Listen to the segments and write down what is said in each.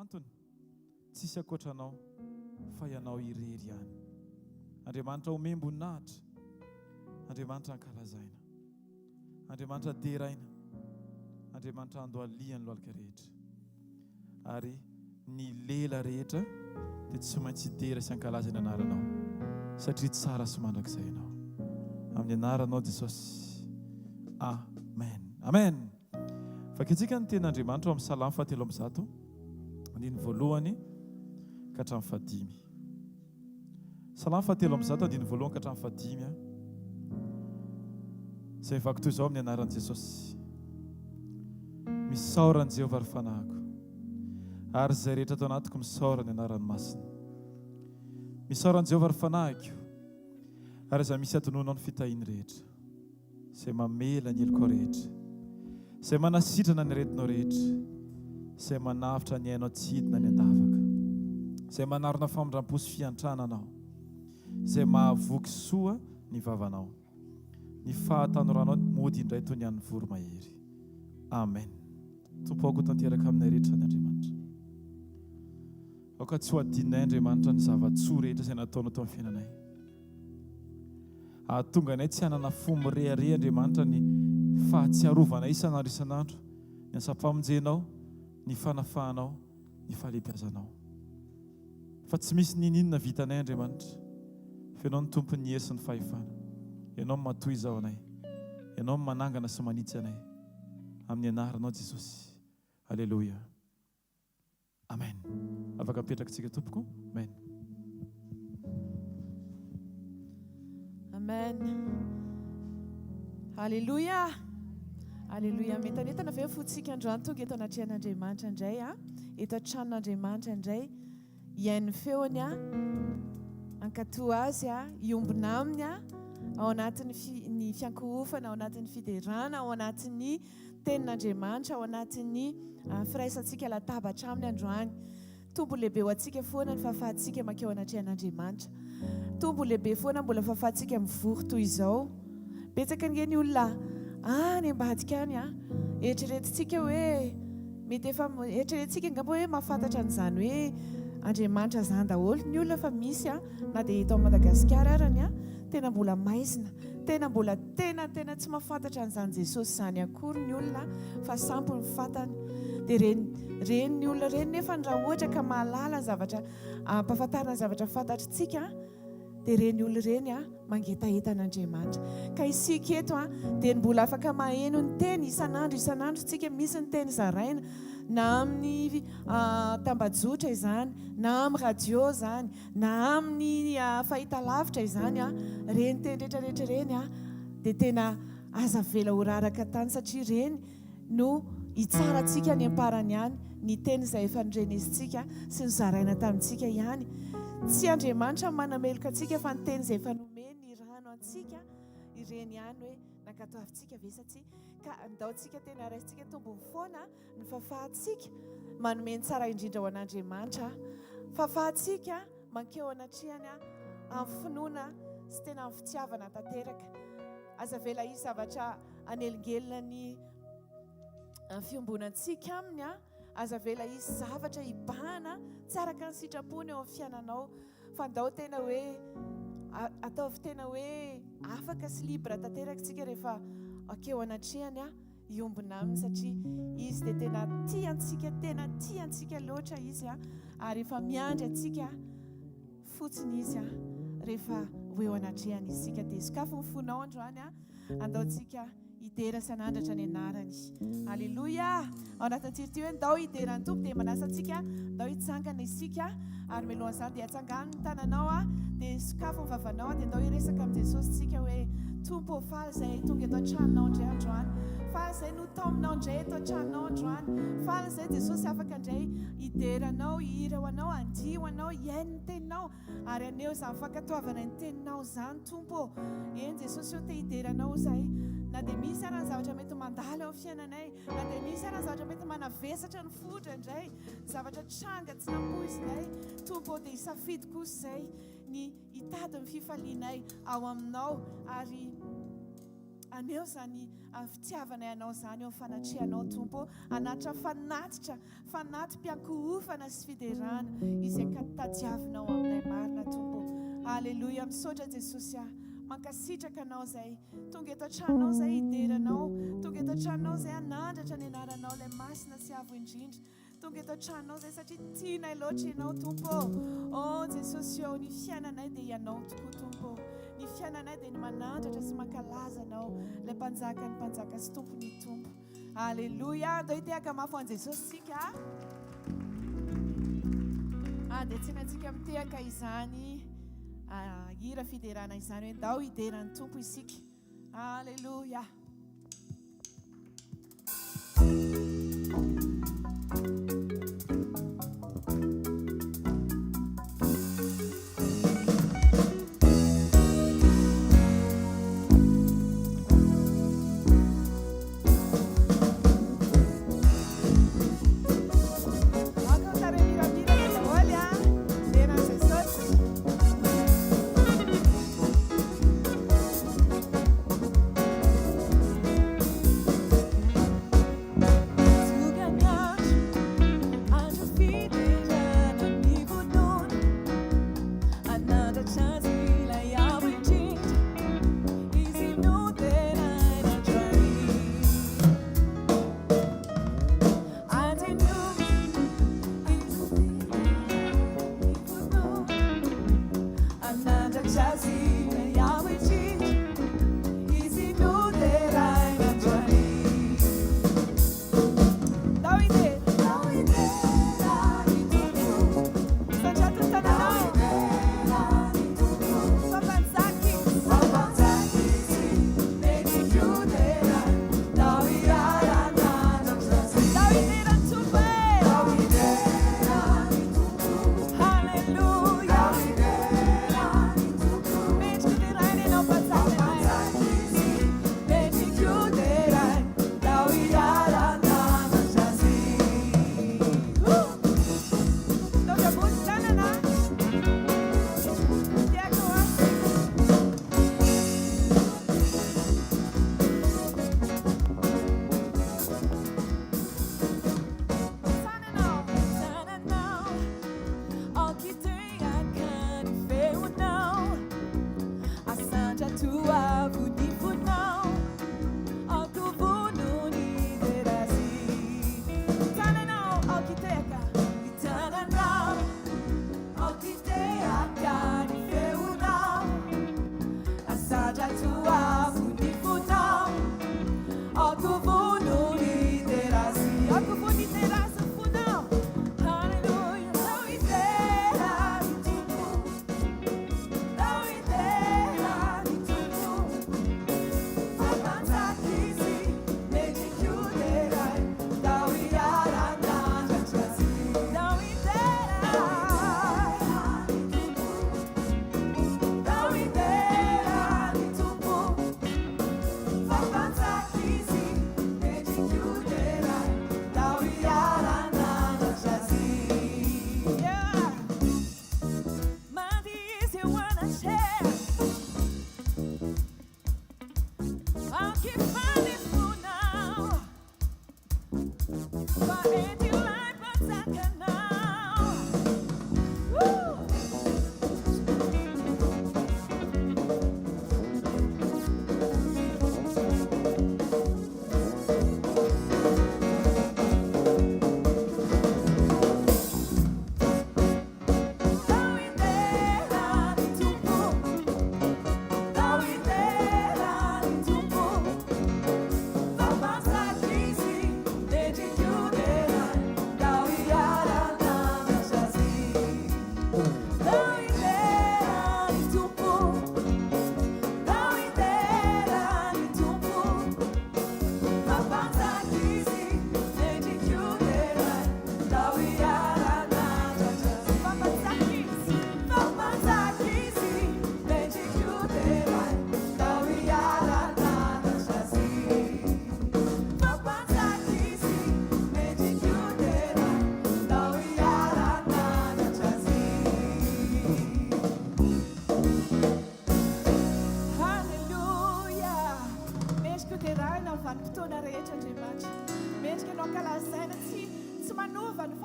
Antony, tsisy ankoatra Anao fa Ianao irery ihany. Andriamanitra omem-boninahitra, Andriamanitra ankalazaina, Andriamanitra deraina, Andriamanitra andohalihan'ny lohalika rehetra. Ary ny lela rehetra dia tsy maintsy hidera sy hankalaza ny anaranao, satria tsara sy mandrakizay Ianao. Amin'ny anaranao Jesosy. Amen. Amen. Vakintsika ny tenin'Andriamanitra ao amin'ny Salamo fahatelo ambizato, andininy voalohany ka hatramin'ny fahadimy. Salamo fahatelo ambizato, andininy voalohany ka hatramin'ny fahadimy. Izay mivaky toy izao amin'ny anaran'i Jesosy. Misaora an'i Jehovah ry fanahiko, ary izay rehetra ato anatiko misaora ny anarany masina. Misaora an'i Jehovah ry fanahiko, ary aza misy adinoinao ny fitahiany rehetra. Izay mamela ny helokao rehetra, Izay manasitrana ny aretinao rehetra, Izay manavotra ny ainao tsy hidina any an-davaka, Izay manarona famindram-po sy fiantrana anao, Izay mahavoky soa ny vavanao. Ny fahatanoranao mody indray toy ny an'ny voromahery. Amen. Tompo aoka ho tanteraka aminay rehetra izany Andriamanitra. Aoka tsy ho adinonay Andriamanitra ny zava-tsoa rehetra izay nataonao tao amin'ny fiainanay. Hahatonga anay tsy hanana fo mirehareha Andriamanitra ny fahatsiarovanay isan'andro isan'andro ny asam-pamonjenao, ny fanafahanao, ny fahalehibiazanao. Fa tsy misy ninininona vitanay Andriamanitra, fa Ianao no Tompon'ny hery sy ny fahefana. Ianao no matoy izao anay. Ianao no manangana sy manitsy anay. Amin'ny anaranao Jesosy. Aleloia. Amen. Afaka mipetraka tsika tompoko. Amen. Amen. Alléluia. Alléluia. Mientanentana ve fontsika androany tonga eto anatrehan'Andriamanitra indray a? Eto an-tranon'Andriamanitra indray. Hihaino ny feony a, hankatò azy a, hiombona aminy a, ao anatin'ny ny fiankohofana, ao anatin'ny fiderana, ao anatin'ny Tenin'Andriamanitra ao anatin'ny firaisantsika latabatra aminy androany. Tombony lehibe ho antsika foana ny fahafahantsika mankeo anatrehan'Andriamanitra. Tombony lehibe foana mbola fahafahantsika mivory toy izao. Betsaka ange ny olona any ambadika any an. Eritreretintsika hoe mety efa eritreretintsika angamba hoe mahafantatra an'izany hoe Andriamanitra izany daholo ny olona fa misy an, na dia eto Madagasikara arany an, tena mbola maizina. Tena mbola tena tena tsy mahafantatra an'izany Jesosy izany akory ny olona fa sampy ny fantany. Dia ireny ireny ny olona ireny nefa raha ohatra ka mahalala ny zavatra ampahafantarina ny zavatra fantatritsika dia ireny olona ireny mangetaheta an'Andriamanitra. Ka isika eto dia ny mbola afaka maheno ny teny isan'andro isan'andro isika misy ny teny zaraina na amin'ny tambajotra izany na amin'ny radio izany Na amin'ny fahitalavitra izany an, ireny teny rehetra rehetra ireny an, dia tena aza avela ho raraka tany satria ireny no hitsara antsika any am-parany any, ny teny izay efa norenesintsika sy nozaraina tamintsika ihany. Tsy Andriamanitra no manameloka antsika fa ny teny izay efa nomeny rano antsika ireny ihany hoe nankatoavintsika ve sa tsia. Ka andao tsika tena raisintsika tombony foana Ny fahafahantsika manome ny tsara indrindra ho an'Andriamanitra, fahafahantsika mankeo anatrehany amin'ny finoana sy tena amin'ny fitiavana tanteraka. Aza avela hisy zavatra hanelingelina ny fiombonantsika aminy, aza avela hisy zavatra hibahana tsy araka ny sitrapony eo amin'ny fiainanao, fa ndao tena hoe ataovy tena hoe afaka sy libre tanteraka isika rehefa akeo anatrehany. hiombona aminy satria izy dia tena tia antsika, tena tia antsika loatra izy ary efa miandry antsika fotsiny izy rehefa ho eo anatrehany isika. Dia sokafy ny fonao androany, andao tsika hidera sy hanandratra ny anarany. Aleloia! Ao anatin'ny ity hoe ndao hidera ny Tompo dia manasa antsika ndao hitsangana isika ary mialohan'izany dia atsangano ny tananao dia sokafy ny vavanao dia ndao hiresaka amin'i Jesosy tsika hoe Tompo ô, faly izahay tonga eto an-tranonao indray androany. Faly izahay notaominao indray eto an-tranonao androany. Faly izahay Jesosy afaka indray hidera Anao, hihira ho Anao, handihy ho Anao, hihaino ny Teninao ary haneho izany fankatoavana ny Teninao izany Tompo ô. Eny Jesosy ô, te hidera Anao izahay. Na dia misy ara ny zavatra mety mandalo eo amin'ny fiainanay, na dia misy ara ny zavatra mety manavesatra ny fo indraindray, ny zavatra tranga tsy nampoizinay, Tompo ô, dia hisafidy kosa izahay ny Hitady ny fifalianay ao Aminao ary Haneho izany fitiavanay Anao izany eo amin'ny fanatrehanao, Tompo ô. Hanatitra fanatitra, fanati-piankohofana sy fiderana izay ka tadiavinao aminay marina, Tompo ô. Aleloia. Misaotra Jesosy ah. Mankasitraka Anao izay tonga eto an-tranonao izay hidera Anao. Tonga eto an-tranonao izay hanandratra ny anaranao ilay masina sy avo indrindra. Tonga eto an-tranonao izay satria tianay loatra Ianao Tompo ô. Oh Jesosy ô, ny fiainanay dia Ianao tokoa Tompo ô. Ny fiainanay dia ny manandratra sy mankalaza Anao, ilay Mpanjakan'ny mpanjaka sy Tompon'ny tompo. Aleloia! Andao hitehaka mafy ho an'i Jesosy isika. Ah, dia tsy maintsika mitehaka izany ah, hira fiderana izany hoe ndao hidera ny Tompo isika. Aleloia!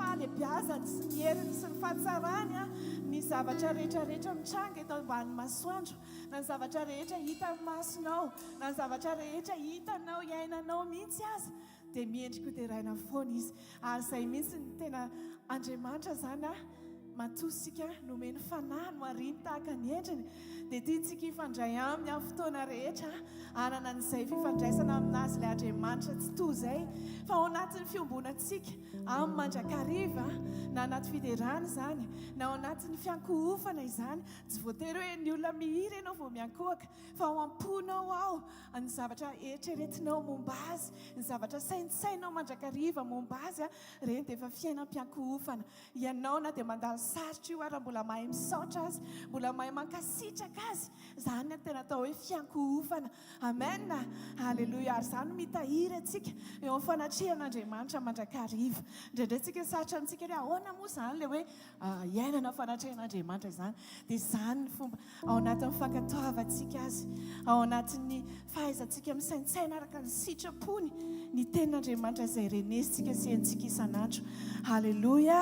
fahalebiazany sy ny heriny sy ny fahatsarany ny zavatra rehetra rehetra mitranga eto ambany masoandro, na ny zavatra rehetra hitan'ny masonao, na ny zavatra rehetra hitanao iainanao mihitsy aza dia miendrika ho deraina foana izy. Ary izay mihitsy ny tena Andriamanitra izany a, matoa isika nomeny fanahy nohariny tahaka ny endriny, dia tiantsika hifandray aminy amin'ny fotoana rehetra, hanana an'izay fifandraisana aminazy ilay Andriamanitra tsitoha izay, fa ao anatin'ny fiombonantsika aminy mandrakariva, na anaty fiderana izany, na ao anatin'ny fiankohofana izany, tsy voatery hoe ny olona mihira ianao vao miankohoka, fa ao am-ponao ao, ny zavatra eritreretinao momba azy, ny zavatra saintsainao mandrakariva momba azy, ireny dia efa fiainam-piankohofana. Ianao na dia mandalo sarotra io ara mbola mahay misaotra azy, mbola mahay mankasitraka azy, izany no tena atao hoe fiankohofana. Amen! Aleloia! Ary izany no mitahiry antsika eo amin'ny fanatrehan'Andriamanitra mandrakariva. Indraindray tsika sarotra amintsika hoe ahoana moa izany ilay hoe iainana fanatrehan'Andriamanitra izany. Dia izany ny fomba ao anatin'ny fankatoavantsika Azy, ao anatin'ny fahaizantsika misaintsaina araka ny sitrapony ny tenin'Andriamanitra izay renesintsika sy henontsika isan'andro. Aleloia!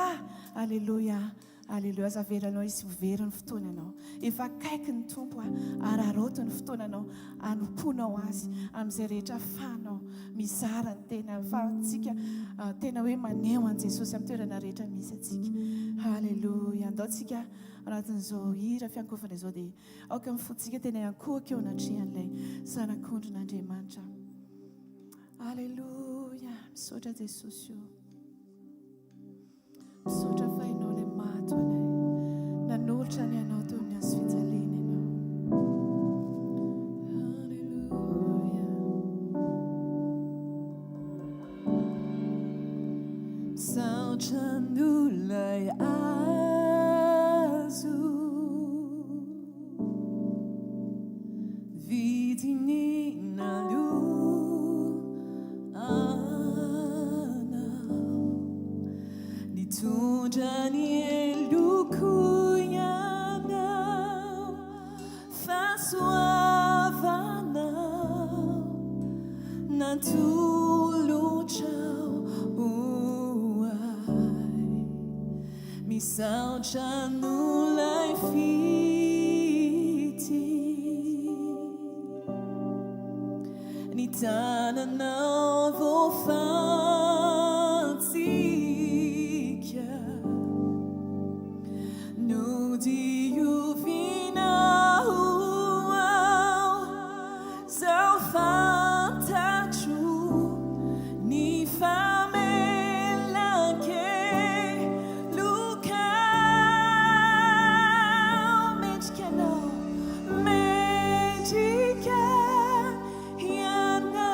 Aleloia! Aleloia! Aza avelanao hisy ho very ny fotoananao. Efa akaiky ny Tompo, araraoty ny fotoananao hanompoanao Azy amin'izay rehetra ahafahanao mizara ny tena ahafahantsika tena hoe maneho an'i Jesosy amin'ny toerana rehetra misy antsika. Aleloia! Andao tsika Anatin'izao hira fiankohofana izao dia aoka ny fontsika tena hiankohoka eo anatrehan'ilay Zanak'ondrin'Andriamanitra. Aleloia! Misaotra Jesosy o. Misaotra fa Ianao ilay maty ho anay. Nanolotra ny ainao teo amin'ny hazo fijaliana Ianao. Aleloia! Misaotra an'olay azo vidiny naloanao nitondra ny heloko ianao Fahasoavanao natolotrao ho ahy. Misaotra an'olay fitia. Ny tananao voafantsika. Nodiovina ho ao Zao fantatro ny famelan-keloka Mendrika anao, mendrika ianao.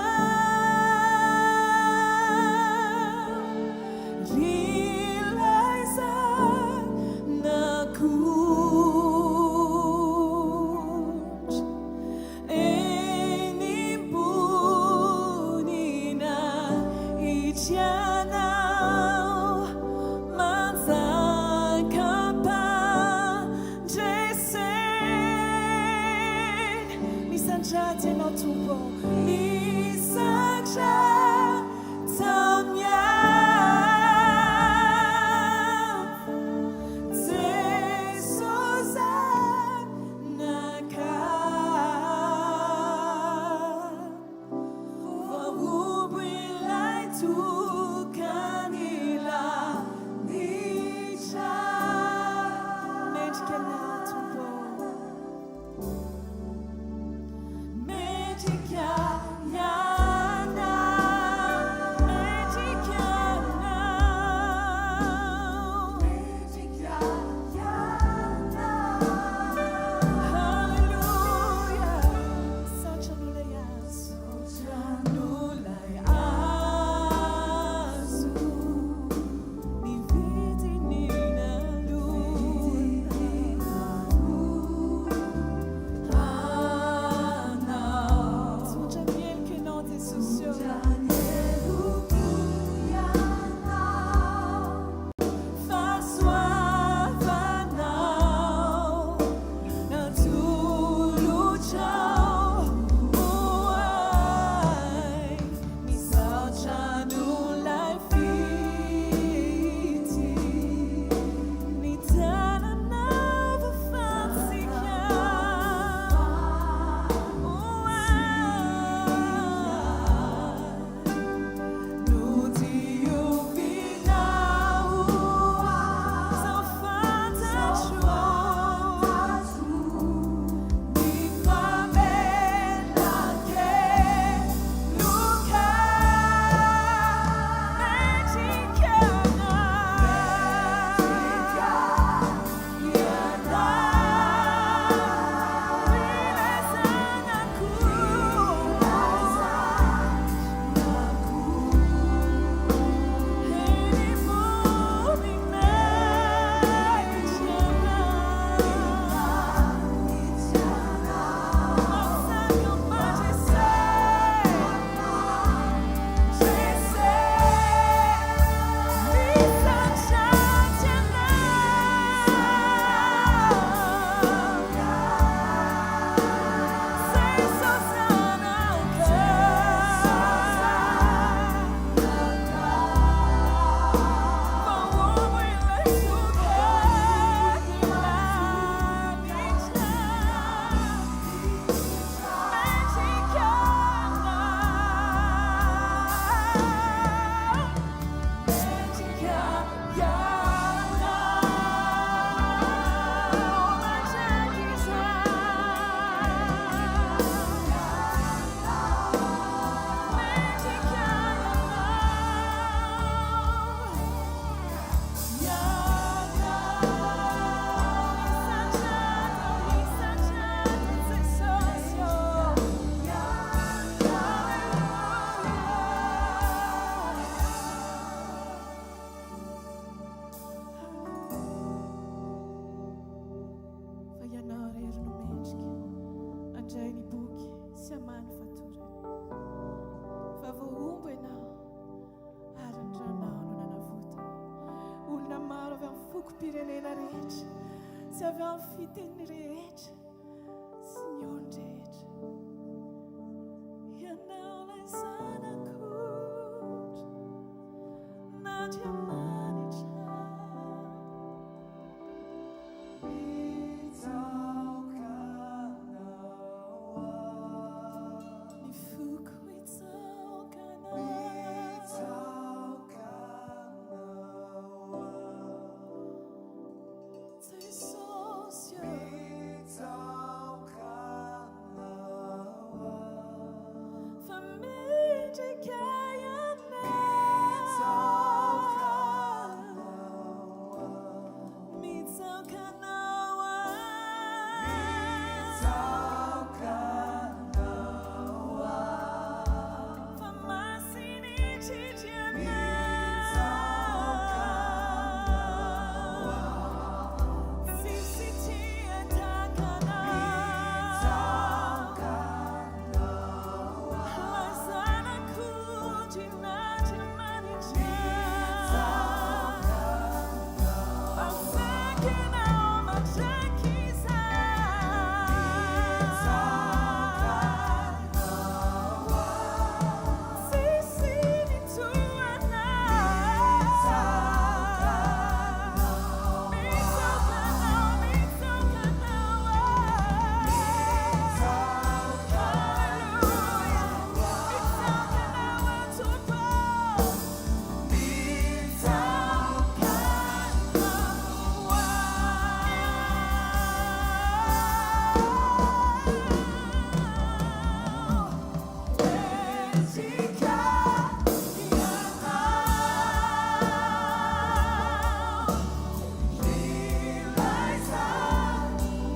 Sy avy amin'ny fiteny rehetra sy ny olon-drehetra. Ianao ilay Zanak'ondry n'Andriamanitra. Mitsaoka Anao aho. Ny foko hitsaoka Anao. Mitsaoka Anao aho. Jesosy ô. Mitsaoka Anao aho. Fa mendrika Ianao. Mitsaoka Anao aho. Mitsaoka Anao aho. Mitsaoka Anao aho. Fa masina indrindra Ianao. Mitsaoka Anao aho. Tsisy tia tahaka Anao. Mitsaoka Anao aho. Ilay Zanak'ondrin'Andriamanitra. Mitsaoka Anao. Mpanjaka Ianao mandrakizay. Mitsaoka Anao aho. Tsisy ny toa Anao. Mitsaoka Anao. Mitsaoka Anao, mitsaoka Anao aho. Mitsaoka Hallelujah. Mitsaoka Anao aho Tompo. Mitsaoka Anao aho. Mendrika Ianao. Ilay Zanak'ondry.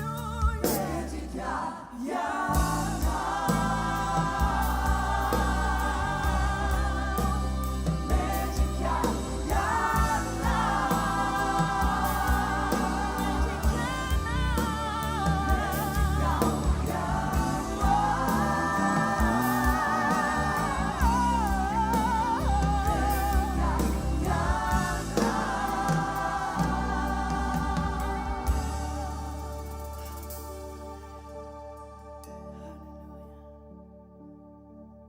Hallelujah.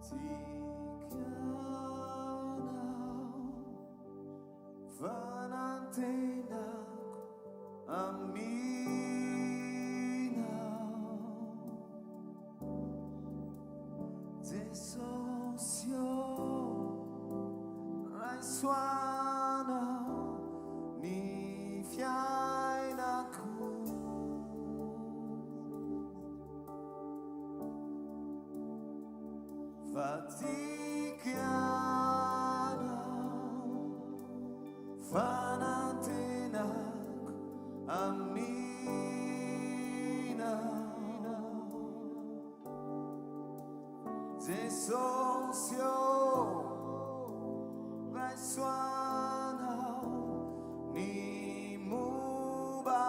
Tiako Ianao, fanantenako aminao. Jesosy ô, raiso Anao ny fiainako. Fa tiako Ianao, fanantenako aminao. Jesosy ô, raiso Anao ny momba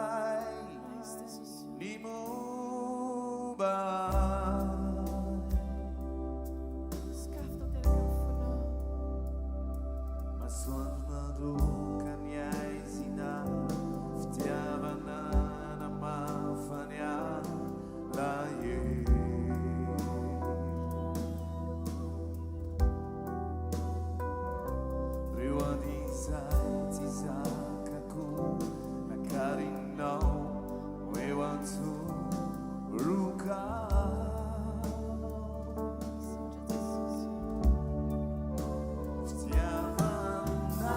ahy. Ny momba ahy. Sokafy tanteraka ny fonao. Masoandro nandroaka ny aizina, fitiavana namafa ny alahelo. Reo ady izay tsy zakako, nakarinao eo an-tsoroka. Misaotra Jesosy. Fitiavana.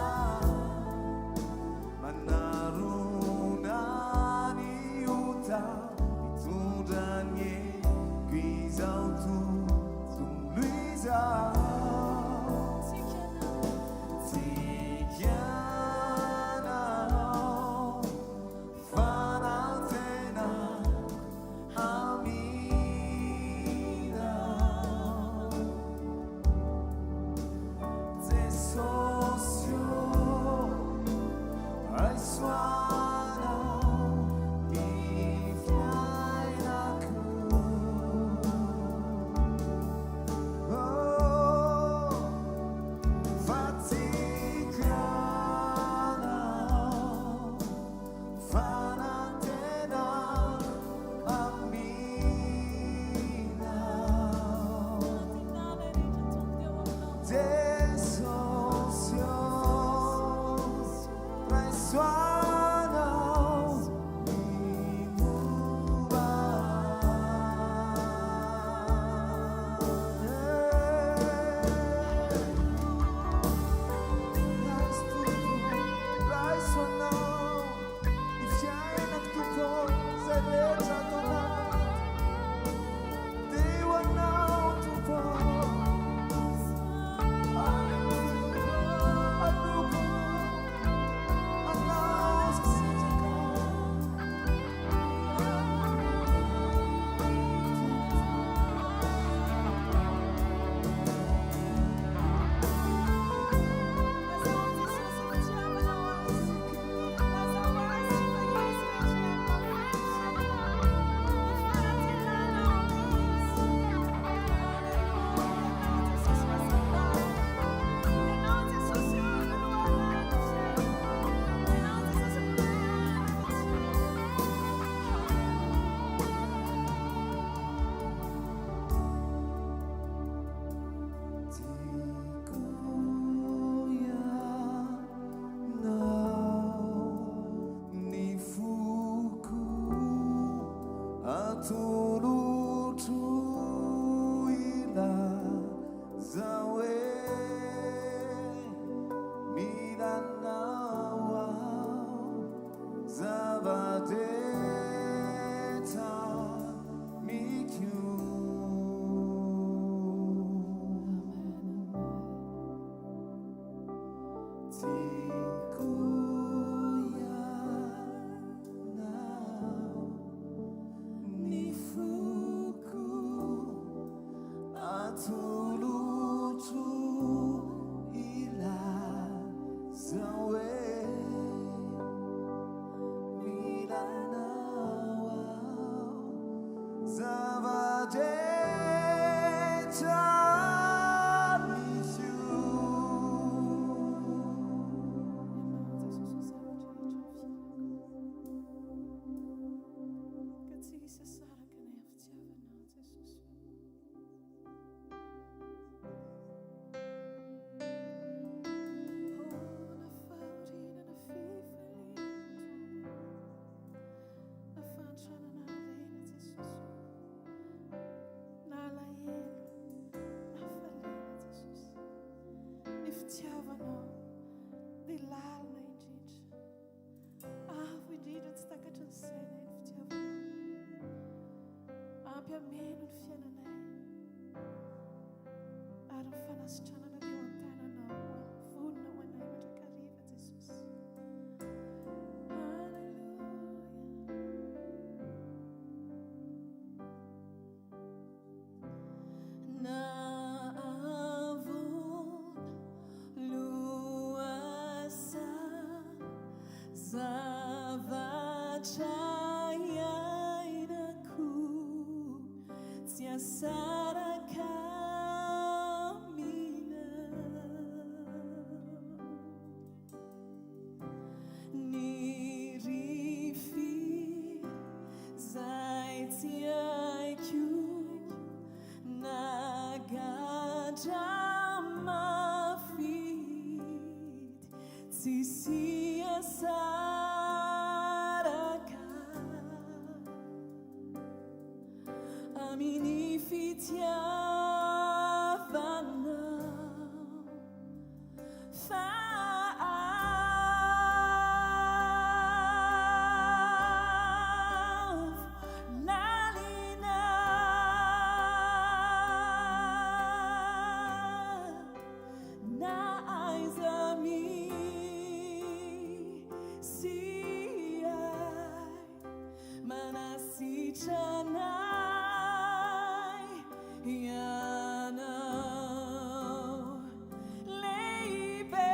Tiako ianao, ny foko atolotro hilaza hoe mila anao aho, zava-drehetra misy io. Ianao Jesosy no zavatra rehetra amin'ny fiainako. Ka tsy hisy asaraka anay amin'ny fitiavanao Jesosy. Oh, na fahoriana na fifaliana Tompo, na fahantrana na harena Jesosy, na alahelo na hafaliana Jesosy, ny fitiavanao dia lalina indrindra, avo indrindra, tsy takatry ny sainay ny fitiavanao, ampy hameno ny fiainanay, ary ny fanasitranana dia eo an-tananao, vonona ho anay mandrakariva Jesosy. Haleloia. Na havoana lohasaha, zavatra iainako tsy asaraka aminao. Ny rifiry zay tsy haiko na gadra mafidy tsisy asaraka amin'ny fitiavanao fa avo lalina na aiza misy ahy, manasitrana ahy ianao. Lehibe.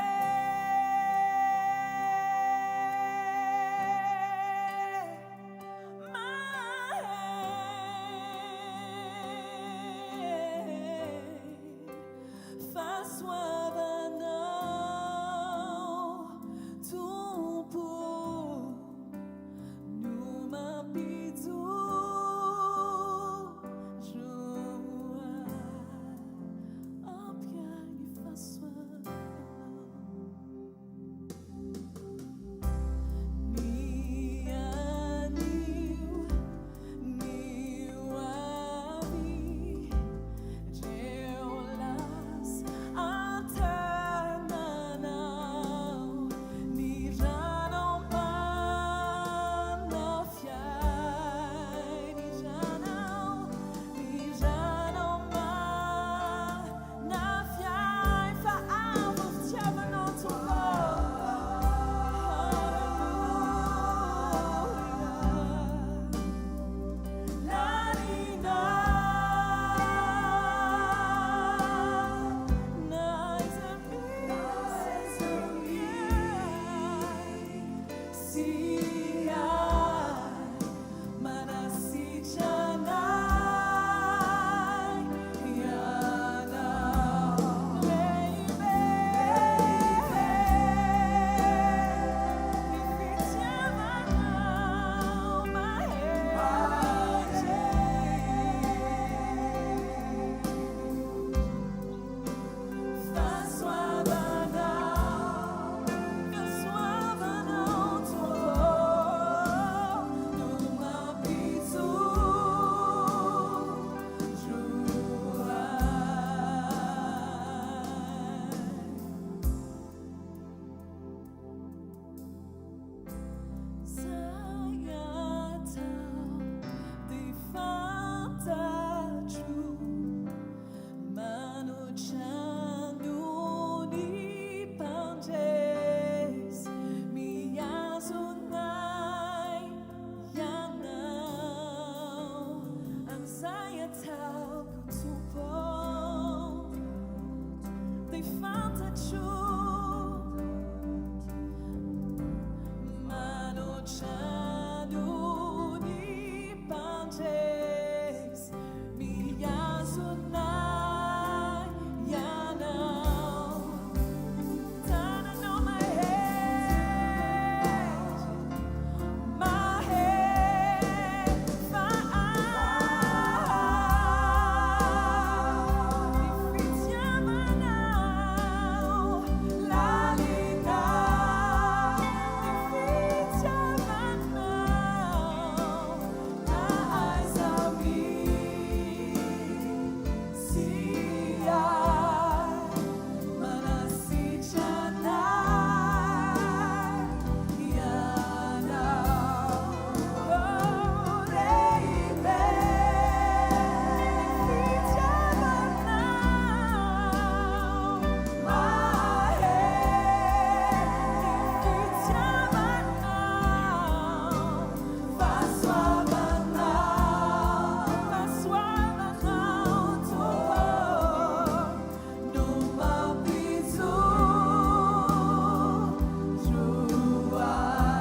Manotrano ny mpandresy Mihazona ahy Ianao Tananao mahery Mahefa ahy Ny fitiavanao lalina Ny fitiavanao na aiza misy ahy Manasitrana ahy Ianao Oh lehibe ny fitiavanao Mahery ny fitiavanao Fahasoavanao Fahasoavanao Tompo no mampijoro ahy.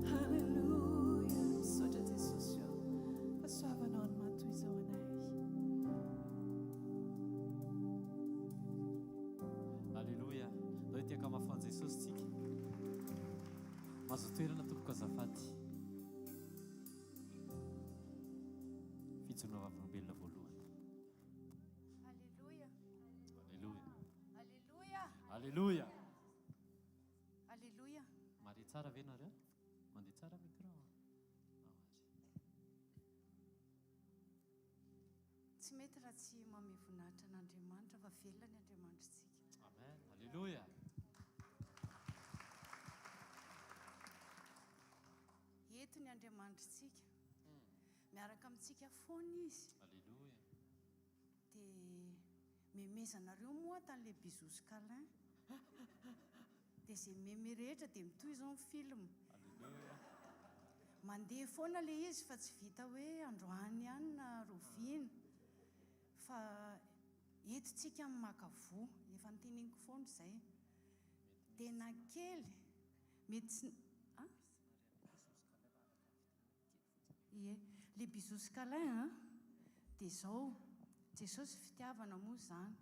Haleloia. Misaotra Jesosy ô. Fahasoavanao no maha toy izao anay. Aleloia. Ndao hitiaka mafy ho an'i Jesosy tsika. Mahazo toerana tompoko azafady. Fijoroana vavolombelona voalohany. Alléluia. Aleloia. Alléluia. Aleloia. Alléluia. Mahare tsara ve nareo? Mandeha tsara micro? Ao ary. Tsy mety raha tsy manome voninahitra an'Andriamanitra fa velona ny Andriamanitritsika. Amen. Aleloia. Eto ny Andriamanitritsika. Miaraka amintsika foana izy. Aleloia. Dia memezanareo moa tany le bisous sy câlin. Dia izay meme rehetra dia mitohy izao ny film. Aleloia. Mandeha foana le izy fa tsy vita hoe androany ihany na roviana. Fa eto tsika maka voa. Efa noteneniko foana izay. Tena kely. Mety tsy... Ah? Ie. Le bisous sy câlin an, dia izao, Jesosy fitiavana moa izany,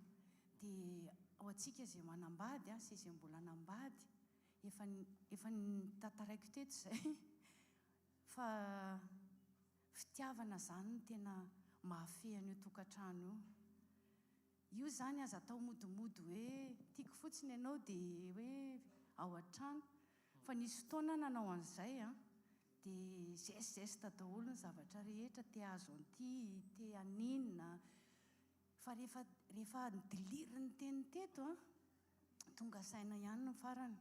dia ho antsika izay manambady an, sy izay mbola hanambady, efa efa notantaraiko teto izay, fa fitiavana izany no tena mahafehy an'io tokantrano io. Io izany aza atao modimody hoe tiako fotsiny ianao dia hoe ao an-trano, fa nisy fotoana aho nanao an'izay an, Dia geste geste daholo ny zavatra rehetra, te hahazo an'ity, te haninona, fa rehefa rehefa nodilirin'ny teny teto an, tonga saina ihany ny farany.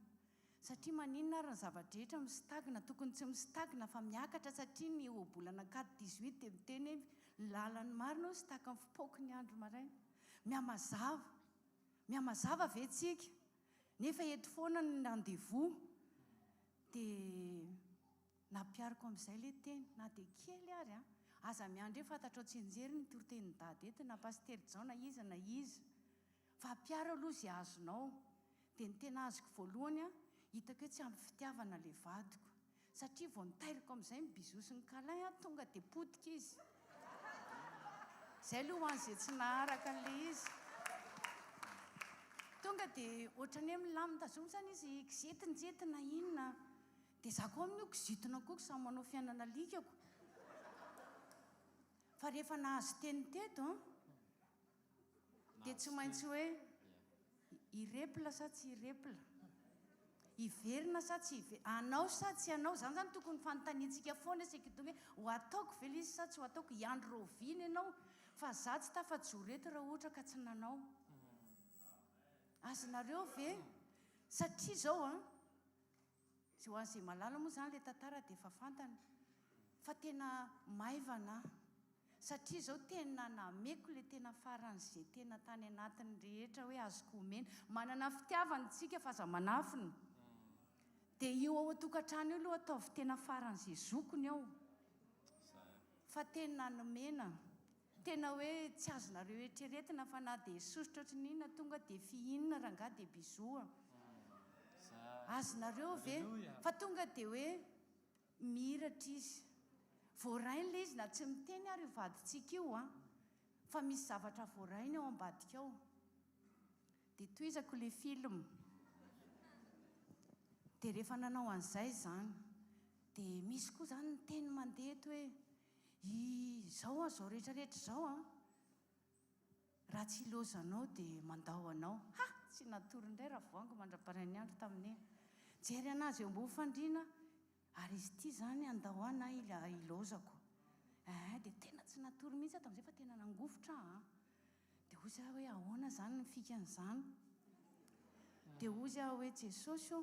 Satria maninona ary ny zava-drehetra mi-stagne, tokony tsy mi-stagne fa miakatra satria ny ohabolana quatre dix-huit dia miteny hoe ny lalan'ny marina hozy tahaka ny fipoaky ny andro maraina. Mihamazava, mihamazava ve tsika? Nefa eto foana ny rendez-vous. Dia nampihariko amin'izay ilay teny, na dia kely ary an! Aza miandry hoe fantatrao tsianjery ny toritenin'i Dada eto, na Pasitera Jao na iza na iza. Fa ampiaro aloha izay azonao. Dia ny tena azoko voalohany an, hitako hoe tsy ampy fitiavana ilay vadiko. Satria vao notairiko amin'izay ny bisous sy ny câlin an, tonga dia potika izy. Izay aloha ho an'izay tsy naharaka an'ilay izy. Tonga dia ohatran'ny hoe milamina tazomy izany izy, kizitina tsy hety na inona. Dia za koa amin'io kizitina koa, samy manao fiainana alikako. Fa rehefa nahazo teny teto an, Dia tsy maintsy hoe hi-repl sa tsy hi-repl? Hiverina sa tsy hiverina? Hanao sa tsy hanao? Izany izany tokony fanontaniantsika foana isika itony hoe ho ataoko ve ilay izy sa tsy ho ataoko? Hiandry rahoviana ianao? Fa za tsy tafajoro eto raha ohatra ka tsy nanao. Azonareo ve? Satria izao an, Ho an'izay mahalala moa izany ilay tantara dia efa fantany fa tena maivana aho satria izao tena nameko ilay tena faran'izay tena tany anatiny rehetra hoe azoko omena. Manana fitiavana isika fa aza manafina. Dia io ao an-tokantrano io aloha ataovy tena faran'izay zokiny ao fa tena nomena. Tena hoe tsy azonareo eritreretina fa na dia sosotra ohatry ny inona tonga dia fihinina rangahy dia bisous a. Azonareo ve? Fa tonga dia hoe mihiratra izy. Voarainy ilay izy na tsy miteny ary io vadintsika io an. Fa misy zavatra voarainy ao ambadika ao. Dia tohizako ilay film. Dia rehefa nanao an'izay izany, dia misy koa izany ny teny mandeha eto hoe, izao an, izao rehetra rehetra izao an, raha tsy ilaozanao dia mandao anao. Ha! Tsy natory indray Ravoahangy mandra-parain'ny andro tamin'iny. Nijery an'azy eo ambony fandriana aho, ary izy ity izany handao ahy na ilaozako. Eeh, dia tena tsy natory mihitsy aho tamin'izay fa tena nangovitra aho an. Dia hozy aho hoe ahoana izany ny fikan'izany? Dia hozy aho hoe Jesosy ô,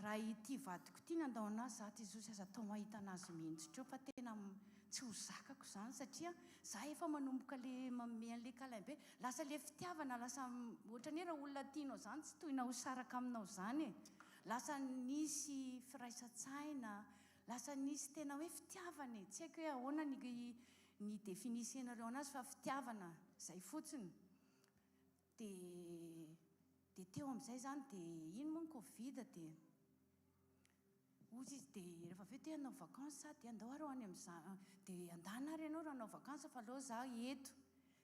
raha ity vadiko ity nandao an'ahy za Jesosy aza atao mahita an'azy mihitsy treo fa tena tsy ho zakako izany satria za efa manomboka le manome an'le câlin be, lasa le fitiavana lasa ohatran'ny hoe raha olona tianao izany tsy tohina ho saraka aminao izany e, lasa nisy firaisan-tsaina, lasa nisy tena hoe fitiavana e, tsy haiko hoe ahoana ny ny definissenareo anazy fa fitiavana zay fotsiny de de teo amizay zany de iny moa ny covid de ozy izy de rehefa avy eo te hanao vacance za de andao ary ho any amza de andana ary ianao raha hanao vacance fa aleo za eto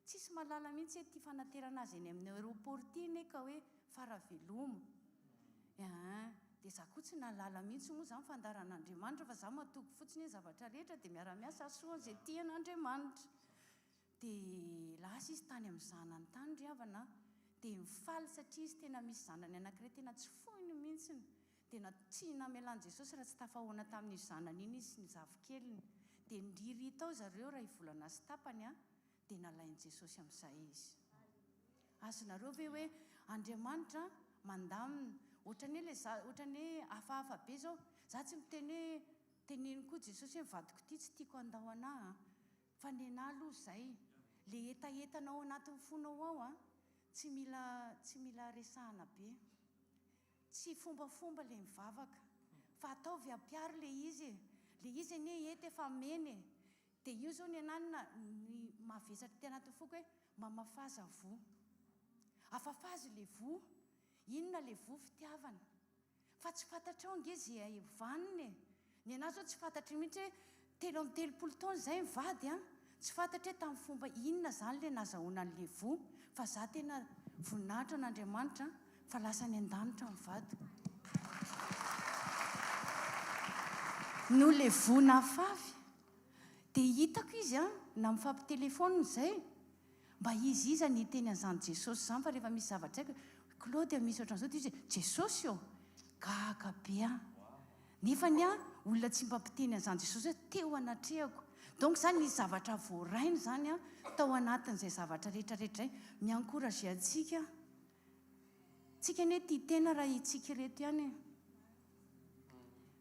tsisy mahalala mihitsy hoe ty fanaterana azy eny amin'ny aeroport ty anie ka hoe faraveloma Eeh, dia za koa tsy nahalala mihitsy moa zany fandaharan'Andriamanitra fa za matoky fotsiny hoe zavatra rehetra dia miara-miasa hahasoa an'izay tia an'Andriamanitra. Dia lasa izy tany amin'ny zanany tany ry havana a, dia mifaly satria izy tena misy zanany anankiray tena tsy foiny mihitsiny, dia na tsy namelan'i Jesosy raha tsy tafahoana tamin'io zanany iny izy sy ny zafikeliny. Dia niririhy tao zareo iray volana sy tapany a, dia nalain'i Jesosy amin'izay izy. Azonareo ve hoe Andriamanitra mandamina? Ohatran'ny hoe ilay za, ohatran'ny hoe hafahafa be izao. Za tsy miteny hoe teneno koa Jesosy hoe ny vadiko ity tsy tiako handao anà an. Fa nenà aloha izay. Ilay hetahetanao ao anatin'ny fonao ao an, tsy mila, tsy mila resahana be. Tsy fombafomba ilay mivavaka. Fa ataovy ampiharo ilay izy e. Ilay izy anie eto efa amena e. Dia io zao ny anah ny ny mavesatra aty anatin'ny foko hoe mamafaza voa. Afafazo le voa. Inona le voa? Fitiavana. Fa tsy fantatrao ange ze vanona e. Ny anah zao tsy fantatro mihitsy hoe 33 taona izay mivady an, tsy fantatro hoe tamin'ny fomba inona zany le nazahoana an'le voa fa za tena voninahitra an'Andriamanitra fa lasa any an-danitra ny vadiko. Noho le voa nafafy Dia hitako izy an, na mifampitelefaonina izay, mba izy iza ny hiteny an'izany Jesosy izany fa rehefa misy zavatra haiko, Claude misy ohatran'izao dia izy hoe Jesosy ô! Gaga be aho. Nefa ny ahy olona tsy mba mpiteny an'izany Jesosy hoe teo anatrehako. Donc izany nisy zavatra voarainy izany an, tao anatin'izay zavatra rehetra rehetra izay. Mi-encourager antsika. Tsika anie tia tena raha itsika ireto ihany e.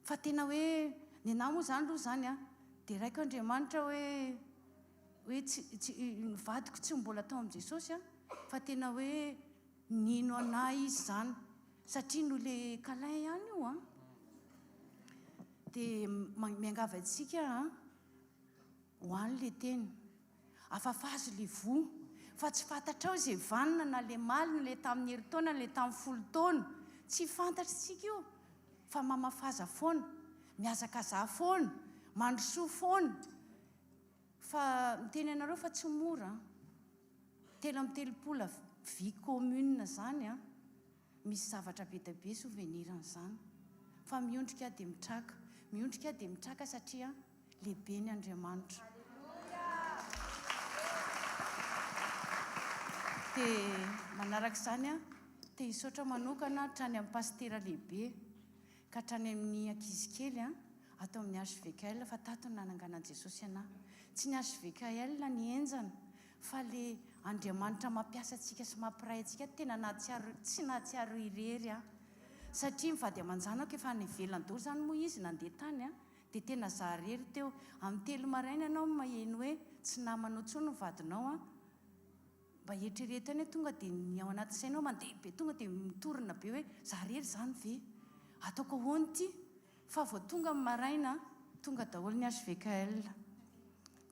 Fa tena hoe, nenaha moa izany aloha izany an, deraiko Andriamanitra hoe, hoe tsy, tsy, ny vadiko tsy mbola tao amin'i Jesosy an, fa tena hoe nino anah izy izany, satria noho le câlin ihany io an. Dia miangavy antsika an, ho any le teny. Afafazo le voa. Fa tsy fantatrao izay vanona na le malina le tamin'ny herintaona le tamin'ny folotaona. Tsy fantatritsika io. Fa mamafaza foana. Mihazakazaha foana. Mandrosoa foana. Fa miteny anareo fa tsy mora an. 33 vie commune zany an. Misy zavatra be dia be souvenir an'izany. Fa miondrika aho dia mitraka. Miondrika aho dia mitraka satria lehibe ny Andriamanitra. Dia manaraka izany aho, te hisaotra manokana hatrany amin'ny pasitera lehibe ka hatrany amin'ny ankizy kely ato amin'ny HVKL fa tato no nananganan'i Jesosy anah. Tsy ny HVKL ny henjana Fa le Andriamanitra mampiasa antsika sy mampiray antsika tena nahatsiaro tsy nahatsiaro irery aho satria ny vady aman-janako efa any ivelany daholo zany moa izy nandeha tany an dia tena za irery teo amin'ny telo maraina ianao maheno hoe tsy namanao intsony ny vadinao an mba eritrereto ihany hoe tonga dia ny ao anaty sainao mandeha be tonga dia mitorina be hoe za irery zany ve ataoko ahoana ity Fa vao tonga ny maraina, tonga daholo ny HVKL.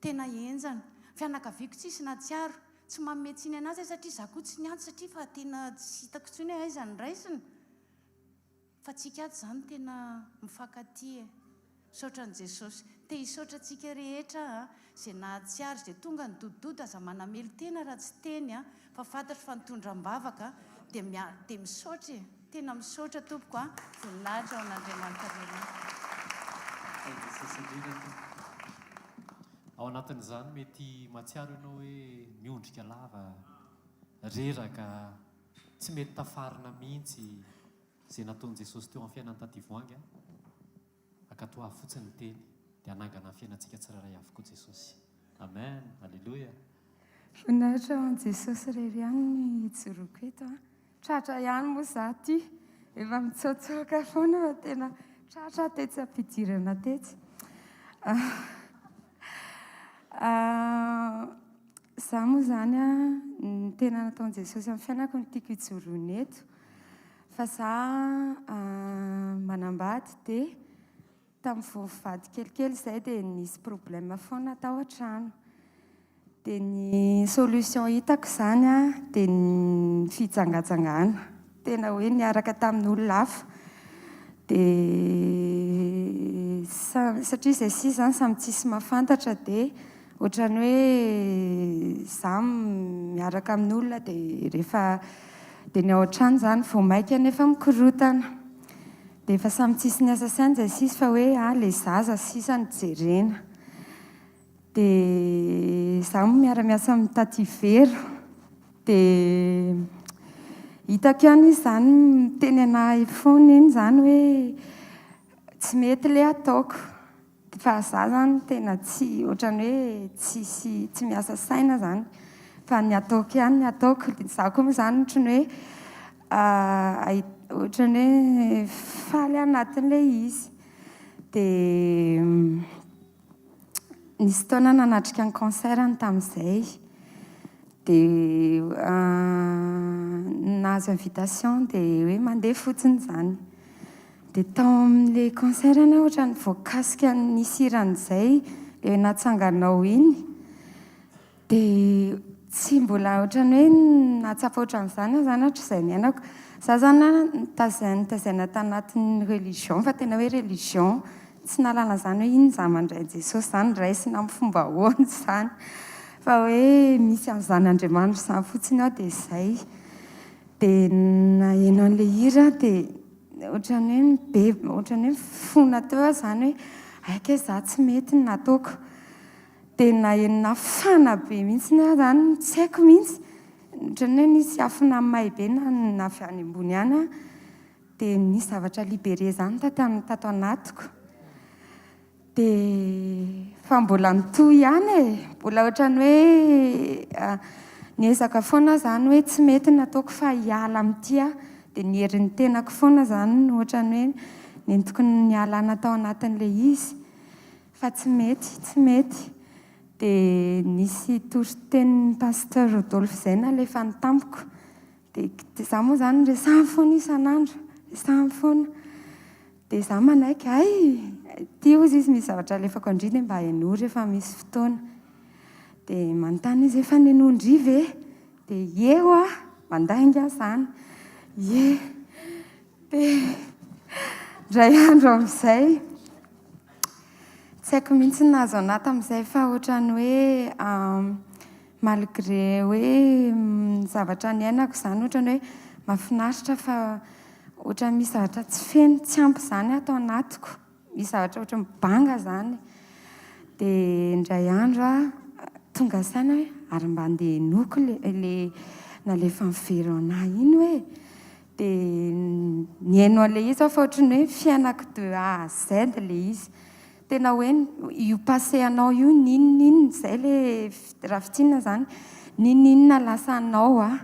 Tena henjana. Fianakaviako tsisy nahatsiaro. Tsy manome tsiny anazy aho satria za koa tsy niantso satria fa tena tsy hitako intsony hoe aiza no raisina. Fa tsika ato zany tena mifankatia e. Misaotra an'i Jesosy. Te hisaotra antsika rehetra aho a, izay nahatsiaro, izay tonga nidodododo, aza manamelo-tena raha tsy teny a, fa fantatro fa nitondra am-bavaka, dia mia, dia misaotra e. Tena misaotra tompoko a, voninahitra ho an'Andriamanitra Andriamanitra. Tahin'i Jesosy indrindra tompoko. Ao anatin'izany mety mahatsiaro ianao hoe miondrika lava, reraka, tsy mety tafarina mihitsy izay nataon'i Jesosy teo amin'ny fiainan'i Taty Voahangy a. Ankatoavy fotsiny ny teny dia hanangana ny fiainantsika tsirairay avokoa Jesosy. Amen! Aleloia! Voninahitra ho an'i Jesosy irery ihany ny hijoroako eto a. Tratra ihany moa za ty. Efa mitsoatsoaka foana fa tena tratra aho tetsy am-pidirana tetsy. Za moa izany a, ny tena nataon'i Jesosy amin'ny fiainako no tiako hijoroana eto. Fa za manambady dia tamin'ny vao nivady kelikely izay dia nisy problème foana tao an-trano. Dia ny solution hitako izany dia ny fijangajangana. Tena hoe niaraka tamin'olona hafa. Dia satria izay sisa izany samy tsisy mahafantatra dia Ohatran'ny hoe za miaraka amin'olona dia rehefa dia ny ao an-trano izany vao maika nefa mikorotana. Dia efa samy tsisy niasa saina izay sisa fa hoe ah ilay zaza sisa no jerena. Dia za moa miara-miasa amin'i Taty Vero. Dia hitako ihany izy izany miteny an'ahy foana iny izany hoe tsy mety ilay ataoko. Fa za zany tena tsy ohatrany hoe tsisy tsy miasa saina zany fa ny ataoko ihany ny ataoko, de za koa moa zany ohatrany hoe ohatrany hoe faly aho anatin'ilay izy. De nisy fotoana aho nanatrika ny concert-ny tamin'izay de nahazo invitation de hoe mandeha fotsiny zany. Dia tao amin'ilay concert anie ohatran'ny voakasika nisy hiran'izay ilay natsanganao iny. Dia tsy mbola ohatran'ny hoe nahatsapa ohatran'izany aho izany hatrizay niainako. Izaho izany an, nitazaina nitazaina tanatin'ny religion fa tena hoe religion, tsy nahalala an'izany hoe inona izany mandray an'i Jesosy izany, raisina amin'ny fomba ahoana izany. Fa hoe misy an'izany Andriamanitra izany fotsiny ao dia izay. Dia naheno an'ilay hira aho dia Ohatran'ny hoe mibe, ohatran'ny hoe mifona teo aho izany hoe hay kay izaho tsy mety ny nataoko. Dia naheno nafana be mihitsy aho izany, tsy haiko mihitsy. Ohatran'ny hoe nisy afo namay be na avy any ambony any aho. Dia nisy zavatra libéré izany tato tato anatiko. Dia fa mbola mitohy ihany e! Mbola ohatran'ny hoe niezaka foana aho izany hoe tsy mety ny ataoko fa hiala amin'ity aho. Dia ny herin'ny tenako foana izany no ohatran'ny hoe nentiko nialana tao anatin'ilay izy. Fa tsy mety, tsy mety. Dia nisy toritenin'ny Pasteur Rodolphe izay nalefany tamiko. Dia izaho moa izany resahany foana isan'andro, resahany foana. Dia izaho manaiky, hay! Ity hozy izy misy zavatra alefako an-dry dia mba henoy rehefa misy fotoana. Dia manontany izy hoe efa nenoin-dry ve? Dia ie hoa, mandainga aho izany. Ie. Dia indray andro amin'izay, tsy haiko mihitsy ny nahazo an'ahy tamin'izay fa ohatran'ny hoe malgré hoe ny zavatra niainako izany ohatran'ny hoe mahafinaritra fa Ohatran'ny misy zavatra tsy feno, tsy ampy izany ato anatiko. Misy zavatra ohatran'ny banga izany. Dia indray andro aho tonga saina hoe ary mba andeha henoiko ilay ilay nalefan'i Vero an'ahy iny hoe. Dia nihaino an'ilay izy aho fa ohatran'ny hoe fiainako de A à Z ilay izy. Tena hoe io passé anao io n'inon'inona, izay ilay raha fintinina izany, n'inon'inona lasa anao an.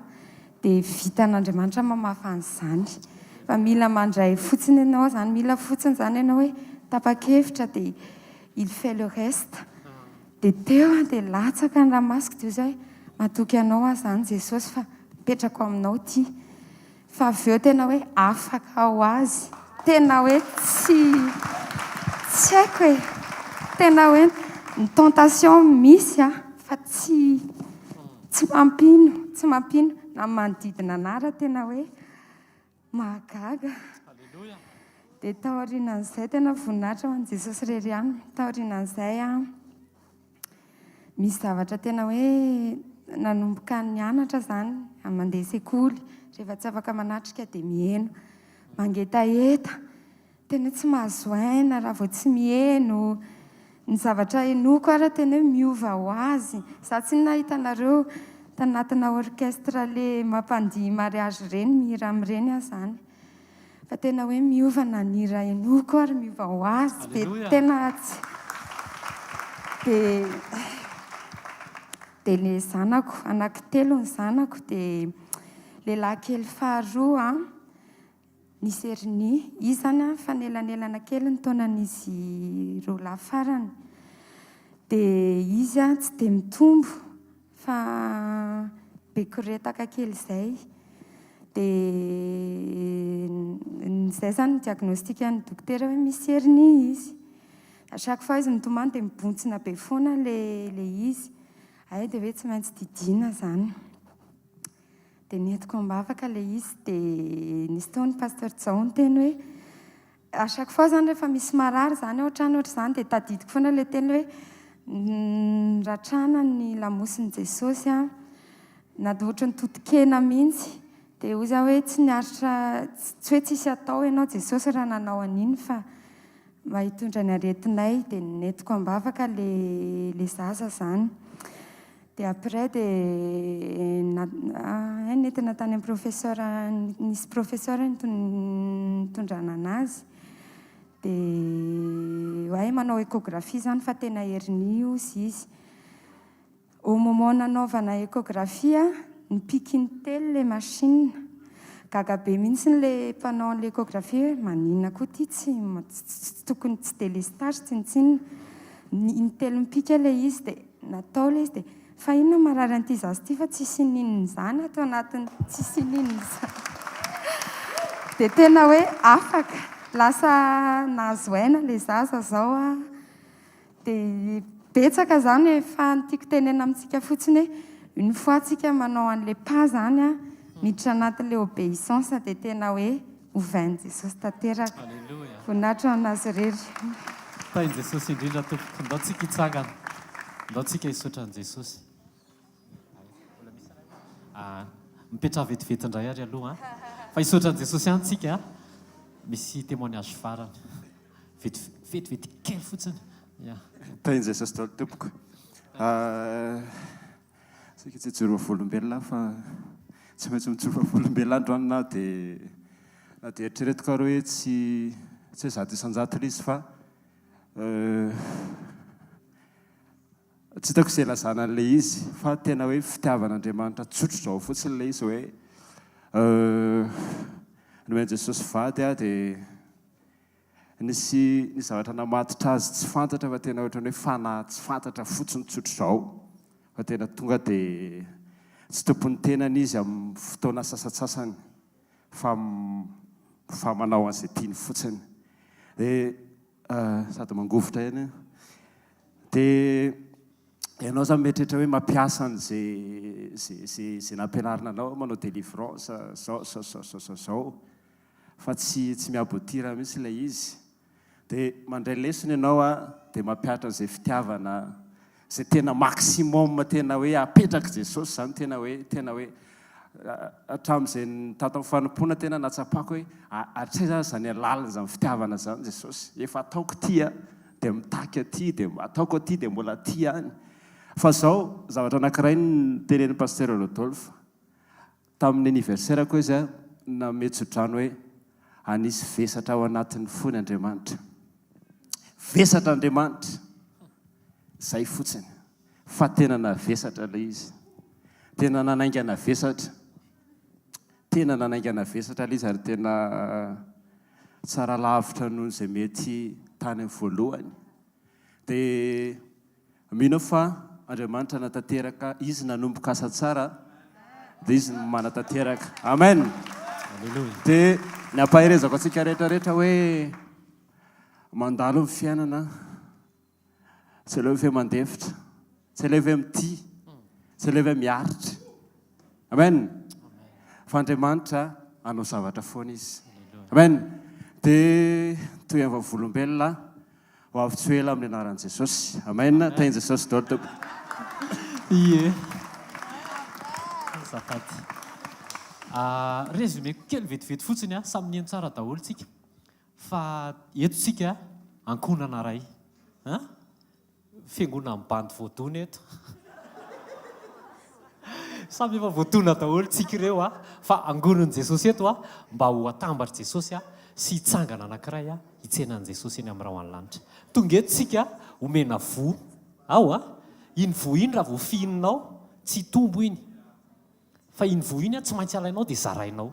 Dia vitan'Andriamanitra mamafa an'izany. Fa mila mandray fotsiny ianao izany, mila fotsiny izany ianao hoe tapa-kevitra dia il fait le reste. Dia teo aho dia latsaka ny ranomasoko dia hoy izaho hoe matoky anao aho izany Jesosy fa apetrako aminao ity. Fa avy eo tena hoe afaka ho azy. Tena hoe tsy tsy haiko e. Tena hoe ny tentation misy an. fa tsy tsy mampino, tsy mampino na ny manodidina anah raha tena hoe mahagaga. Dia taorianan'izay tena voninahitra ho an'i Jesosy irery ihany. Taorianan'izay an, misy zavatra tena hoe nanomboka nianatra izany, mandeha sekoly, rehefa tsy afaka manatrika dia miheno. Mangetaheta. Tena hoe tsy mahazo aina raha vao tsy miheno. Ny zavatra henoiko ara tena hoe miova ho azy. Za tsy nahita anareo tanatina orchestre le mampandihy mariage ireny mihira amin'ireny aho zany. Fa tena hoe miova na ny hira henoiko ary miova ho azy be tena tsy de de le zanako anankitelo ny zanako de lehilahy kely faharoa an. Nisy hernie. Izy izany an, mifanelanelana kely ny taonan'izy roa lahy farany. Dia izy an, tsy dia mitombo fa be koretaka kely izay. Dia izay izany ny diagnostic-n'ny dokotera hoe misy hernie izy. À chaque fois izy mitomany dia mibontsina be foana ilay izy. Hay dia hoe tsy maintsy didiana izany. Dia nentiko am-bavaka ilay izy dia nisy tao ny Pasteur Jao niteny hoe à chaque fois izany rehefa misy marary izany ao an-trano ohatr'izany dia tadidiko foana ilay teny hoe niratrana ny lamosin'i Jesosy an, na dia ohatran'ny toton-kena mihitsy. Dia hoy izaho hoe tsy niaritra, tsy hoe tsisy atao ianao Jesosy raha nanao an'iny fa mba hitondra ny aretinay. Dia nentiko am-bavaka ilay ilay zaza izany. Dia après dia hay nentina tany amin'ny professeur, nisy professeur nitondrana anazy. Dia hay manao échographie izany fa tena hernie hozy izy. Au moment nanaovana échographie, nipiky intelo ilay machine. Gaga be mihitsy ilay mpanao an'ilay échographie hoe maninona koa ity tsy tsy tokony tsy délestage tsinontsinona. Intelo mipika ilay izy dia. Natao ilay izy dia, fa inona marary an'ity zaza ity fa tsisy ininona izany ato anatiny, tsisy ininona izany. Dia tena hoe afaka, lasa nahazo aina ilay zaza izao an. Dia betsaka izany e, fa ny tiako tenenina amintsika fotsiny hoe, une fois tsika manao an'ilay pas izany an, miditra anatin'ilay obéissance dia tena hoe Ovain'i Jesosy tanteraka. Aleloia. Voninahitra ho an'Azy irery. Tahin'i Jesosy indrindra tompoko. Ndao tsika hitsangana. Ndao tsika hisaotra an'i Jesosy. Ah, mipetraha vetivety indray ary aloha an. Fa hisaotra an'i Jesosy ihany tsika. Misy témoignage farany. Vety vetivety kely fotsiny. Ya. Tahin'i Jesosy daholo tompoko. Ah, Saika tsy hijoro vavolombelona aho fa tsy maintsy mijoro vavolombelona androany na dia na dia eritreretiko ary hoe tsy tsy hoe 100% ilay izy fa tsy hitako izay ilazana an'ilay izy fa tena hoe fitiavan'Andriamanitra tsotra izao fotsiny ilay izy hoe nomen'i Jesosy vady aho dia Nisy ny zavatra namatotra azy tsy fantatra fa tena ohatran'ny hoe fanahy tsy fantatra fotsiny tsotr'izao fa tena tonga dia tsy tompon'ny tenany izy amin'ny fotoana sasantsasany fa fa manao an'izay tiany fotsiny. Dia sady mangovitra ihany aho. Dia ianao izany mieritreritra hoe mampiasa an'izay izay izay izay nampianarina anao manao délivrance zao zao zao zao zao zao. fa tsy tsy mi-aboutir mihitsy ilay izy, dia mandray lesona ianao a, dia mampihatra an'izay fitiavana izay tena maximum tena hoe apetrak'i Jesosy izany, tena hoe tena hoe hatramin'izay tato amin'ny fanompoana tena nahatsapako hoe hatraiza aza izany halalin'izany fitiavana izany Jesosy, efa ataoko ity a, dia mitaky aty, dia ataoko aty dia mbola aty ihany, fa izao zavatra anankiray notenenin'i Pasteur Rodolphe, Tamin'ny anniversaire-ko izy nanome tsodrano hoe hanisy vesatra ao anatin'ny fony Andriamanitra. Vesatra Andriamanitra! Izay fotsiny. Fa tena navesatra ilay izy. Tena nanaingana vesatra. Tena nanaingana vesatra ilay izy ary tena tsara lavitra noho izay mety tany amin'ny voalohany. Dia Mino aho fa Andriamanitra hanatanteraka, Izy nanomboka asa tsara dia Izy no manatanteraka. Amen. Dia ny ampaherezako antsika rehetra rehetra hoe mandalo ny fiainana, tsy aleo ve mandefitra. Tsy aleo ve mitia? Tsy aleo ve miaritra? Amen. Fa Andriamanitra hanao zavatra foana Izy. Amen. Dia toy ny vavolombelona ho avy tsy ho ela amin'ny anaran'i Jesosy. Amen. Tahin'i Jesosy daholo tompoko. Ie. Azafady. Ah, résumé-ko kely vetivety fotsiny ah, samy nihaino tsara daholo tsika. Fa eto tsika ankohonana ray. Hein? Fiangonan'ny bandy voadona eto. Samy efa voadona daholo tsika ireo a, fa angonin'i Jesosy eto a, mba ho atambatr'i Jesosy a, sy hitsangana anankiray a, hitsena an'i Jesosy eny amin'ny rahon'ny lanitra. Tonga eto tsika, omena voa ao a, iny voa iny raha vao fihininao, tsy hitombo iny, fa iny voa iny a, tsy maintsy alainao dia zarainao.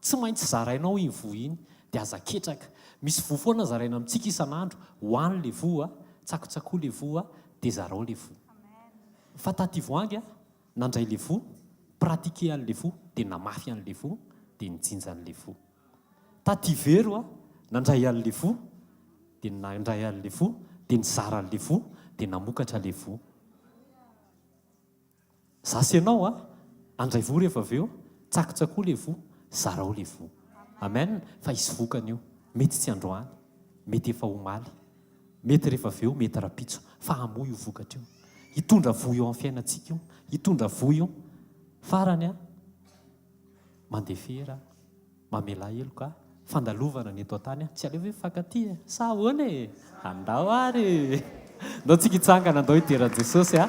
Tsy maintsy zarainao iny voa iny dia aza ketraka. Misy voa foana zaraina amintsika isan'andro, hoano le voa, tsakotsakoa le voa dia zarao le voa. Fa taty voangy a, nandray le voa, pratiquer an'le voa dia namafy an'le voa dia nijinja an'le voa. Taty vero a, nandray an'le voa dia nandray an'le voa dia nizara an'le voa dia namokatra le voa. Za sy ianao a, andray voa rehefa avy eo, tsakotsakoa le voa, zarao le voa. Amen, fa hisy vokany io, mety tsy androany, mety efa omaly, mety rehefa avy eo, mety rapitso, fa hamoa io vokatra io. Hitondra voa eo amin'ny fiainantsika io, hitondra voa io. Farany a, mandefera. Mamelà heloka, fandalovana ny eto an-tany a! Tsy aleo ve mifankatia e? Sa ahoana e? Andao ary e! Ndao tsika hitsangana, ndao hidera an'i Jesosy a!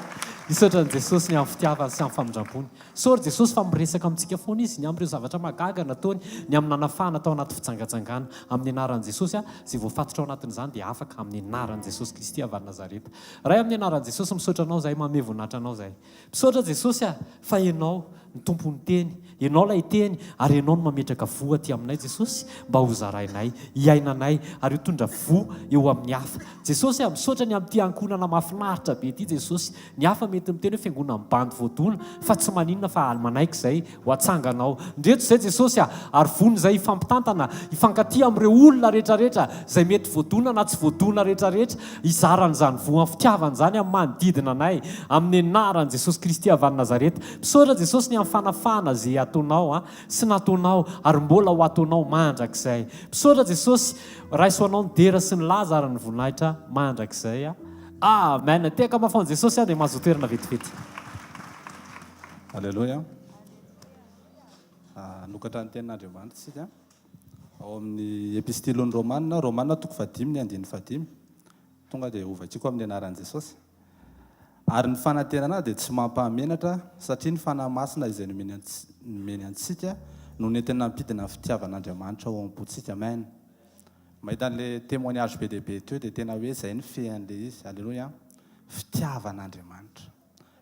Hisaotra an'i Jesosy ny amin'ny fitiavany sy amin'ny famindrampony. Sorry Jesosy fa miresaka amintsika foana Izy, ny amin'ireo zavatra mahagaga nataony, ny amin'ny nanafahana tao anaty fijangajangana. Amin'ny anaran'i Jesosy a, izay voafatotra ao anatin'izany dia afaka amin'ny anaran'i Jesosy Kristy avy any Nazareta. Ray amin'ny anaran'i Jesosy misaotra Anao izahay, manome voninahitra Anao izahay. Misaotra Jesosy a, fa Ianao no Tompon'ny Teny, Ianao ilay Teny, ary Ianao no mametraka voa aty aminay Jesosy mba ho zarainay, hiainanay, ary hitondra voa eo amin'ny hafa. Jesosy a, misaotra ny amin'ity ankohonana mahafinaritra be ity Jesosy. Ny hafa mety miteny hoe fiangonan'ny bandy voadona, fa tsy maninona fa manaiky izay ho atsanganao. Ndreto izay Jesosy a, ary vonona izay hifampitantana, hifankatia amin'ireo olona rehetrarehetra izay mety voadona na tsy voadona rehetrarehetra, hizara an'izany voan'ny fitiavana izany amin'ny manodidina anay, amin'ny anaran'i Jesosy Kristy avy any Nazareta. Misaotra Jesosy ny amin'ny fanafahana izay ataonao a, sy nataonao ary mbola ho ataonao mandrakizay. Misaotra Jesosy, raiso anao ny dera sy ny laza ary ny voninahitra mandrakizay a. Amen. Tehaka mafy ho an'i Jesosy a, dia mahazoa toerana vetivety. Aleloia. Hanokatra ny tenin'Andriamanitra isika ao amin'ny epistilin'ny Romana, Romana toko fahadimy ny andininy fahadimy. Tonga dia hovakiko amin'ny anaran'i Jesosy. Ary ny fanantenana dia tsy mampahamenatra satria ny Fanahy Masina izay nomeny nomeny antsika no nentiny nampidina ny fitiavan'Andriamanitra ao am-pontsika. Amen. Mahita an'ilay témoignage be dia be teo dia tena hoe izay ny fean'ilay izy. Aleloia. Fitiavan'Andriamanitra.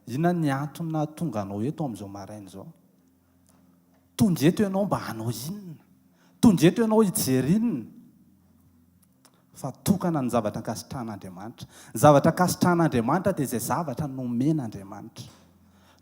Inona ny antony nahatonga anao eto amin'izao maraina izao? Tonga eto ianao mba hanao inona? Tonga eto ianao hijery inona? Fa tokana ny zavatra ankasitrahan'Andriamanitra. Ny zavatra ankasitrahan'Andriamanitra dia izay zavatra nomen'Andriamanitra.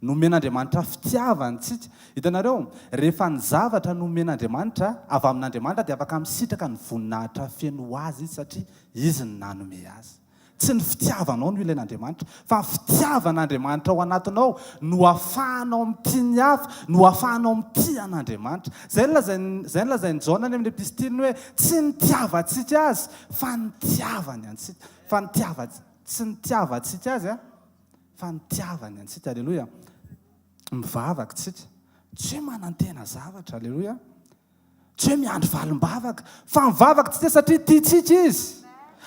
Nomen'Andriamanitra fitiavana antsika. Hitanareo, rehefa ny zavatra nomen'Andriamanitra, avy amin'Andriamanitra dia afaka misitraka ny voninahitra feno ho azy izy satria izy no nanome azy. Tsy ny fitiavanao no ilain'Andriamanitra, fa ny fitiavan'Andriamanitra ao anatinao no ahafahanao mitia ny hafa, no ahafahanao mitia an'Andriamanitra. Izay no lazain'i, izay no lazain'i Jaona any amin'ny epistiliny hoe tsy nitiavantsika azy, fa nitiavany antsika. Fa nitiava, tsy nitiavantsika azy, fa nitiavany antsika. Aleloia. Mivavaka isika. Tsy hoe manantena zavatra. Aleloia. Tsy hoe miandry valim-bavaka, fa mivavaka tsika satria tiantsika Izy.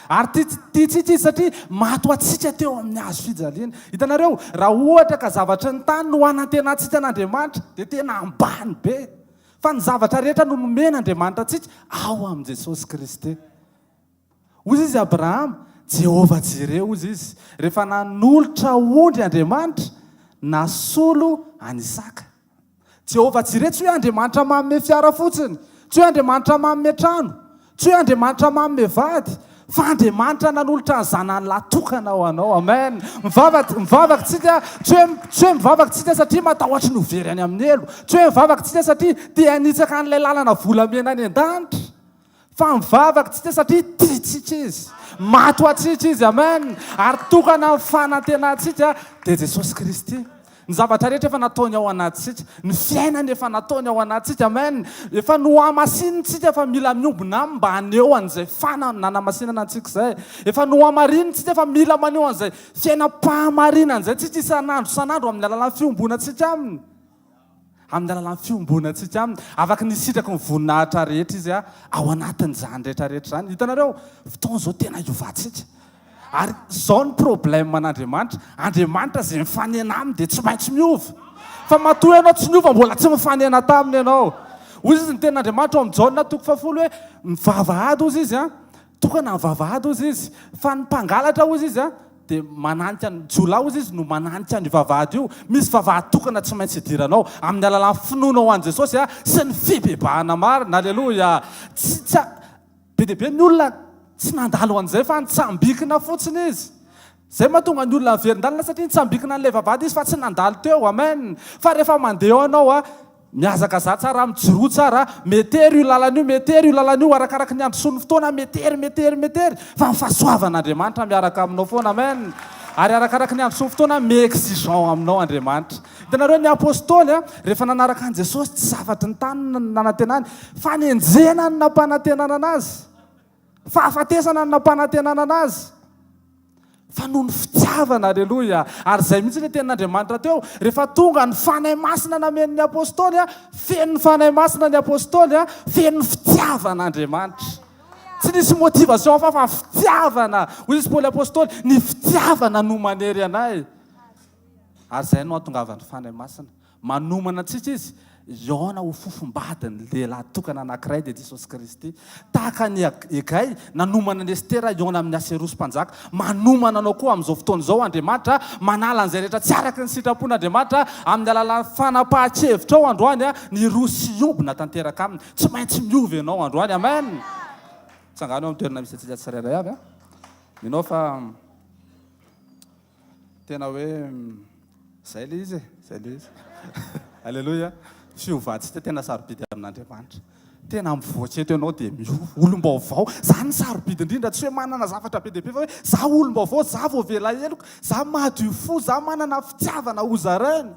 Ary tia, tiantsika Izy satria maty ho antsika teo amin'ny hazo fijaliana. Hitanareo, raha ohatra ka zavatry ny tany no anantenantsika an'Andriamanitra, dia tena ambany be. Fa ny zavatra rehetra no nomen'Andriamanitra antsika ao amin'i Jesosy Kristy. Hoy izy Abrahama, Jehovah Jireh, hoy izy, rehefa nanolotra ondry Andriamanitra, nasolo an'i Isaka. Jehovah Jireh tsy hoe Andriamanitra manome fiara fotsiny, tsy hoe Andriamanitra manome trano, tsy hoe Andriamanitra manome vady, fa Andriamanitra nanolotra ny zanany lahy tokana ho anao. Amen. Mivavaka, mivavaka tsika, tsy hoe, tsy hoe mivavaka tsika satria matahotra ny ho very any amin'ny helo, tsy hoe mivavaka tsika satria te hanitsaka an'ilay lalana volamena any an-danitra. Fa mivavaka tsika satria tiantsika Izy. Maty ho antsika Izy. Amen. Ary tokana ny fanantenantsika dia Jesosy Kristy. Ny zavatra rehetra efa nataony ao anatintsika. Ny fiainany efa nataony ao anatintsika. Amen. Efa nohamasinintsika fa mila miombona aminy mba haneho an'izay fana nanamasinana antsika izay. Efa nohamarinintsika fa mila maneho an'izay fiainam-pahamarinana izay tsika isan'andro isan'andro amin'ny alalan'ny fiombonantsika aminy. Amin'ny alalan'ny fiombonantsika aminy, afaky ny hisitraky ny voninahitra rehetra izy ao anatin'izany rehetra rehetra izany. Hitanareo, fotoana izao tena hiovantsika. Ary izao ny problème an'Andriamanitra, Andriamanitra izay mifanena aminy dia tsy maintsy miova. Fa matoa ianao tsy niova, mbola tsy mifanena taminy ianao. Hoy izy ny tenin'Andriamanitra ao amin'ny Jaona toko fahafolo hoe, ny vavahady hozy izy an, Tokana ny vavahady hozy izy, fa ny mpangalatra hozy izy dia mananika ny jiolahy hozy izy no mananika an'io vavahady io. Misy vavahady tokana tsy maintsy idiranao, amin'ny alalan'ny finoanao an'i Jesosy sy ny fibebahana marina. Aleloia! Tsy, tsy, be dia be ny olona tsy nandalo an'izay fa nitsambikina fotsiny izy. Izay mahatonga ny olona miverin-dalana satria nitsambikina an'ilay vavahady izy fa tsy nandalo teo. Amen! Fa rehefa mandeha eo ianao, Mihazakazaha tsara, mijoroa tsara, metery io lalana io, metery io lalana io, arakaraky ny androsoan'ny fotoana, metery, metery, metery, fa ny fahasoavan'Andriamanitra miaraka aminao foana, amen! Ary arakaraky ny androsoan'ny fotoana, mi-exigeant aminao Andriamanitra. Hitanareo, ny Apostoly, rehefa nanaraka an'i Jesosy, tsy zavatry ny tany no nanantenany, fanenjehana no nampanantenana azy. Fahafatesana no nampanantenana anazy. Fa noho ny fitiavana, aleloia! Ary izay mihitsy ilay tenin'Andriamanitra teo, rehefa tonga ny Fanahy Masina nameno ny Apostoly, feno ny Fanahy Masina ny Apostoly, feno ny fitiavan'Andriamanitra. Tsy nisy motivation hafa fa fitiavana. Hoy izy Paoly Apostoly, ny fitiavana no manery anay. Ary izay no hahatongavan'ny Fanahy Masina. Manomana antsika Izy hihaona ho fofombadin'ny lehilahy tokana anankiray, dia Jesosy Kristy. Tahaka an'i Hegay nanomana an'i Estera hihaona amin'i Aserosy mpanjaka, manomana anao koa amin'izao fotoana izao Andriamanitra, manala an'izay rehetra tsy araka ny sitrapon'Andriamanitra amin'ny alalan'ny fanapahan-kevitrao androany, ny hiroso sy hiombona tanteraka Aminy. Tsy maintsy miova ianao androany. Amen! Tsangano eo amin'ny toerana misy antsika tsirairay avy. Mino aho fa. Tena hoe zay le izy e, zay le izy. Alléluia. Fiovantsika tena sarobidy amin'Andriamanitra. Tena mivoatra eto ianao dia miova, olom-baovao. Zany no sarobidy indrindra, tsy hoe manana zavatra be dia be fa hoe za olom-baovao, za voavela heloka, za madio fo, za manana fitiavana hozaraina.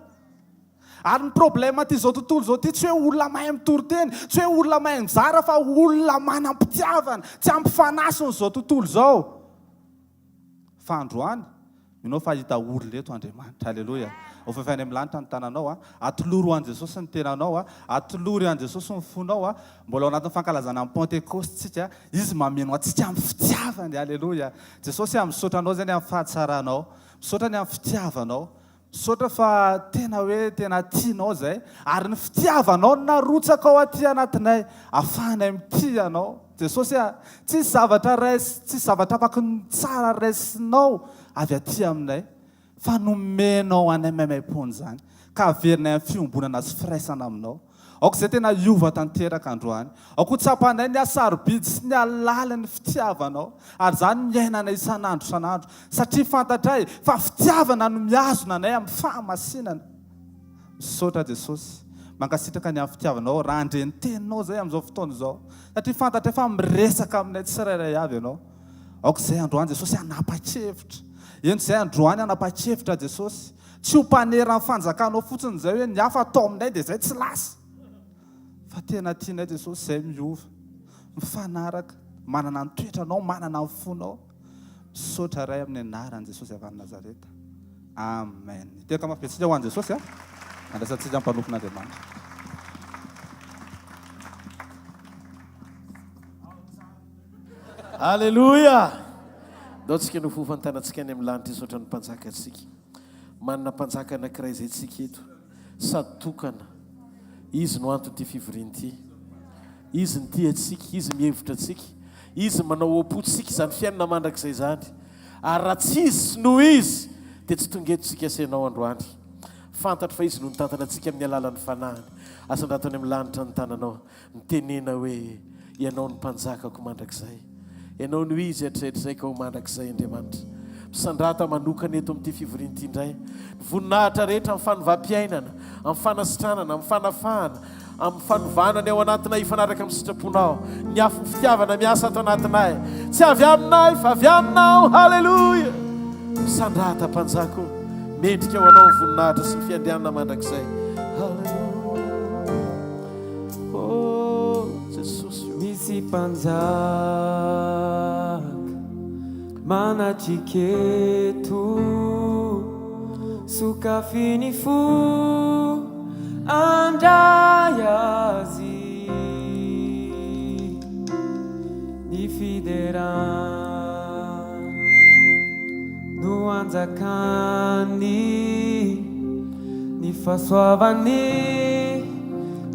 Ary ny problème aty izao tontolo izao ity tsy hoe olona mahay mitory teny, tsy hoe olona mahay mizara fa olona manam-pitiavana, tsy ampy fanahy izao tontolo izao. Fa androany, mino aho fa hahita olona eto Andriamanitra. Aleloia. Hofefainy amin'ny lanitra ny tananao a. Atolory ho an'i Jesosy ny tenanao a. Atolory an'i Jesosy ny fonao a. Mbola ao anatin'ny fankalazana ny Pentekoste tsika. Izy mameno antsika amin'ny fitiavany. Aleloia. Jesosy a, misaotra anao izay ny amin'ny fahatsaranao. Misaotra ny amin'ny fitiavanao. Misaotra fa tena hoe tena tianao zay ary ny fitiavanao no narotsakao aty anatinay afahanay mitia anao Jesosy a! Tsisy zavatra rais tsisy zavatra afaky ny tsara raisinao avy aty aminay fa nomenao anay maimaimpoana izany ka averinay amin'ny fiombonana sy firaisana aminao Aoka izay tena hiova tanteraka androany. Aoka ho tsapanay ny hasarobidy sy ny halalin'ny fitiavanao, ary izany no iainanay isan'andro isan'andro, satria fantatray fa fitiavana no mihazona anay amin'ny fahamasinana. Misaotra Jesosy. Mankasitraka ny amin'ny fitiavanao raha handre ny teninao izay amin'izao fotoana izao, satria fantatray fa miresaka aminay tsirairay avy ianao. Aoka izay androany Jesosy hanapa-kevitra. Ento izay androany hanapa-kevitra Jesosy. Tsy ho mpanera ny fanjakanao fotsiny izay hoe ny hafa atao aminay dia izay tsy lasa. Fa tena tianay Jesosy izay miova, mifanaraka, manana ny toetranao, manana ny fonao. Misaotra Ray amin'ny anaran'i Jesosy avy any Nazareta. Amen. Hiteraka mafy be tsika ho an'i Jesosy a. Andraisantsika ny mpanompon'Andriamanitra. Aleloia! Ndao tsika no fofantanantsika any amin'ny lanitra hisaotra ny mpanjaka tsika. Manana mpanjaka anankiray izay tsika eto, sady tokana. Izy no anton'ity fivoriana ity. Izy no tia antsika, Izy mihevitra antsika, Izy manao ao am-pontsika izany fiainana mandrakizay izany. Ary raha tsy Izy sy noho Izy, dia tsy tonga eto isika sy ianao androany. Fantatro fa Izy no nitantana antsika amin'ny alalan'ny Fanahiny. Asandrato any amin'ny lanitra ny tananao. Mitenena hoe, Ianao no Mpanjakako mandrakizay. Ianao no Izy hatrizay hatrizay ka ho mandrakizay, Andriamanitra. Misandrata manokana eto amin'ity fivoriana ity indray. Ny voninahitra rehetra amin'ny fanovam-piainana, amin'ny fanasitranana, amin'ny fanafahana, amin'ny fanovana ny ao anatinay hifanaraka amin'ny sitraponao. Ny afon'ny fitiavana miasa ato anatinay. Tsy avy aminay fa avy aminao. Haleloia! Misandrata Mpanjaka o. Mendrika ho anao ny voninahitra sy ny fiandrianana mandrakizay. Haleloia! Oh, Jesosy o. Misy mpanjaka Manatrika eto, sokafy ny fo handray azy. Ny fiderana no anjakany, ny fahasoavany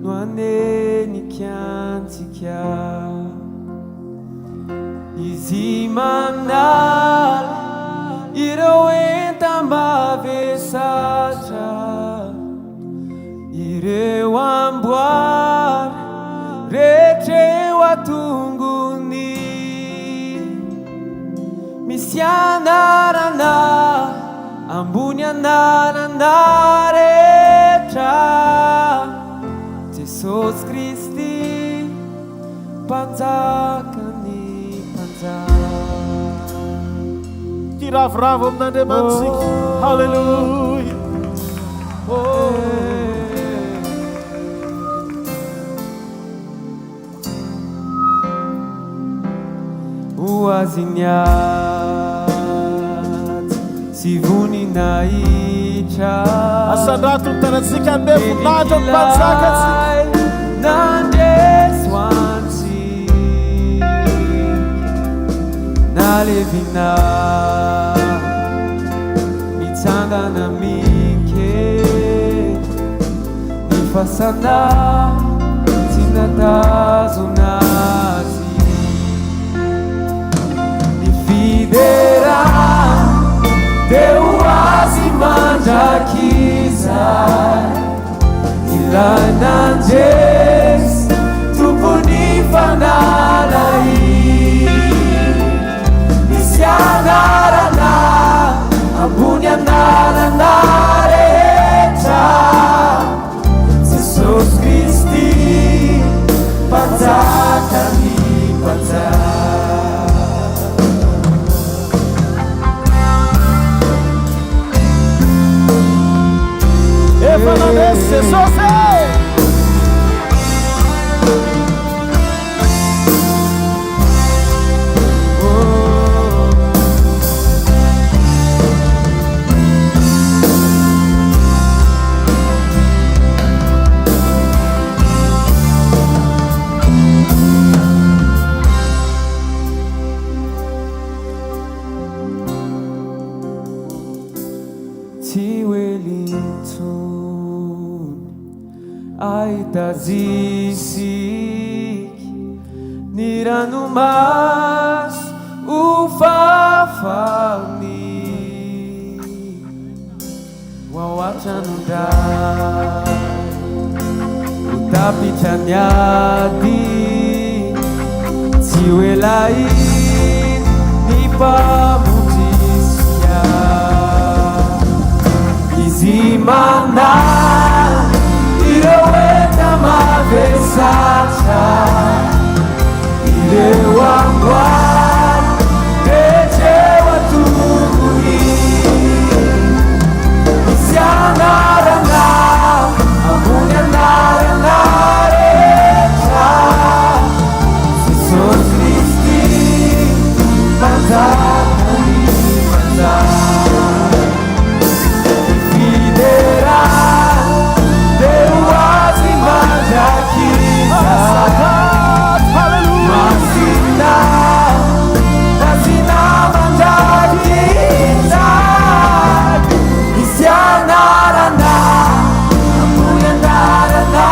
no hanenika antsika. Izy manala ireo enta-mavesatra, ireo amboara rehetra eo an-tongony. Misy anarana ambony anarana rehetra, Jesosy Kristy. Mpanjakan'ny mpanjaka. Hiravoravo amin'Andriamanitsika. Haleloia. Oh. Ho azy ny ady sy voninahitra. Asandrato ny tanantsika hanome voninahitra ny mpanjaka antsika. Nandresy ho antsika, nalevina, nitsangana minke, ny fasana tsy natazona azy. Ny fiderana dia ho azy mandrakizay. Ilay nandresy, Tompon'ny fanalahidy. Misy anarana ambony anarana rehetra, Jesosy Kristy, Mpanjakan'ny mpanjaka. Efa nandresy Jesosy e! Tsy ho ela intsony ahita azy isika, ny ranomaso ho fafany. Ho ao an-tranon-dray, ho tapitra ny ady, tsy ho ela iny ny Mpamonjy isika. Izy manala ireo enta-mavesatra, ireo amboara rehetra eo an-tongony. Misy anarana ambony anarana rehetra, Jesosy Kristy, Mpanjakan'ny mpanjaka. Ny fiderana dia ho Azy mandrakizay. Masina, masina mandrakizay. Misy anarana ambony anarana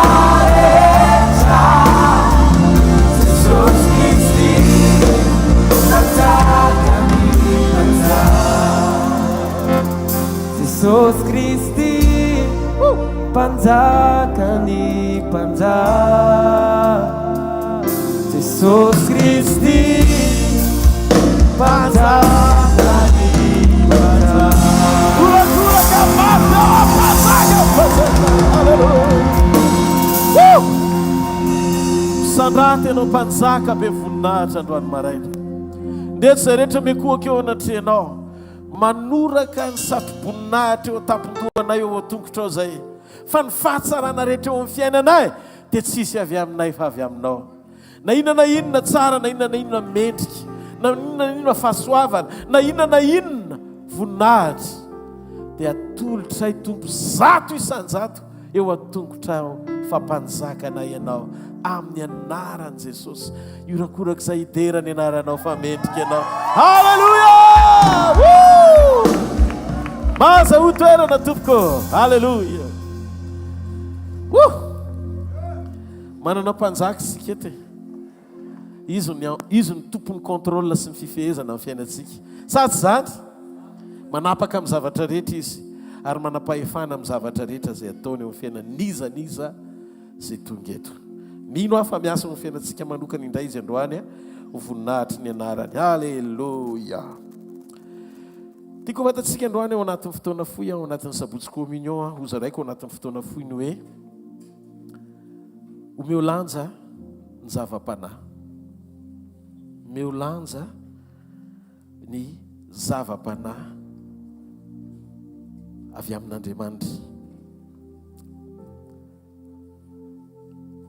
rehetra, Jesosy Kristy, Mpanjakan'ny mpanjaka. Jesosy Kristy, Mpanjakan'ny mpanjaka. Jesosy Kristy, Mpanjakan'ny. Woo! Misandrata ianao mpanjaka be voninahitra androany maraina. Ndeha izay rehetra mikohaka eo anatrehanao. Manoraka ny satroboninahitra eo an-tampon-dohanay eo an-tongotrao izay. Fa ny fahatsarana rehetra eo amin'ny fiainanay dia tsisy avy aminay fa avy aminao. Na inona na inona tsara, na inona na inona mendrika, na inona na inona fahasoavana, na inona na inona voninahitra, dia atolotray Tompo 100% eo an-tongotrao fa Mpanjaka anay Ianao, amin'ny anaran'i Jesosy. Hiorakorak'izay hidera ny anaranao fa mendrika Ianao. Haleloia! Woo! Mahazahoa toerana tompoko. Haleloia! Woo! Manana mpanjaka isika eto e. Izy no izy no tompon'ny contrôle sy ny fifehezana ny fiainantsika. Sa tsy izany? Manapaka amin'ny zavatra rehetra izy ary manam-pahefana amin'ny zavatra rehetra izay ataony eo amin'ny fiainan'iza n'iza izay tonga eto. Mino aho fa miasa eo amin'ny fiainantsika manokana indray izy androany ho voninahitry ny anarany. Alléluia. Tiako ho fantatsika androany ao anatin'ny fotoana fohy ao anatin'ny sabotsy communion hozaraiko ao anatin'ny fotoana fohy ny hoe Omeo lanja ny zava-panahy. Omeo lanja ny zava-panahy avy amin'Andriamanitra.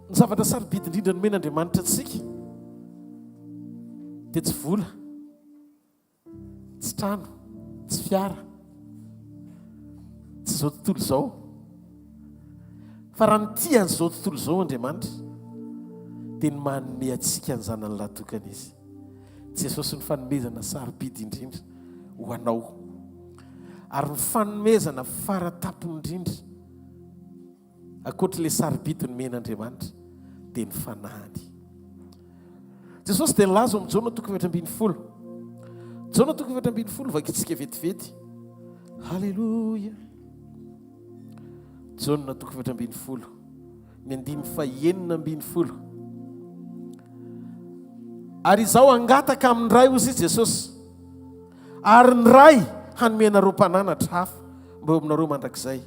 Ny zavatra sarobidy indrindra nomen'Andriamanitra antsika dia tsy vola. Tsy trano, tsy fiara, tsy izao tontolo izao. Fa raha nitia an'izao tontolo izao Andriamanitra, dia ny manome antsika ny zanany lahy tokana Izy. Jesosy ny fanomezana sarobidy indrindra ho anao. Ary ny fanomezana faratapony indrindra Ankoatra ilay sarobidy nomen'Andriamanitra dia ny fanahiny. Jesosy dia nilaza ao amin'ny Jaona toko 14. Jaona toko 14 vakintsika vetivety. Haleloia. Jaona toko 14. Ny andininy fahenina ambin'ny folo. Ary izaho hangataka amin'ny Ray hozy i Jesosy. Ary ny Ray hanome anareo mpananatra hafa mba eo aminareo mandrakizay.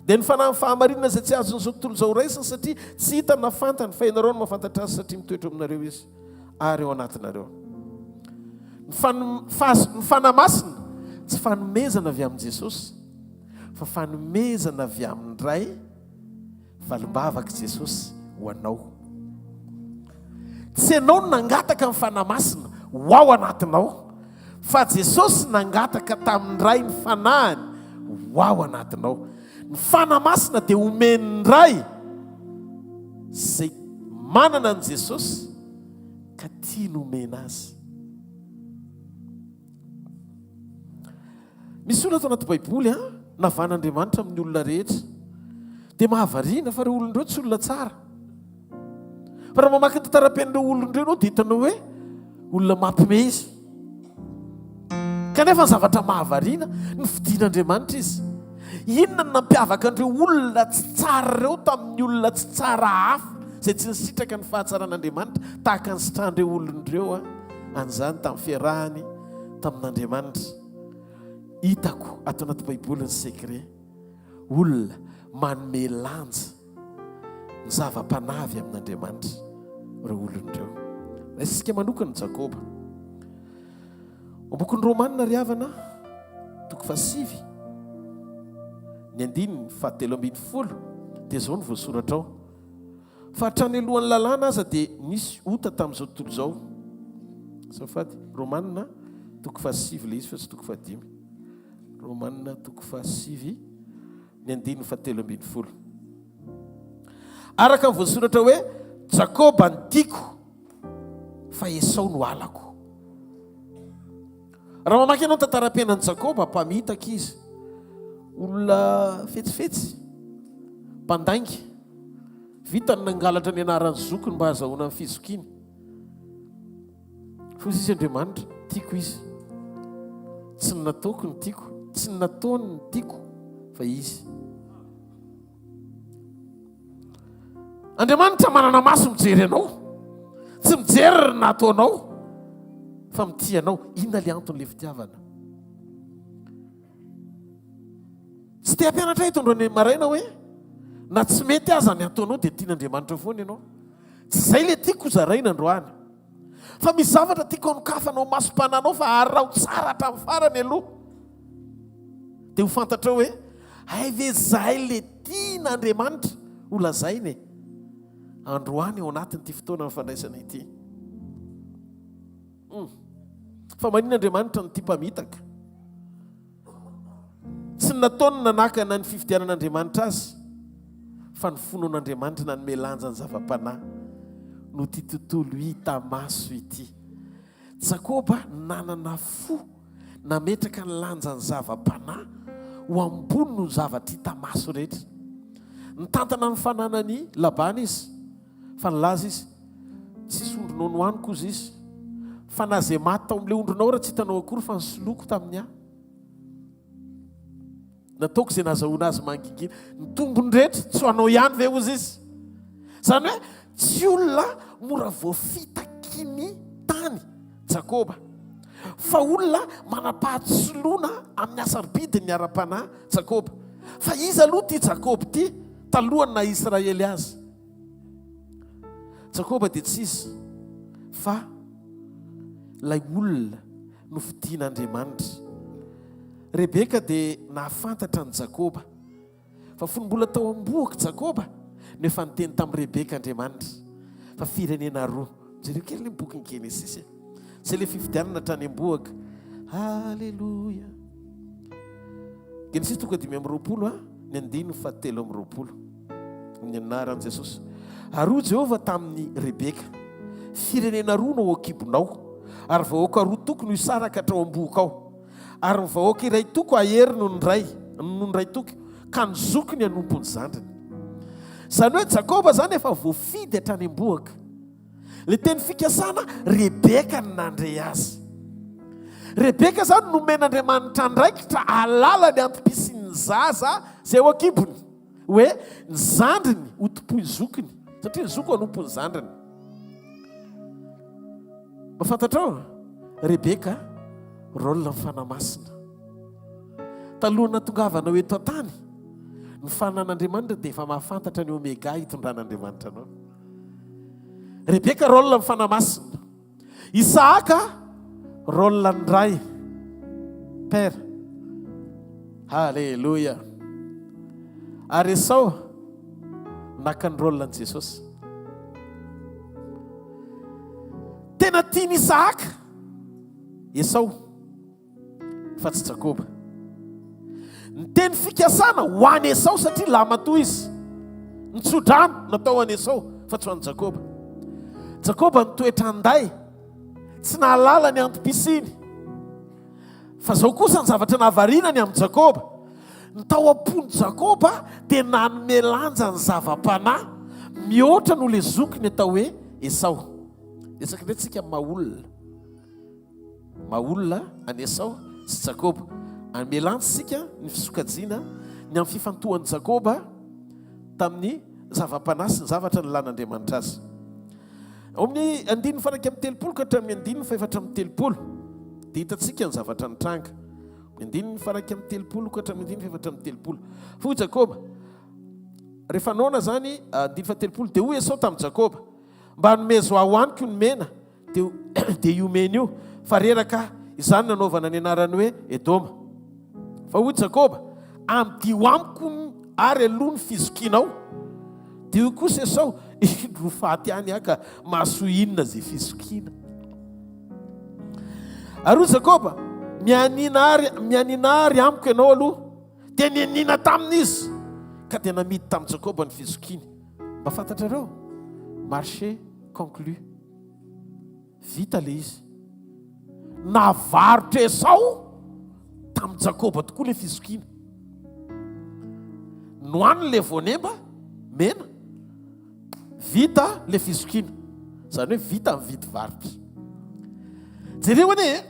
Dia ny fanahin'ny fahamarinana izay tsy azon'izao tontolo izao raisina satria tsy hitany na fantany fa ianareo no mahafantatra azy satria mitoetra eo aminareo izy ary ao anatinareo. Ny ny Fanahy Masina tsy fanomezana avy amin'i Jesosy fa fanomezana avy amin'ny Ray Valim-bavak'i Jesosy ho anao. Tsy ianao no nangataka ny Fanahy Masina ho ao anatinao, fa Jesosy nangataka tamin'ny Ray ny Fanahiny ho ao anatinao. Ny Fanahy Masina dia omen'ny Ray izay manana an'i Jesosy ka tiany homena azy. Misy olona ato anaty Baiboly an, navan'Andriamanitra amin'ny olona rehetra. Dia mahavariana fa ireo olona ireo tsy olona tsara. Fa raha mamaky ny tantaram-piainan'ireo olona ireo ianao dia hitanao hoe olona mampime izy. Kanefa ny zavatra mahavariana, nofidin'Andriamanitra izy. Inona no nampiavaka an'ireo olona tsy tsara ireo tamin'ny olona tsy tsara hafa izay tsy nisitraka ny fahatsaran'Andriamanitra tahaka ny sitrahan'ireo olona ireo an'izany tamin'ny fiarahany tamin'Andriamanitra. Hitako ato anaty Baiboly ny secret. Olona manome lanja ny zava-panahy avy amin'Andriamanitra ireo olona ireo. Raisintsika manokana Jakoba. Ao bokin'ny Romana ry havana, toko fahasivy, ny andininy fahatelo ambin'ny folo dia izao no voasoratra ao. Fa hatrany alohan'ny lalàna aza dia nisy ota tamin'izao tontolo izao. Azafady, Romana toko fahasivy ilay izy fa tsy toko fahadimy. Romana toko fahasivy, ny andininy fahatelo ambin'ny folo. Araka ny voasoratra hoe, Jakoba no tiako, fa Esao no halako. Raha mamaky ianao ny tantaram-piainan'i Jakoba, mpamitaka izy, olona fetsifetsy, mpandainga. Vita ny nangalatra ny anaran'ny zokiny mba hahazahoana ny fizokiany. Fa hoy izy Andriamanitra, tiako izy. Tsy ny nataoko no tiako, tsy ny nataony no tiako, fa izy. Andriamanitra manana maso mijery anao. Tsy mijery ny nataonao, fa mitia anao. Inona le anton'le fitiavana? Tsy te hampianatra eto androany maraina hoe. Na tsy mety aza ny ataonao dia tian'Andriamanitra foana ianao. Tsy izay ilay tiako hozaraina androany. Fa misy zavatra tiako hanokafanao masom-pananao fa araho tsara hatramin'ny farany aloha. Dia ho fantatrao hoe hay ve izay ilay tian'Andriamanitra ho lazaina e. Androany ao anatin'ity fotoana nifandraisana ity. Hum. Fa maninona Andriamanitra no tia mpamitaka? Tsy ny nataony no nanakana ny fifidianan'Andriamanitra azy, fa ny finoan'Andriamanitra nanome lanja ny zava-panahy noho ity tontolo hita maso ity. Jakoba nanana fo nametraka ny lanjan'ny zava-panahy ho ambony noho ny zavatra hita maso rehetra. Nitantana ny fananan'i Labana izy, fa nilaza izy, Tsisy ondrinao nohaniko, hozy izy, fa na izay maty tao amin'ilay ondrinao ary tsy hitanao akory fa nisoloiko tamin'ny ahy. Nataoko izay nahazahoana azy mangingina. Ny tombony rehetra tsy ho anao ihany ve hozy izy? Izany hoe tsy olona mora voafitaky ny tany Jakoba, fa olona manam-pahatsoloana amin'ny hasarobidiny ara-panahy Jakoba. Fa iza aloha ity Jakoba ity talohan'ny naha Israely azy? Jakoba dia tsy iza fa ilay olona nofidin'Andriamanitra. Rebeka dia nahafantatra an'i Jakoba, fa fony mbola tao am-bohoka Jakoba no efa niteny tamin'i Rebeka Andriamanitra fa firenena roa. Jereo kely ny bokin'i Genesisy e. Izay ilay fifidianana hatrany am-bohoka. Aleloia. Genesisy toko 25 a, ny andininy faha 23. Amin'ny anaran'i Jesosy. Ary hoy Jehovah tamin'i Rebeka, Firenena roa no ao an-kibonao, ary vahoaka roa toko no hisaraka hatrao am-bohokao. Ary ny vahoaka iray toko hahery noho ny iray, noho ny iray toko, ka ny zokiny hanompo ny zandriny. Izany hoe Jakoba izany efa voafidy hatrany am-bohoka. Ilay teny fikasana, Rebeka no nandre azy. Rebeka izany nomen'Andriamanitra andraikitra hahalala ny antom-pisian'ny zaza izay ao an-kibony. Hoe ny zandriny ho tompoin'ny zokiny, satria ny zoky hanompo ny zandriny. Mba fantatrao? Rebeka, rôle ny Fanahy Masina. Talohan'ny nahatongavanao eto an-tany, ny fanan'Andriamanitra dia efa mahafantatra ny Omega hitondran'Andriamanitra anao. Rebeka, rôle ny Fanahy Masina. Isahaka, rôle ny ray, père. Alléluia. Ary Esao naka ny rôle an'i Jesosy. Tena tian'i Isahaka Esao fa tsy Jakoba. Ny teny fikasana ho an'i Esao satria lahimatoa izy. Ny tsodrano natao ho an'i Esao fa tsy ho an'i Jakoba. Jakoba nitoetra an-day, tsy nahalala ny antom-pisiany. Fa izao kosa ny zavatra nahavariana ny amin'i Jakoba. Ny tao am-pon'i Jakoba dia nanome lanja ny zava-panahy mihoatra noho ilay zokiny atao hoe Esao. Resaka indray tsika maha olona. Maha olona an'i Esao sy Jakoba. Hanome lanja isika ny fisokajiana ny amin'ny fifantohan'i Jakoba tamin'ny zava-panahy sy ny zavatra nilan'Andriamanitra azy. Ao amin'ny andininy faha-31 ka hatramin'ny andininy faha-34 dia hitantsika ny zavatra nitranga. Ny andininy faha-31 ka hatramin'ny andininy faha-34. Fa hoy Jakoba, rehefa noana izany, andininy faha-30, dia hoy Esao tamin'i Jakoba, Mba anomezo ahy hohaniko ny mena, dia dia io mena io, fa reraka aho. Izany no nanaovana ny anarany hoe Edoma. Fa hoy Jakoba, Amidio amiko ary aloha ny fizokianao. Dia hoy kosa Esao, Indro ho faty ihany aho ka mahasoa inona izay fizokiana? Ary hoy Jakoba, Mianiana àry, mianiana àry amiko ianao aloha. Dia nianiana taminy izy, ka dia namidy tamin'i Jakoba ny fizokiany. Mba fantatrareo? Marché conclu. Vita ilay izy. Navarotra Esao tamin'i Jakoba tokoa ilay fizokiana. Nohaniny ilay voanemba mena. Vita ilay fizokiana. Izany hoe vita ny vidy varotra. Jereo anie e.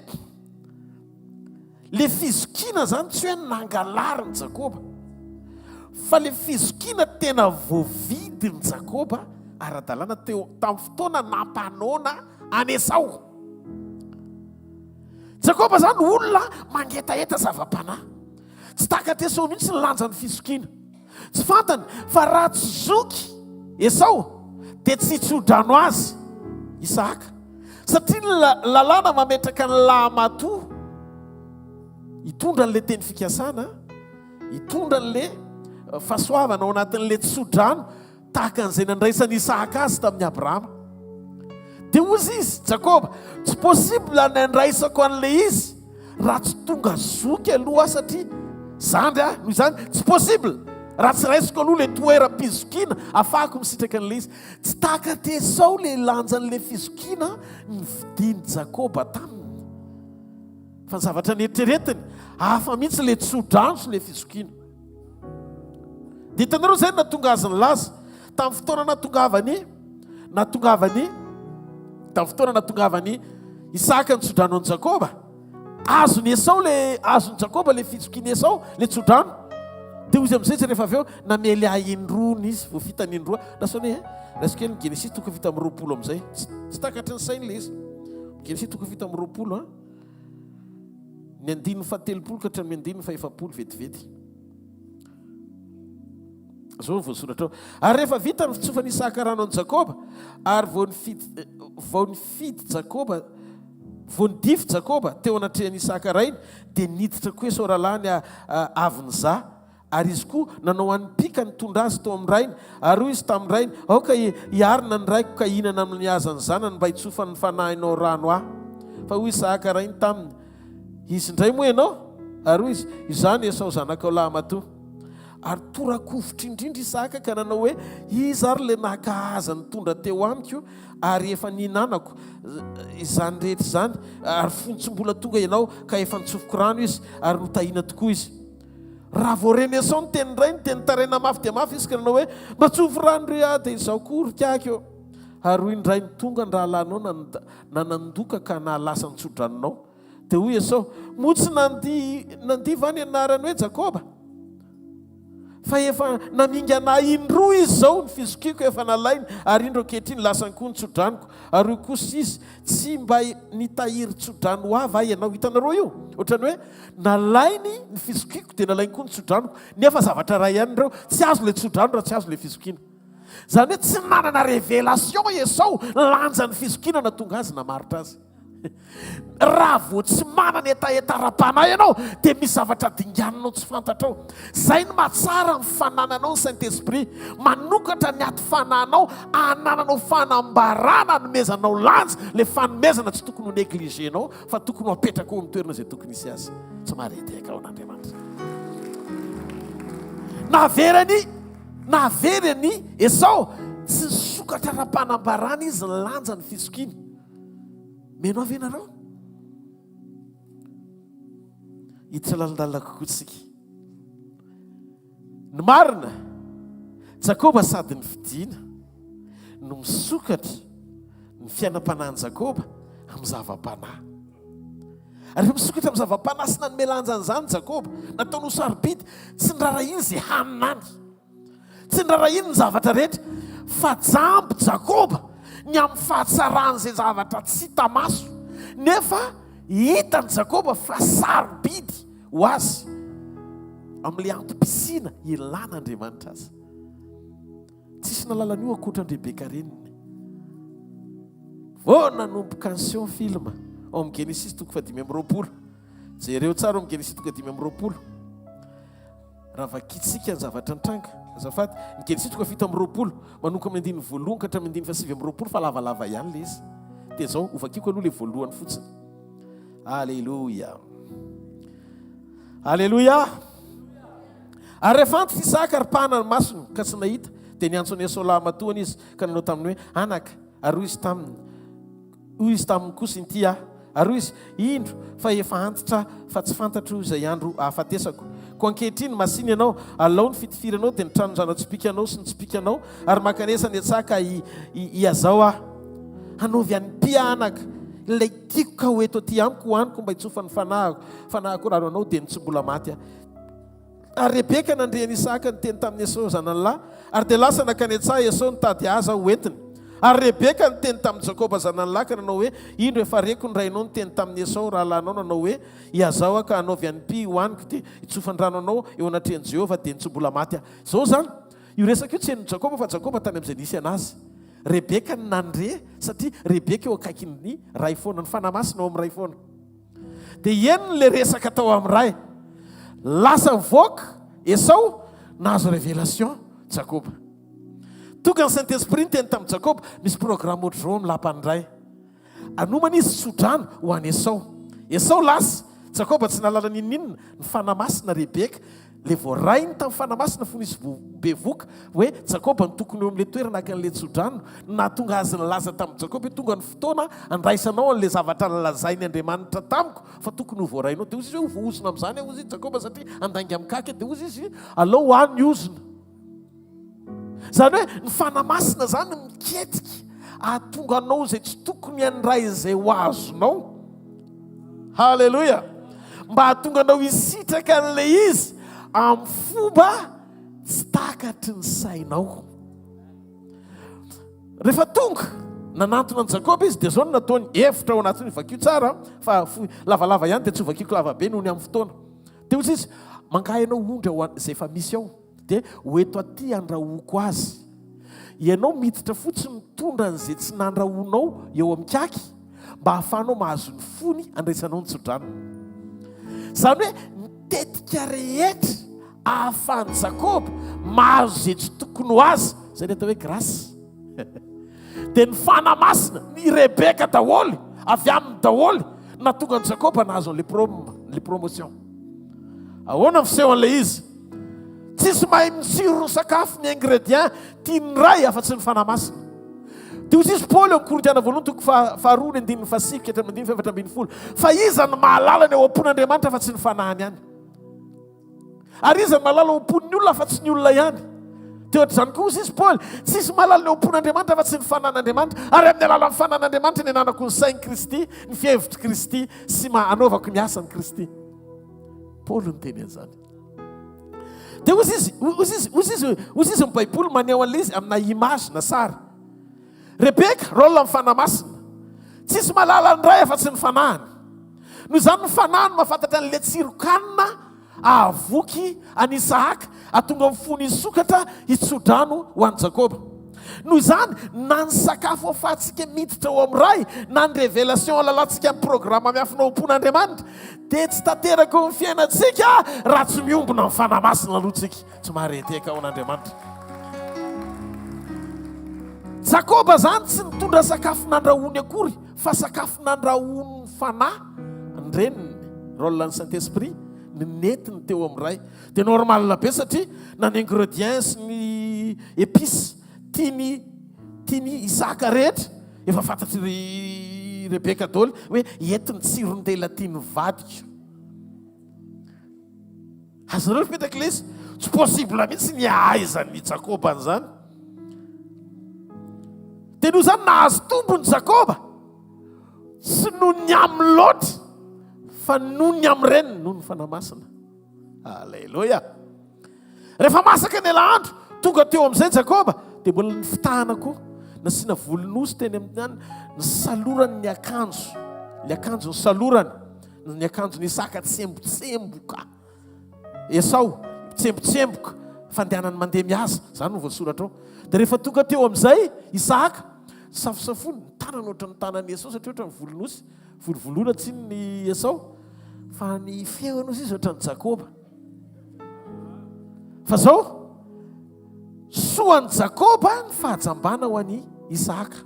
Le fizokiana zany tsy hoe nangalarin'i Jakoba fa le fizokiana tena voavidin'i Jakoba ara-dalàna teo tamin'ny fotoana nampanoana an'i Esao. Jakoba zany olona mangetaheta zava-panahy. Tsy takatr'i Esao mihitsy ny lanjan'ny fizokiana. Tsy fantany fa raha tsy zoky Esao dia tsy hitsodrano azy Isahaka. Satria ny lalàna mametraka ny lahamatoa hitondra an'ilay teny fikasana, hitondra an'ilay fahasoavana ao anatin'ilay tsodrano tahaka an'izay nandraisan'i Isahaka azy tamin'i Abrahama. Dia hozy izy, Jakoba, tsy possible ny handraisako an'ilay izy raha tsy tonga zoky aloha aho satria zandry aho. Noho izany, tsy possible raha tsy raisiko aloha ilay toeram-pizokiana ahafahako misitraka an'ilay izy. Tsy takatr'i Esao ilay lanjan'ilay fizokiana nividian'i Jakoba taminy. Fa ny zavatra neritreretiny, hafa mihitsy ilay tso-drano sy ilay fizokiana. Dia hitanareo izay no nahatonga azy nilaza, tamin'ny fotoana nahatongavany, nahatongavany, tamin'ny fotoana nahatongavany Isaka ny tso-drano an'i Jakoba, azon'i Esao le, azon'i Jakoba le fizokian'i Esao, le tso-drano. Dia hoy izy amin'izay izy rehefa avy eo, namely ahy indroa izy, voafitany indroa. Lasa hoe, raiso kely ny Genesisy toko 27 amin'izay. Tsy takatry ny sainy le izy. Genesisy toko 27 an. Ny andininy fahatelopolo ka hatramin'ny andininy fahefapolo vetivety. Izao no voasoratra ao. Ary rehefa vita ny fitsofan'i Isaka rano an'i Jakoba, ary vao nifidy, vao nifidy Jakoba, vao nidify Jakoba teo anatrehan'i Isaka rainy, dia niditra koa Esao rahalahiny avy nizaha. Ary izy koa nanao hanim-pika nitondra azy teo amin'ny rainy, ary hoy izy tamin'ny rainy, Aoka hiarina ny raiko ka hihinana amin'ny hazan'ny zanany mba hitsofan'ny fanahinao rano ahy. Fa hoy Isahaka rainy taminy, Izy indray moa ianao? Ary hoy izy, Izaho no Esao zanakao lahimatoa. Ary tora-kovitra indrindra Isahaka ka nanao hoe, Iza ary ilay naka haza nitondra teo amiko, ary efa nihinanako izany rehetra izany, ary fony tsy mbola tonga ianao, ka efa nitsofiko rano izy, ary notahina tokoa izy. Raha vao ren'i Esao ny tenin-drainy, dia nitaraina mafy dia mafy izy ka nanao hoe, Mba tsofy rano ry aho, dia izaho koa ry kiaky ô! Ary hoy ny rainy, Tonga ny rahalahinao nanandoka ka nahalasa ny tso-dranonao. Dia hoy Esao, Moa tsy nandia va ny anarany hoe Jakoba? Fa efa namingana ahy indroa izy izao, ny fizokiako efa nalainy, ary indro ankehitriny lasany koa ny tso-dranoko. Ary hoy kosa izy, Tsy mba nitahiry tso-drano ho ahy va ianao? Hitanareo io? Ohatran'ny hoe nalainy ny fizokiako dia nalainy koa ny tso-dranoko. Nefa zavatra iray ihany ireo, tsy azo ilay tso-drano raha tsy azo ilay fizokiana. Izany hoe tsy nanana révélation Esao, lanjan'ny fizokiana nahatonga azy namaritra azy. Raha vao tsy manana hetaheta ara-panahy ianao dia misy zavatra dinganinao tsy fantatrao. Izay no mahatsara ny fanananao ny Saint Esprit. Manokatra ny aty fanahinao hanananao fanambarana hanomezanao lanja ilay fanomezana tsy tokony ho négliger-nao fa tokony ho apetraka ao amin'ny toerana izay tokony hisy azy. Tsy maharetehaka ao an'Andriamanitra. Naverany naverany Esao tsy nisokatra ara-panambarana izy ny lanjan'ny fizokiana. Mino ahy ve nareo? Hiditra lalindalina kokoa tsika. Ny marina, Jakoba sady nifidiana no misokatra ny fiainam-panahin'i Jakoba amin'ny zava-panahy. Ary rehefa misokatra amin'ny zava-panahy sy nanome lanja an'izany Jakoba, nataony ho sarobidy, tsy niraharahiany izay hanina any. Tsy niraharahiany ny zavatra rehetra, fa jambo Jakoba ny amin'ny fahatsaran'izay zavatra tsy hita maso, nefa hitan'i Jakoba fa sarobidy ho azy amin'ilay antom-pisiana ilan'Andriamanitra azy. Tsisy nahalala an'io ankoatra an-dRebeka reniny. Vao nanomboka niseho ny film ao amin'ny Genesisy toko fahadimy amby 20. Jereo tsara ao amin'ny Genesisy toko fahadimy amby 20. Raha vakintsika ny zavatra nitranga, azafady, ny Genesisy toko 27, manomboka amin'ny andininy voalohany ka hatramin'ny andininy faha-29 fa lavalava ihany ilay izy. Dia izao, hovakiko aloha ilay voalohany fotsiny. Aleloia. Aleloia. Ary rehefa antitra Isaka ary pahana ny masony ka tsy nahita, dia niantso an'i Esao lahimatoany izy ka nanao taminy hoe, Anaka, ary hoy izy taminy, Hoy izy taminy kosa, Inty aho. Ary hoy izy, Indro, fa efa antitra aho, fa tsy fantatro izay andro hahafatesako. Koa ankehitriny, masìna ianao, alao ny fitifiranao, dia ny tranon-jana-tsipìkanao sy ny tsipìkanao, ary mankanesa any an-tsaha ka hihazao aho. Hanaovy an'ity aho, anaka, ilay tiako ka ho eto aty amiko hohaniko mba hitsofan'ny fanahiko, fanahiko rano anao, dia ny tsy mbola maty aho. Ary Rebeka nandre an'i Isaka niteny tamin'i Esao zanany lahy, ary dia lasa nankany an-tsaha Esao nitady haza ho entiny. Ary Rebeka niteny tamin'i Jakoba zanany lahy ka nanao hoe, Indro, efa reko ny rainao niteny tamin'i Esao rahalahinao nanao hoe, Ihazao aho ka anaovy an'ity hohaniko dia hitsofan-drano anao eo anatrehan'i Jehovah dia ny tsy mbola maty aho. Izao izany, io resaka io tsy henon'i Jakoba fa Jakoba tany amin'izay nisy an'azy. Rebeka no nandre satria Rebeka eo akaikin'ny ray foana, ny Fanahy Masina ao amin'ny ray foana. Dia henony ilay resaka tao amin'ny ray. Lasa nivoaka Esao, nahazo révélation Jakoba. Tonga ny Saint Esprit niteny tamin'i Jakoba, misy programme ohatr'izao amin'ny lapan'ny ray. Hanomana izy tso-drano ho an'i Esao. Esao lasa, Jakoba tsy nahalala n'inon'inona, ny Fanahy Masina Rebeka, ilay voarainy tamin'ny Fanahy Masina fony izy bevoka, hoe Jakoba no tokony eo amin'ilay toerana haka an'ilay tso-drano, no nahatonga azy nilaza tamin'i Jakoba hoe tonga ny fotoana handraisanao an'ilay zavatra nolazain' Andriamanitra tamiko fa tokony ho voarainao. Dia hoy izy hoe ho voaozona amin'izany aho, hoy izy Jakoba, satria handainga amin'i-kaka. Dia hoy izy, alao ho ahy ny ozona. Izany hoe ny Fanahy Masina izany miketrika ahatonga anao izay tsy tokony handray izay ho azonao. Haleloia! Mba hahatonga anao hisitraka an'ilay izy amin'ny fomba tsy takatry ny sainao. Rehefa tonga nanantona an'i Jakoba izy dia izao no nataony, hevitra ao anatiny, vakio tsara fa fohy lavalava ihany dia tsy ho vakiko lava be noho ny amin'ny fotoana. Dia hoy izy, mangaha ianao ondry ao izay efa misy ao. Dia ho eto aty andrahoako azy. Ianao miditra fotsiny mitondra an'izay tsy nandrahoanao eo amin'ny kaky mba hahafahanao mahazo ny fony handraisanao ny tsodranony. Izany hoe ny tetika rehetra ahafahan'i Jakoba mahazo izay tsy tokony ho azy, izay ny atao hoe grâce. Dia ny Fanahy Masina, ny Rebeka daholo, avy aminy daholo, nahatonga an'i Jakoba nahazo an'ilay prom, ilay promotion. Ahoana ny fisehon'ilay izy? Tsisy mahay mitsiro ny sakafo, ny ingrédients tian'ny Ray afa-tsy ny Fanahy Masina. Dia hoy izy Paoly ao amin'ny Korintiana voalohany toko faharoa ny andininy fahasivy ka hatramin'ny andininy fahefatra ambin'ny folo, fa iza no mahalala ny ao am-pon'Andriamanitra afa-tsy ny Fanahiny ihany? Ary iza no mahalala ao am-pon'ny olona afa-tsy ny olona ihany? Dia ohatr'izany koa hoy izy Paoly, tsisy mahalala ny ao am-pon'Andriamanitra afa-tsy ny Fanan'Andriamanitra, ary amin'ny alalan'ny Fanan'Andriamanitra ny ananako ny sain'i Kristy, ny fihevitr'i Kristy sy maha anaovako ny asan'i Kristy. Paoly niteny an'izany. Dia hoy izy, hoy izy, hoy izy, hoy izy ny Baiboly maneho an'ilay izy amina image na sary. Rebeka, rôle amin'ny Fanahy Masina. Tsisy mahalala ny Ray afa-tsy ny Fanahiny. Noho izany ny Fanahy no mahafantatra an'ilay tsiron-kanina ahavoky an'i Isahaka, hahatonga ny fony hisokatra hitso-drano ho an'i Jakoba. Noho izany, na ny sakafo ahafahantsika miditra ao amin'ny Ray, na ny révélation ahalalantsika ny programa miafina ao am-pon'Andriamanitra, dia tsy tanteraka eo amin'ny fiainantsika raha tsy miombona amin'ny Fanahy Masina aloha tsika. Tsy mahare tehaka ao an'Andriamanitra. Jakoba izany tsy nitondra sakafo nandrahoany akory, fa sakafo nandrahoan'ny Fanahy, ny reniny, rôle ny Saint Esprit, ny nentiny teo amin'ny Ray. Dia normal be satria na ny ingredients sy ny épices tiany tiany Isaka rehetra efa fantatry ry Rebeka daholo hoe eto ny tsiron-dela tian'ny vadiko. Azonareo ny petraka ilay izy? Tsy possible mihitsy ny hahaizan'i Jakoba an'izany. Dia noho izany nahazo tombony Jakoba. Tsy noho ny aminy loatra fa noho ny amin'ny reniny, noho ny Fanahy Masina. Aleloia! Rehefa masaka ny ela-andro, tonga teo amin'izay Jakoba, dia mbola nifitahana koa. Nasiana volon'osy teny amin'ny tany, nisalorany ny akanjo, ny akanjo nisalorany, ny akanjon'i Isaka tsembotsemboka. Esao, tsembotsemboka, fandehanany mandeha mihaza, izany no voasoratra ao. Dia rehefa tonga teo amin'izay Isaka, safosafony, ny tanany ohatran'ny tanan'i Esao satria ohatran'ny volon'osy. Volovoloina tsinona i Esao, fa ny feony ozy izy ohatran'i Jakoba. Fa zao, soa an'i Jakoba ny fahajambana ho an'i Isahaka.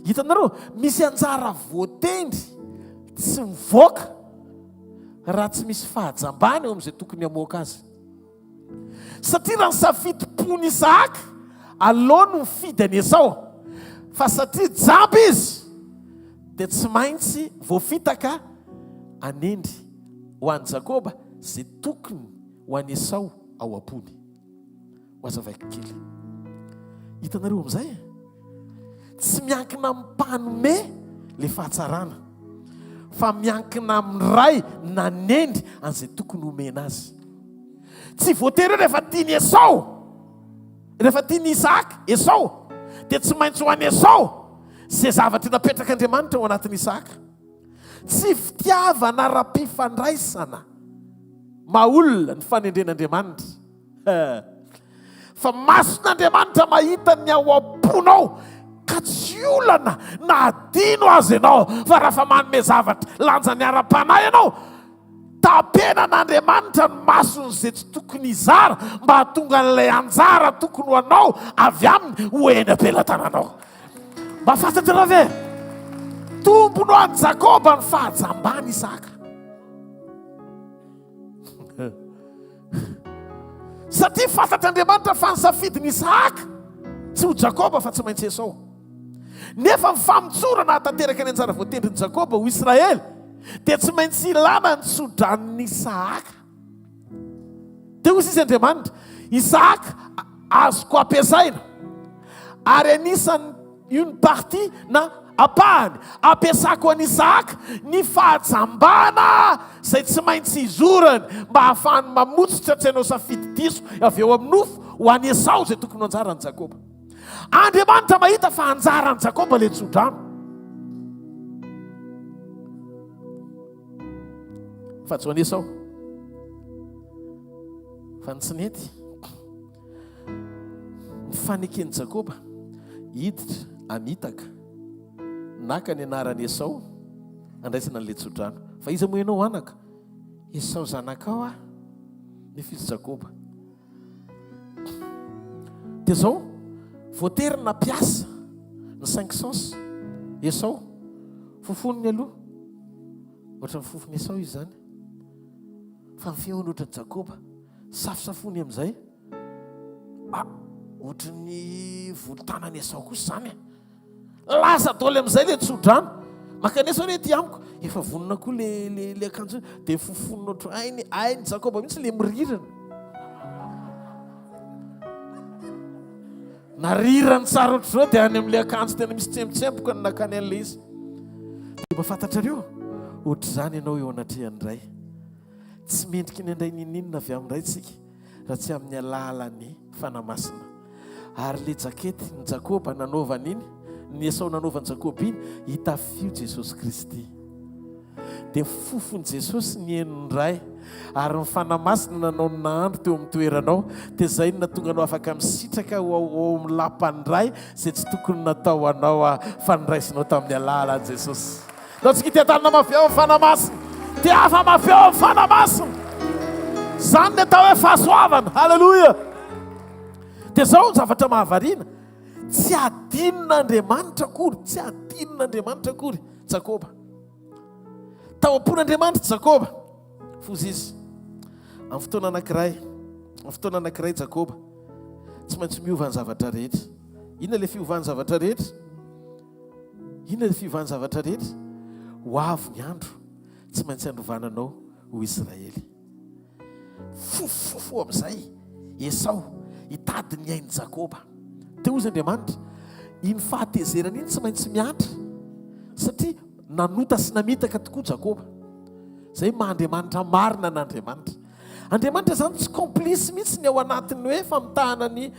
Hitanareo, misy anjara voatendry tsy mivoaka raha tsy misy fahajambana eo amin'izay tokony hamoaka azy. Satria raha ny safidim-pon'i Isahaka, aleo no mifidy an'i Esao. Fa satria jamba izy, dia tsy maintsy voafitaka hanendry ho an'i Jakoba izay tokony ho an'i Esao ao am-pony. Ho hazavaiko kely. Hitanareo amin'izay? Tsy miankina amin'ny mpanome ilay fahatsarana, fa miankina amin'ny ray nanendry an'izay tokony homena azy. Tsy voatery hoe rehefa tian'i Esao, rehefa tian'i Isaka, Esao, Dia tsy maintsy ho an'i Esao izay zavatra napetrak'Andriamanitra ao anatin'i Isaka. Tsy fitiavana ara-pifandraisana maha olona ny fanendren'Andriamanitra. Fa mason'Andriamanitra mahita ny ao am-ponao ka tsy olana na adino aza ianao fa raha fa manome zavatra lanjany ara-panahy ianao, tapenan'Andriamanitra ny mason'izay tsy tokony hizara mba hahatonga an'ilay anjara tokony ho anao avy aminy ho eny am-pelatananao. Mba fantatrareo ve? Tombony ho an'i Jakoba ny fahajamban'i Isaka. Satria fantatr'Andriamanitra fa ny safidin'i Isahaka tsy ho Jakoba fa tsy maintsy Esao. Nefa ny famotsorana hahatanteraka ny anjara voatendrin'i Jakoba ho Israely dia tsy maintsy ilana ny tsodranon'i Isahaka. Dia hoy izy Andriamanitra, Isahaka azoko ampiasaina ary anisan'ny une partie na ampahany ampiasako an'i Isahaka ny fahajambana izay tsy maintsy izorany mba hahafahany mamotsitra tsy hanao safidy diso avy eo amin'ny nofo ho an'i Esao izay tokony ho anjaran'i Jakoba. Andriamanitra mahita fa anjaran'i Jakoba ilay tsodrano. Fa tsy ho an'i Esao. Fa ny tsy nety. Ny faneken'i Jakoba hiditra hamitaka, naka ny anaran'i Esao handraisana an'ilay tsodrano. Fa iza moa ianao anaka? Esao zanakao aho, nefa izy Jakoba. Dia izao, voatery nampiasa ny cinq sens Esao. Fofoniny aloha. Ohatran'ny fofon'i Esao izy izany. Fa ny feony ohatran'i Jakoba. Safosafony amin'izay. Ah, ohatry ny volon-tanan'i Esao kosa izany e. Lasa daholo amin'izay ilay tsodrano. Mankanesa hoe ety amiko. Efa vonona koa le le le akanjo dia fofonina ohatry hainy hainy Jakoba mihitsy le mirirana. Narirany tsara ohatr'izao dia any amin'ilay akanjo tena misy tsembotsemboka no nakany an'ilay izy. Dia mba fantatrareo, ohatr'izany ianao eo anatrehan'ny Ray. Tsy mendriky ny handray n'inon'inona avy amin'ny Ray tsika raha tsy amin'ny alalan'ny Fanahy Masina. Ary ilay jakety ny Jakoba nanaovany iny, ny Esao nanaovan'i Jakoba iny, hitafio Jesosy Kristy. Dia fofon'i Jesosy ny henon'ny Ray, ary ny Fanahy Masina nanao ny nahandro teo amin'ny toeranao, dia izay no nahatonga anao afaka misitraka ho ao amin'ny lapan'ny Ray izay tsy tokony natao anao fa noraisinao tamin'ny alalan'i Jesosy. Ndao tsika hitia-tanana mafy ao amin'ny Fanahy Masina. Tiava mafy ao amin'ny Fanahy Masina. Izany ny atao hoe fahasoavana. Haleloia. Dia izao ny zavatra mahavariana. Tsy adinon'Andriamanitra akory, tsy adinon'Andriamanitra akory Jakoba. Tao am-pon'Andriamanitra Jakoba. Foza izy. Amin'ny fotoana anankiray, amin'ny fotoana anankiray Jakoba tsy maintsy miova ny zavatra rehetra. Inona ilay fiovan'ny zavatra rehetra? Inona ny fiovan'ny zavatra rehetra? Ho avy ny andro tsy maintsy handovana anao ho Israely. Fofofofo amin'izay Esao hitady ny ain'i Jakoba. Teo hozy Andriamanitra, iny fahatezerana iny tsy maintsy mihatra satria nanota sy namitaka tokoa Jakoba. Izay maha Andriamanitra marina an'Andriamanitra. Andriamanitra izany tsy complice mihitsy ny ao anatin'ny hoe famitahana ny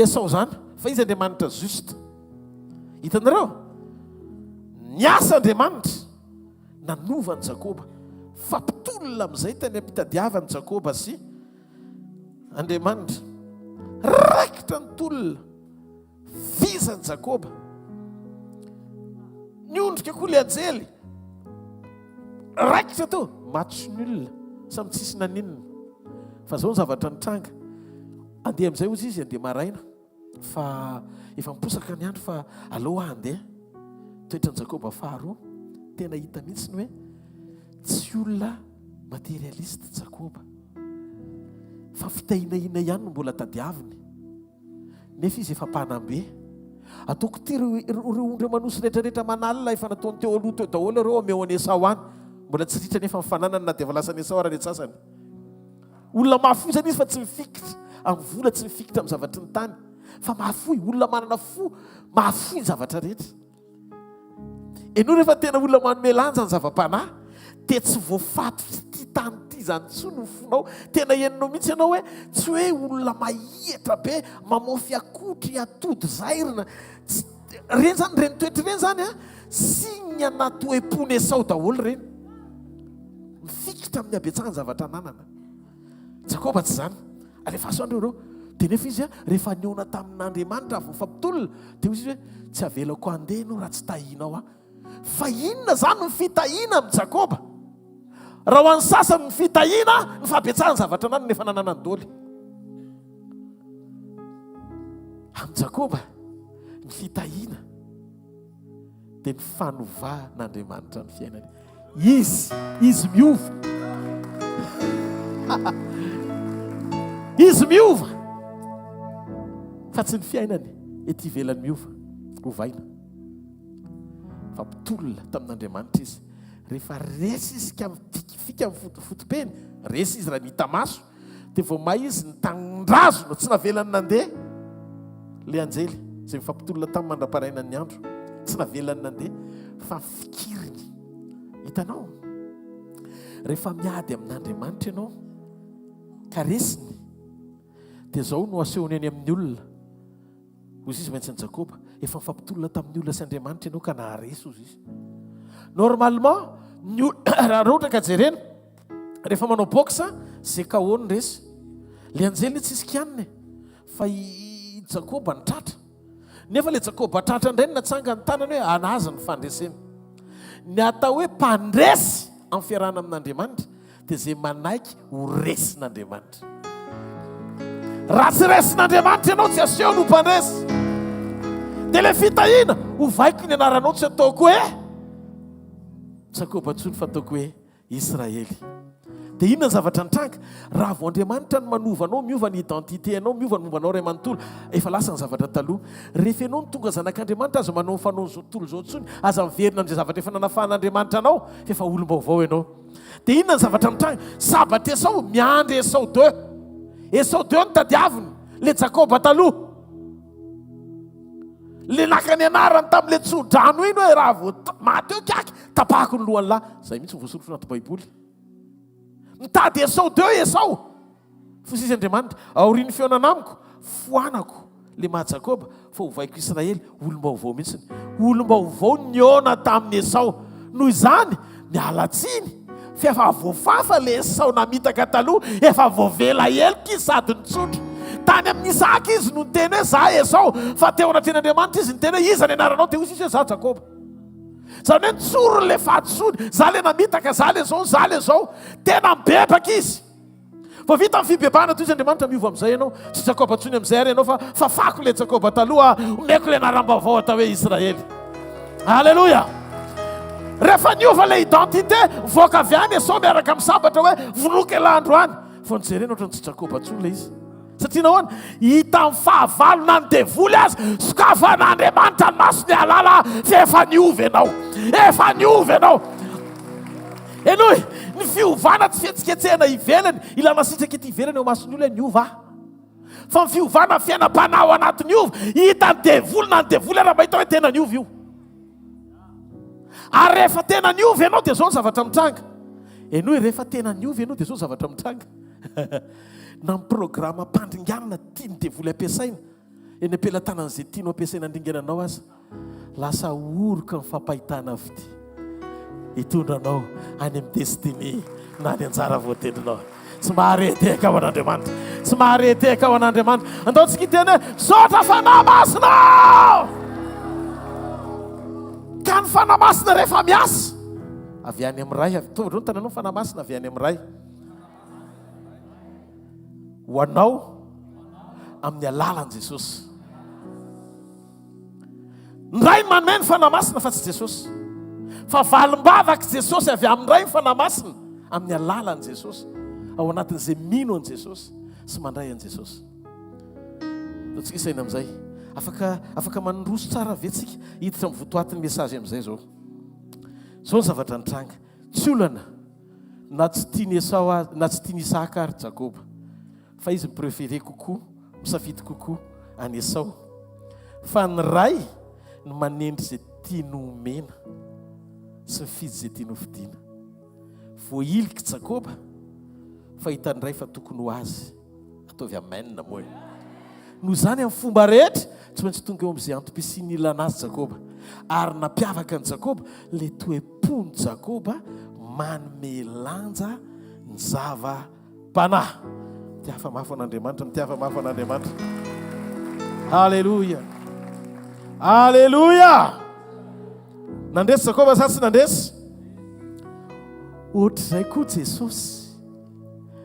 Esao izany, fa izy Andriamanitra juste. Hitanareo? Niasa Andriamanitra nanova an'i Jakoba. Fampitolona amin'izay tany am-pitadiavan'i Jakoba sy Andriamanitra. Raikitra ny tolona. Vizan'i Jakoba. Niondrika koa ilay anjely. Raikitra teo. Match nul. Samy tsisy naninona. Fa izao ny zavatra nitranga. Andeha amin'izay hozy izy, andeha maraina. Fa efa miposaka ny andro fa aleo aho handeha. Toetran'i Jakoba faharoa, tena hita mihitsy ny hoe tsy olona materialiste Jakoba. Fa fitahinahina ihany no mbola tadiaviny. Nefa izy efa mpanambe. Ataoko ity ireo ireo ondry aman'osy rehetrarehetra aman'alina efa nataony teo aloha teo daholo ireo omeo an'i Esao any. Mbola tsy ritra nefa ny fananany na dia efa lasan'i Esao ara ny antsasany. Olona mahafoy izany izy fa tsy mifikitra amin'ny vola, tsy mifikitra amin'ny zavatry ny tany, fa mahafoy, olona manana fo mahafoy ny zavatra rehetra. Ianao rehefa tena olona manome lanja ny zava-panahy dia tsy voafatotr'ity. tany ity izany intsony ny fonao. Tena henonao mihitsy ianao hoe tsy hoe olona mahihatra be, mamofy akotry, atody zairina. Tsy, ireny izany, ireny toetra ireny izany an, signe na toe-pon'i Esao daholo ireny. Mifikitra amin'ny habetsahan-javatra ananana. Jakoba tsy izany. Alefaso any ireo. Dia nefa izy rehefa nihaona tamin'Andriamanitra avy nifampitolona, dia hoy izy hoe, tsy avelako handeha ianao raha tsy tahianao aho. Fa inona izany ny fitahiana amin'i Jakoba? Raha ho an'ny sasany ny fitahiana, ny fahabetsahan'ny zavatra ananany efa nananany daholo. Amin'i Jakoba, ny fitahiana dia ny fanovan'Andriamanitra ny fiainany. Izy, izy miova. Izy miova. Fa tsy ny fiainany ety ivelany miova, ovaina. Fa mpitolona tamin'Andriamanitra izy. Rehefa resy izy ka mifikifika amin'ny fotopeny, resy izy raha ny hita maso, Dia vao may izy nitandrazona, tsy navelany nandeha ilay anjely izay mifampitolona taminy mandra-parainan'ny andro. Tsy navelany nandeha fa fikiriny. Hitanao? Rehefa miady amin'Andriamanitra ianao ka resiny, dia izao no asehony eny amin'ny olona. Hoy izy maintsy an'i Jakoba, efa nifampitolona tamin'ny olona sy Andriamanitra ianao ka naharesy, hoy izy. Normalement, ny raha ohatra ka jerena, rehefa manao boxe, ze KO no resy. Le anjely tsisy kianina e, fa i Jakoba ny tratra. Nefa le Jakoba tratra indray no natsanga ny tanany hoe anazy ny fandresena. Ny atao hoe mpandresy amin'ny fiarahana amin'Andriamanitra, dia izay manaiky ho resin'Andriamanitra. Raha tsy resin'Andriamanitra ianao, tsy asehony ho mpandresy. Dia ilay fitahiana, ovaiko ny anaranao, tsy ataoko hoe Jakoba intsony fa ataoko hoe Israely. Dia inona ny zavatra nitranga? Raha vao Andriamanitra no manova anao, miova ny identité anao, miova ny momba anao iray manontolo. Efa lasa ny zavatra taloha. Rehefa ianao no tonga zanak'Andriamanitra, aza manao ny fanaon'izao tontolo izao intsony, aza miverina amin'izay zavatra efa nanafahan'Andriamanitra anao, fa efa olom-baovao ianao. Dia inona ny zavatra mitranga? Sabatr' Esao, miandry Esao deux. Esao deux no tadiaviny, le Jakoba taloha. Le naka ny anarany tamin'le tso-drano iny hoe raha vao maty eo kiaky, tapahako ny lohan'ny lahy. Zay mihitsy no voasoratra anaty Baiboly. Mitady Esao deux Esao. Fosy izy Andriamanitra, aorian'ny fihaonana amiko, foanako le maha Jakoba, fa hovaiko Israely, olom-baovao mihitsiny. Olom-baovao nihaona tamin'i Esao. Noho izany, miala tsiny, fa efa voafafa le Esao namitaka taloha, efa voavela heloka izy sady nitsotra. Tany amin'i Isaka izy no niteny hoe za Esao, fa teo anatrehan'Andriamanitra izy niteny hoe iza ny anaranao, dia hoy izy hoe za Jakoba. Izany hoe nitsoriny le fahadisoany, za le namitaka, za le zao, za le zao. Tena mibebaka izy. Vao vita ny fibebahana toy izy Andriamanitra miova amin'izay ianao. Tsy Jakoba intsony amin'izay ary ianao fa fafako ilay Jakoba taloha, omeko ilay anaram-baovao atao hoe Israely. Alléluia! Rehefa niova ilay identité, mivoaka avy any Esao miaraka amin'ny sabatra hoe vonoiko ialahy androany. Vao nijerena ohatran'ny tsy Jakoba intsony ilay izy. Satria nahoana? Hitan'ny fahavalo na ny devoly aza, sokafan'Andriamanitra ny masony hahalala fa efa niova ianao. Efa niova ianao. Henoy, ny fiovana tsy fihetsiketsehana ivelany, ilana sitraka ety ivelany eo imason'ny olona hoe niova aho. Fa ny fiovana fiainam-panahy ao anaty niova, hitan'ny devoly na ny devoly ara mahita hoe tena niova io. Ary rehefa tena niova ianao dia izao ny zavatra mitranga. Henoy, rehefa tena niova ianao dia izao ny zavatra mitranga. Na ny programam-pandringanana tian'ny devoly ampiasaina, eny am-pelatanan'izay tianao ampiasaina handringana anao aza, Lasa oroka ny fampahitana fitia hitondra anao any amin'ny destiny na ny anjara voatendrinao. Tsy maharehetehaka ao an'Andriamanitra. Tsy maharehetehaka ao an'Andriamanitra. Andao tsika hiteny hoe misaotra Fanahy Masina! Ka ny Fanahy Masina rehefa miasa avy any amin'ny Ray, avy tonga ny tananao Fanahy Masina avy any amin'ny Ray. Ho anao amin'ny alalan'i Jesosy. Ny Ray manome ny Fanahy Masina fa tsy Jesosy. Fa valim-bavak'i Jesosy avy amin'ny Ray ny Fanahy Masina amin'ny alalan'i Jesosy. Ao anatin'izay mino an'i Jesosy sy mandray an'i Jesosy. Ataontsika saina amin'izay. Afaka afaka mandroso tsara ve tsika hiditra amin'ny votoatin'ny message amin'izay izao. Izao ny zavatra nitranga. Tsy olana na tsy tian'i Esao na tsy tian'i Isaka ary Jakoba. Fa izy mi-préférer kokoa, misafidy kokoa an'i Esao. Fa ny ray no manendry izay tiany homena sy mifidy izay tiany hofidiana. Voahiliky Jakoba fa hitan'ny Ray fa tokony ho azy. Ataovy amen moa e. Noho izany amin'ny fomba rehetra, tsy maintsy tonga eo amin'izay antom-pisian'ny ilana azy Jakoba. Ary nampiavaka an'i Jakoba ilay toe-pon'i Jakoba manome lanja ny zava-panahy. Mitiafa mafy an'Andriamanitra, mitiafa mafy an'Andriamanitra. Haleloia. Haleloia. Nandresy Jakoba sa tsy nandresy? Ohatr'izay koa Jesosy.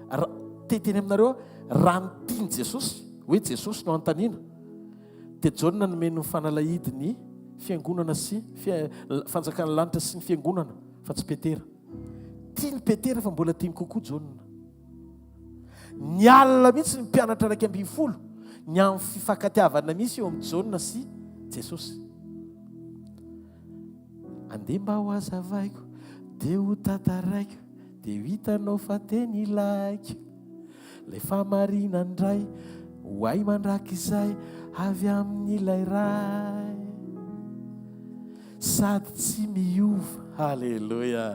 Ra, te hiteny aminareo aho, raha ny tian'i Jesosy, hoe Jesosy no anontaniana, dia Jaona nomeny ny fanalahidy ny fiangonana sy fanjakan'ny lanitra sy ny fiangonana, fa tsy Petera. Tian'i Petera fa mbola tiany kokoa Jaona. Nialona mihitsy ny mpianatra 11 ny amin'ny fifankatiavana misy eo amin'i Jaona sy Jesosy. Andeha mba ho hazavaiko, dia ho tantaraiko, dia ho hitanao fa tena ilaiko. Ilay fahamarinan'ny Ray, ho ahy mandrakizay, avy amin'ilay Ray. Sady tsy miova, haleloia,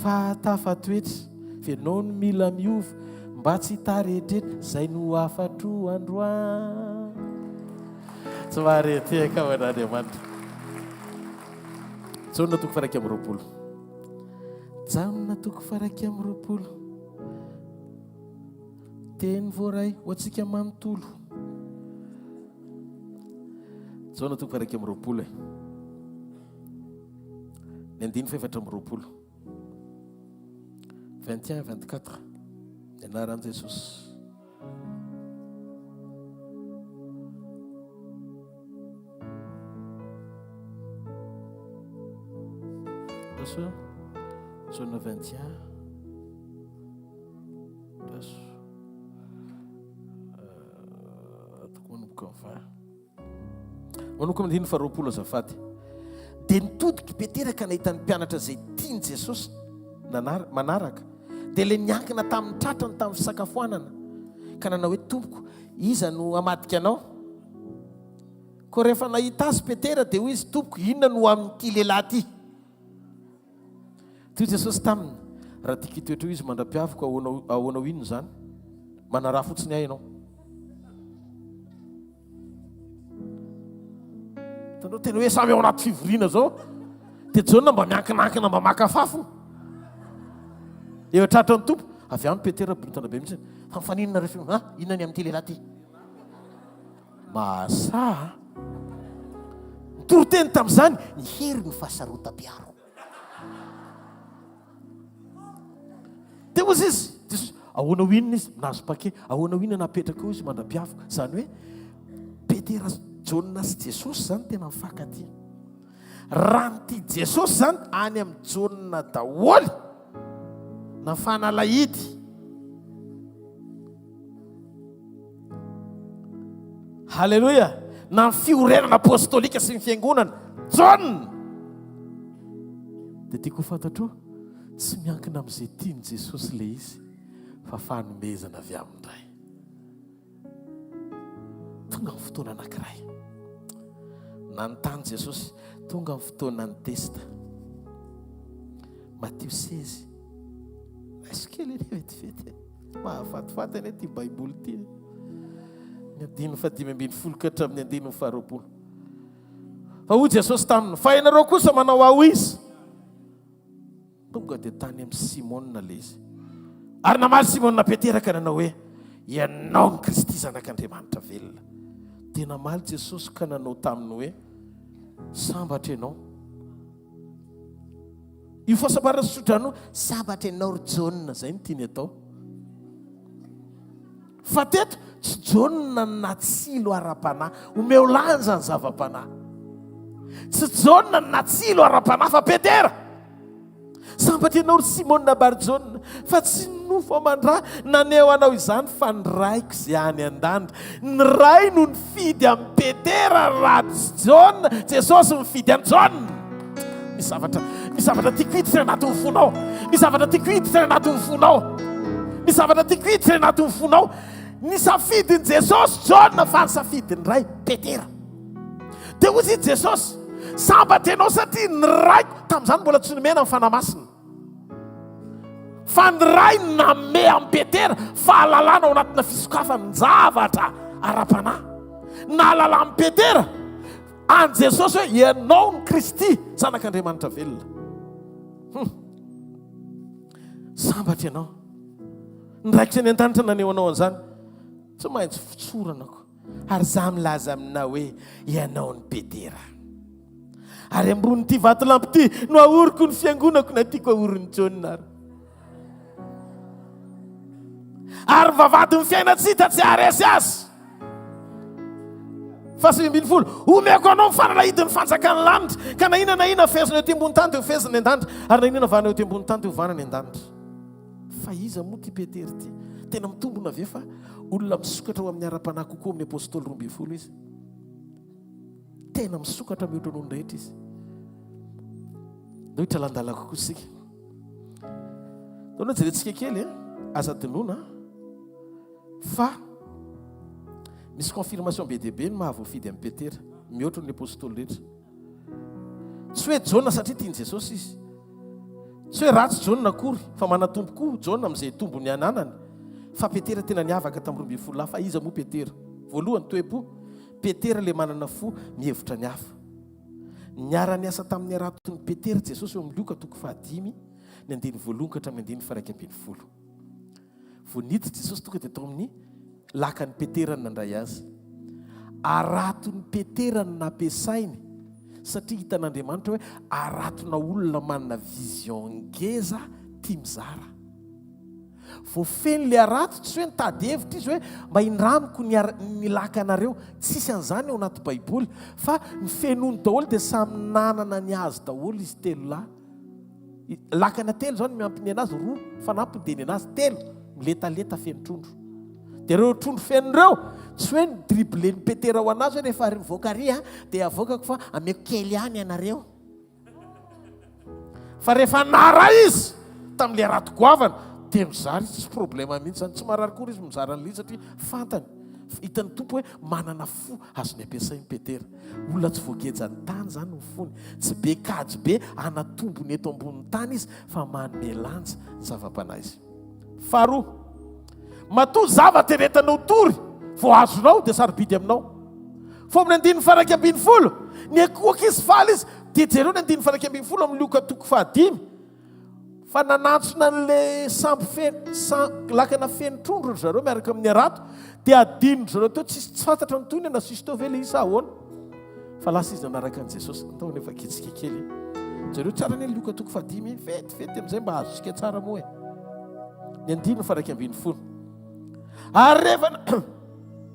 fa tafatoetra, f'ianao no mila miova, mba tsy hitaredretra, izay no hafatro androany. Tsy mahare tehaka ho an'Andriamanitra. Jaona toko faraika amby 20. Jaona toko faraika amby 20. Teny voaray ho antsika manontolo. Jaona toko faraika amby 20 e. Ny andininy fahefatra amby 20. 21 24. Ny anaran'i Jesosy. Raso, Jaona 21. Raso. Euh, toko manomboka amin'ny faha. Manomboka amin'ny andininy faharoapolo azafady. Dia nitodika i Petera ka nahita ny mpianatra izay tian'i Jesosy nanar- manaraka. Dia ilay niankina tamin'ny tratrany tamin'ny fisakafoanana ka nanao hoe, Tompoko, iza no hamadika anao? Koa rehefa nahita azy Petera dia hoy izy, Tompoko, inona no amin'ity lehilahy ity? Toy Jesosy taminy, Raha tiako hitoetra eo izy mandra-piaviko, ahoana ahoana ho inona izany? Manaraha fotsiny ahy ianao. Hitanao tena hoe samy ao anaty fivoriana zao. Dia Jaona mba miankinankina mba maka fafiny. Eo tratran'ny Tompo. Avy any Petera bontana be mihitsy. Fa mifaninona nareo fio? Ha? Inona ny amin'ity lehilahy ity? Mahasaha. Nitory teny tamin'izany ny hery ny fahasarotam-piaro. Dia hoy izy, Jesosy, ahoana ho inona izy? Nahazo paquet. Ahoana ho inona napetraka eo izy mandra-piavoko? Izany hoe Petera, Jaona sy Jesosy izany tena mifankatia. Raha ny tia Jesosy izany any amin'i Jaona daholo na fanalahidy. Haleloia! Na ny fiorenana apostolika sy ny fiangonana. Jaona! Dia tiako ho fantatrao, tsy miankina amin'izay tian'i Jesosy ilay izy, fa fanomezana avy amin'ny Ray. Tonga ny fotoana anankiray. Nanontany Jesosy, tonga ny fotoanan'ny test. Matio 16. Raiso kely anie vetivety e. Mahafatifaty anie ity Baiboly ity e. Ny andininy fahadimy ambin'ny folo ka hatramin'ny andininy faharoapolo. Fa hoy Jesosy taminy, fa ianareo kosa manao ahy ho iza? Tonga dia tany amin'i Simona ilay izy. Ary namaly Simona Petera ka nanao hoe, Ianao no Kristy Zanak'Andriamanitra velona. Dia namaly Jesosy ka nanao taminy hoe, Sambatra ianao. Io fahasambarana sy tsodrano io, sambatra ianao ry Jaona, izay no tiany atao. Fa teto, tsy Jaona no natsilo ara-panahy. Omeo lanja ny zava-panahy. Tsy Jaona no natsilo ara-panahy fa Petera. Sambatra ianao ry Simona Barjona, fa tsy ny nofo aman-dra naneho anao izany fa ny Raiko izay any an-danitra. Ny Ray no nifidy an'i Petera raha tsy Jaona, Jesosy nifidy an'i Jaona. Misy zavatra, misy zavatra tiako hiditra anatin'ny fonao. Misy zavatra tiako hiditra anatin'ny fonao. Misy zavatra tiako hiditra anatin'ny fonao. Ny safidin'i Jesosy Jaona fa ny safidin'ny Ray Petera. Dia hoy izy Jesosy, sambatra ianao satria ny Raiko, tamin'izany mbola tsy nomena ny Fanahy Masina. Fa ny Ray no nanome an'i Petera fahalalana ao anatina fisokafan-javatra ara-panahy. Nahalalan'i Petera an'i Jesosy hoe ianao no Kristy, Zanak'Andriamanitra velona. Hum. Sambatra ianao. Ny Raiko any an-danitra naneho anao an'izany. Tsy maintsy fotsorana ko. Ary izaho milaza aminao hoe ianao no Petera. Ary ambonin'ity vatolampy ity no ahoriko ny fiangonako na tiako ahorin'i Jaona ary. Ary ny vavahadin'ny fiaina-tsy hita tsy haharesy azy. Faha-19, Omeko anao ny fanalahidin'ny fanjakan'ny lanitra, ka na inona na inona fehezina eo ety ambony tany dia ho fehezina any an-danitra, ary na inona vahana eo ety ambony tany dia ho vahana any an-danitra. Fa iza moa ity Petera ity? Tena mitombina ve fa olona misokatra ho amin'ny ara-panahy kokoa amin'ny apostoly 12 izy? Tena misokatra mihoatra noho ny rehetra izy. Ndao hitralandala kokoa isika. Ndao aloha jerentsika kely e. Aza adinoina fa misy confirmation be dia be ny mahavoafidy an'i Petera mihoatra ny apostoly rehetra. Tsy hoe Jaona satria tian'i Jesosy izy. Tsy hoe ratsy Jaona akory fa manatombo koa Jaona amin'izay tombony ananany. Fa Petera tena niavaka tamin'ny 12 lahy. Fa iza moa Petera? Voalohany, toe-po. Petera ilay manana fo mihevitra ny hafa. Niara-niasa tamin'ny haraton'i Petera Jesosy eo amin'ny Lioka toko fahadimy, ny andininy voalohany ka hatramin'ny andininy faha-11. Vao niditra Jesosy tonga dia tao amin'ny lakan'i Petera no nandray azy. Haraton'i Petera no nampiasainy satria hitan'Andriamanitra hoe haratona olona manana vision ngeza tia mizara. Vao feno ilay harato, tsy hoe nitady hevitra izy hoe mba indramiko ny ny lakanareo. Tsisy an'izany ao anaty Baiboly. Fa ny fenoiny daholo dia samy nanana ny azy daholo izy telo lahy. Lakana telo izany miampy ny anazy, roa fanampiny dia ny anazy telo miletaleta feno trondro. Dia ireo trondro feno ireo, tsy hoe ni-dribbler-n'i Petera ho anazy hoe rehefa mivoaka ary dia avoakako fa ameko kely ihany ianareo. Fa rehefa naray izy tamin'ilay harato goavana dia mizara izy, tsy problème mihitsy izany, tsy marary akory izy mizara an'ilay izy satria fantany, hitan'ny Tompo hoe manana fo azony ampiasaina Petera. Olona tsy voagejan'ny tany izany ny fony, tsy be kajy be hanatombony eto ambonin'ny tany izy fa manome lanja ny zava-panahy izy. Faharoa, matoa zava-teretana ho tory vao azonao dia sarobidy aminao. Fa amin'ny andininy faha-11, niankohoka izy faly izy, dia jereo ny andininy faha-11 amin'ny Lioka toko fahadimy, fa nanantsona an'ilay sambo feno, lakana feno trondro ry zareo miaraka amin'ny harato, dia adinin-dry zareo teo, tsisy tsy fantatra ny tohiny na sisy teo ve ilay izy sa ahoana. Fa lasa izy nanaraka an'i Jesosy. Andao anefa kitsika kely. Jereo tsara anie Lioka toko fahadimy e. Vetivety amin'izay mba azontsika tsara moa e. Ny andininy faha-11. Ary rehefa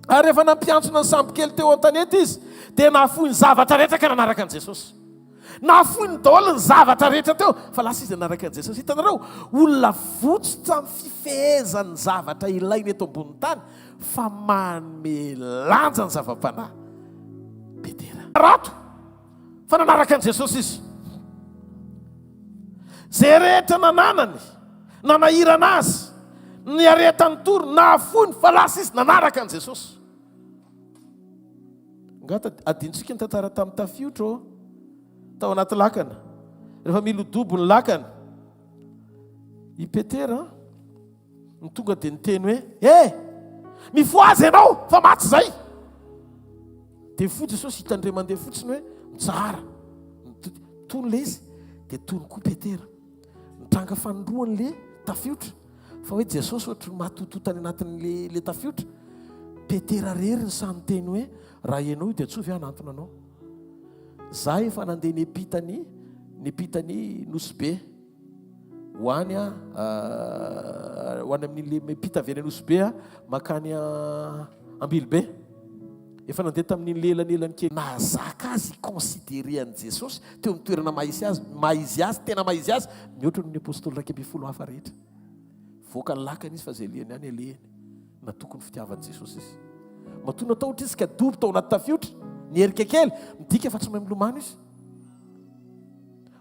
ary rehefa nampiantsona ny sambokely teo an-tanety izy, dia nahafoy ny zavatra rehetra ka nanaraka an'i Jesosy. Nahafoy ny daholo ny zavatra rehetra teo, fa lasa izy nanaraka an'i Jesosy. Hitanareo, olona votsotra amin'ny fifehezany ny zavatra ilainy eto ambonin'ny tany, fa manome lanja ny zava-panahy. Petera. Rato fa nanaraka an'i Jesosy izy. Izay rehetra nananany, nanahirana azy, niaretany tory, nahafoiny fa lasa izy nanaraka an'i Jesosy. Angata adinontsika ny tantara tamin'ny tafiotra ô, tao anaty lakana. Rehefa milodobo ny lakana, i Petera no tonga dia niteny hoe, Eh! Mifohaza ianao fa maty izay! Dia mifoha Jesosy, hitany indray mandeha fotsiny hoe mitsahara. Tony ilay izy, dia tony koa Petera. Nitranga fanindroany ilay tafiotra, fa hoe Jesosy ohatry ny matotoa tany anatin'ilay ilay tafiotra. Petera irery no sahy niteny hoe, raha ianao io dia antsoy ve hanantona anao. Za efa nandeha niampita ny niampita ny Nosy Be. Ho any ho any amin'iny le miampita avy any Nosy Be mankany Ambilobe. Efa nandeha tamin'iny le elanelany kely. Nahazaka azy hi-considerer an'i Jesosy teo amin'ny toerana maha izy azy, maha izy azy, tena maha izy azy, mihoatra noho ny apostoly 11 hafa rehetra. Voaka ny lakana izy fa izay alehany any alehany. Natoky ny fitiavan'i Jesosy izy. Matoa natahotra izy ka dobo tao anaty tafiotra, niherika kely, midika fa tsy mahay milomano izy.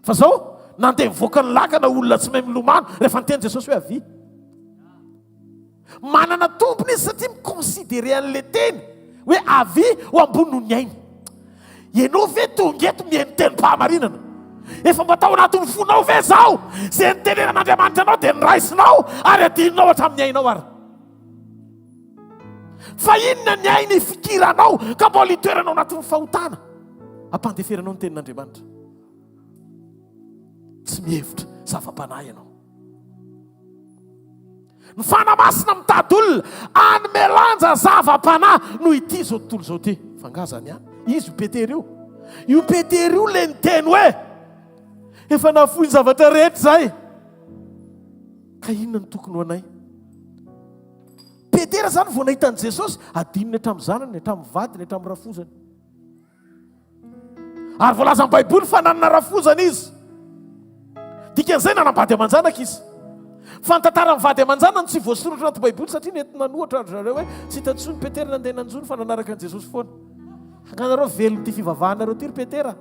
Fa zao, nandeha nivoaka ny lakana olona tsy mahay milomano rehefa niteny Jesosy hoe avia. Manana tombony izy satria mi-considérer an'ilay teny hoe avia ho ambony noho ny ainy. Ianao ve tonga eto mihaino tenim-pahamarinana? Efa mba tao anatin'ny fonao ve izao? Izay nitenenan'Andriamanitra anao dia noraisinao ary adinonao hatramin'ny ainao ary. Fa inona ny aina ifikiranao ka mbola itoeranao anatin'ny fahotana? Ampandeferanao ny tenin'Andriamanitra. Tsy mihevitra zava-panahy ianao. Ny Fanahy Masina mitady olona hanome lanja zava-panahy noho ity izao tontolo izao ity. Fa angaha izany ihany? Izy io Petera io. Io Petera io ilay niteny hoe, efa nahafoy ny zavatra rehetra izahay, ka inona no tokony ho anay? Petera izany vao nahita an'i Jesosy, adinony hatramin'ny zanany, hatramin'ny vadiny, hatramin'ny rafozany. Ary voalazan'ny Baiboly fa nanana rafozana izy. Dikan'izay nanambady aman-janaka izy. Fa ny tantaran'ny vady aman-janany tsy voasoratra anaty Baiboly satria nentina nanohatra ry zareo hoe tsy hita intsony Petera nandeha nanjono fa nanaraka an'i Jesosy foana. Angaha nareo velon'ity fivavahanareo ity ry Petera?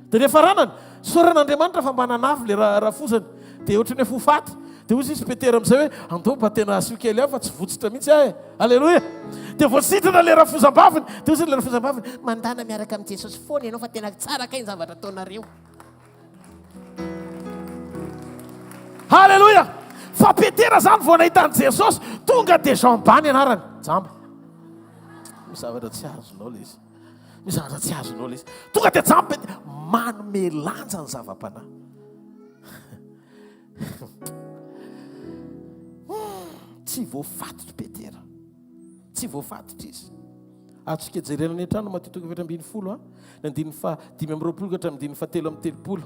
Dia niafaranany, isaorana Andriamanitra fa mba nanavy ilay rafozany. Dia ohatran'ny hoe ho faty. Dia hoy izy Petera amin'izay hoe, andao mba tena asio kely aho fa tsy votsitra mihitsy aho e. Aleloia. Dia voasitrana ilay rafozam-baviny. Dia hoy izy ilay rafozam-baviny, mandana miaraka amin'i Jesosy foana ianao fa tena tsara kay ny zavatra ataonareo. Haleloia. Fa Petera izany vao nahita an'i Jesosy, tonga dia Jean Ba ny anarany. Jamba. Misy zavatra tsy azonao ilay izy. Misy zavatra tsy azonao ilay izy. Tonga dia jamba Petera. Manome lanja ny zava-panahy. Tsy voafatotra Petera. Tsy voafatotra izy. Azontsika jerena any an-trano Matio toko 14 a, ny andininy faha 25 ka hatramin'ny andininy faha 33.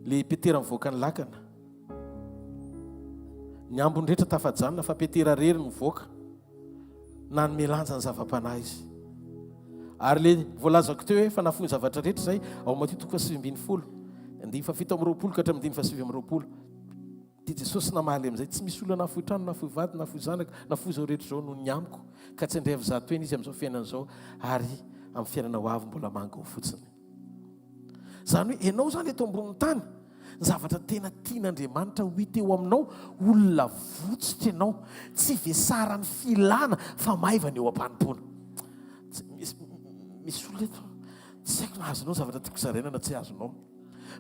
Le Petera mivoaka ny lakana. Ny ambiny rehetra tafajanona fa Petera rery mivoaka. Nanome lanja ny zava-panahy izy. Ary le voalazako teo hoe fa nafoy ny zavatra rehetra izay ao Matio toko faha 19, andininy faha 27 ka hatramin'ny andininy faha 29. Dia Jesosy namaly amin'izay, Tsy misy olona nahafoy trano, nahafoy vady, nahafoy zanaka, nahafoy izao rehetra izao noho ny amiko, ka tsy handray avy zato heny izy amin'izao fiainana izao, ary amin'ny fiainana ho avy mbola manga ho fotsiny. Izany hoe ianao izany eto ambonin'ny tany, ny zavatra tena tian'Andriamanitra ho hita eo aminao, olona votsotra ianao, tsy vesaran'ny filana fa maivana eo am-panompoana. Misy olona eto, tsy haiko na azonao ny zavatra tiako zaraina na tsy azonao.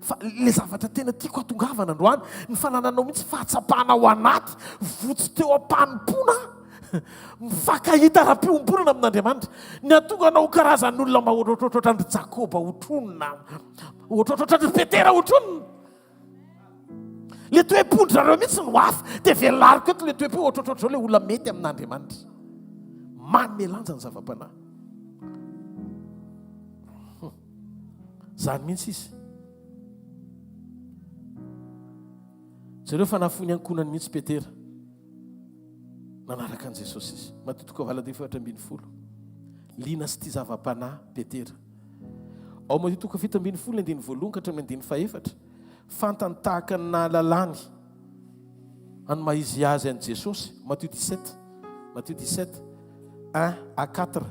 Fa le zavatra tena tiako hatongavana androany, ny fanananao mihitsy fahatsapana ao anaty, votsy teo am-panompoana, mifankahita ara-piombonana amin'Andriamanitra. Ny hahatonga anao ho karazan'olona mba ohatrohatrohatran-dry Jakoba hotronina, ohatrohatrohatran-dry Petera hotronina. Le toe-pon-dry zareo mihitsy no hafa. Dia velariko eto le toe-po ohatrohatrohatr'izao le olona mety amin'Andriamanitra. Manome lanja ny zava-panahy. Zany mihitsy izy. Jereo fa nafoy ny ankohonany mihitsy Petera. Nanaraka an'i Jesosy izy. Matio toko 14. Liana sy tia zava-panahy Petera. Ao Matio toko 17 andininy voalohany ka hatramin'ny andininy fahefatra. Fantany tahaka ny nahalalany an'ny maha izy azy an'i Jesosy. Matio 17. Matio 17 1 à 4.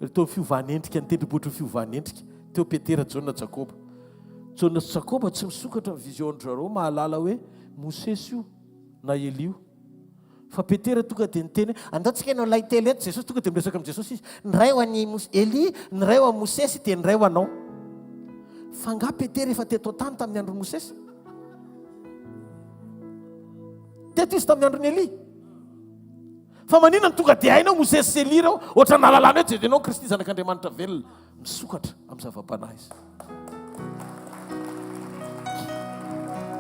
Teo amin'ny fiovan'endrika, ny tendrombohitry ny fiovan'endrika, teo Petera, Jaona, Jakoba. Jaona sy Jakoba tsy misokatra ny vision-dry zareo mahalala hoe Mosesy io na Elia io. Fa Petera tonga dia niteny hoe, andao tsika hanao lay telo eto Jesosy, tonga dia miresaka amin'i Jesosy izy, ny iray ho an'i Elia, ny iray ho an'i Mosesy, dia ny iray ho anao. Fa angaha Petera efa teto an-tany tamin'ny andron'i Mosesy? Teto izy tamin'ny andron'i Elia. Fa maninona no tonga dia hainao Mosesy sy Elia ireo? Ohatran'ny nahalalana hoe jerenao Kristy Zanak'Andriamanitra velona. Misokatra amin'ny zava-panahy izy.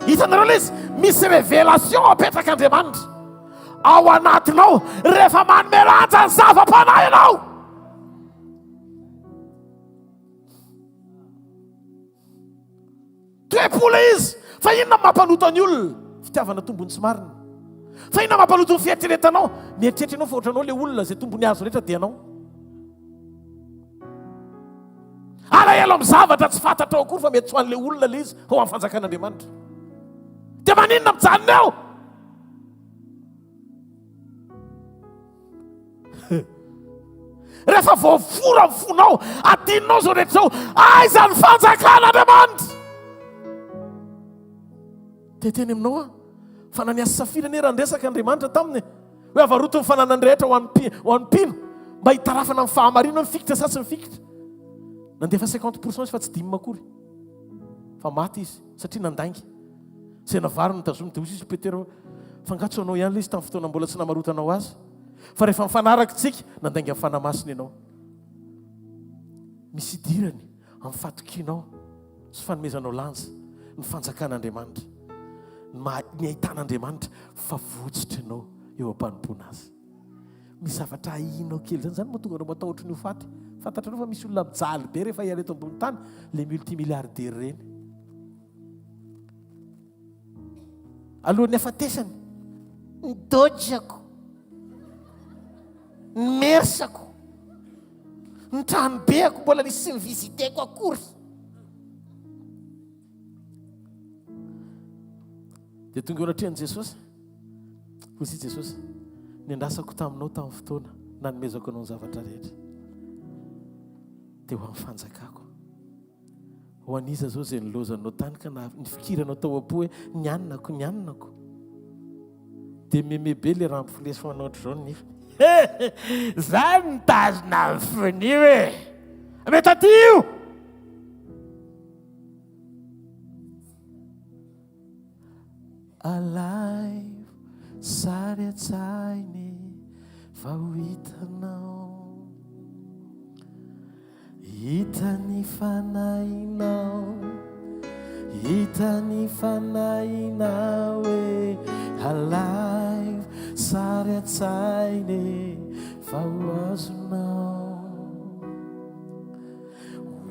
Hitanareo ilay izy? Misy révélation apetrak'Andriamanitra ao anatinao rehefa manome lanja ny zava-panahy ianao. Toe-po ilay izy. Fa inona no mampaloto ny olona? Fitiavana tombony tsy marina. Fa inona mampaloto ny fieritreretanao? Mieritreritra ianao fa ohatranao ilay olona izay tombony azo rehetra dia anao. Alahelo amin'ny zavatra tsy fantatrao akory fa mety tsy ho an'ilay olona ilay izy fa ho an'ny fanjakan'Andriamanitra. Dia maninona mijanona eo? Rehefa voafora ny fonao, adinonao izao rehetra izao, aiza ny fanjakan'Andriamanitra? Te hiteny aminao aho fa Ananiasy sy Safira anie raha niresaka Andriamanitra taminy hoe avaroto ny fananany rehetra ho an'ny ho an'ny mpino mba hitarafana amin'ny fahamarinana hoe mifikitra sa tsy mifikitra. Nandefa 50% izy fa tsy dime akory. Fa maty izy satria nandainga. Izay navariny notazominy dia hoy izy Petera hoe, fa angaha tsy ho anao ihany ilay izy tamin'ny fotoana mbola tsy namarotanao azy? Fa rehefa mifanaraka isika, nandainga ny Fanahy Masina ianao. Misy idirany amin'ny fatokianao sy fanomezanao lanja ny fanjakan'Andriamanitra, ny maha, ny ahitan'Andriamanitra fa votsotra ianao eo am-panompoana Azy. Misy zavatra ahianao kely izany, izany mahatonga anao matahotra ny ho faty. Fantatrareo fa misy olona mijaly be rehefa hiala eto ambony tany, ilay multimilliardaire ireny. Alohan'ny hafatesany, ny dodge-ko, ny mersa-ko, ny tranobeako mbola nisy tsy ni-visiter-ko akory. Dia tonga eo anatrehan'i Jesosy. Hoy i Jesosy, Niandrasako taminao tamin'ny fotoana nanomezako anao ny zavatra rehetra. Dia ho amin'ny fanjakako. Ho an'iza izao izay nilaozanao tany ka nifikiranao tao am-po hoe ny anako, ny anako. Dia meme be le rambo filesy manao ohatr'izao ny nifiny. Za nitazona ny fony io e! Mety aty io! Alaivo sary an-tsaina e, fa ho hitanao. Hita ny fanahinao, hita ny fanahinao e, alaivo sary an-tsaina e, fa ho azonao.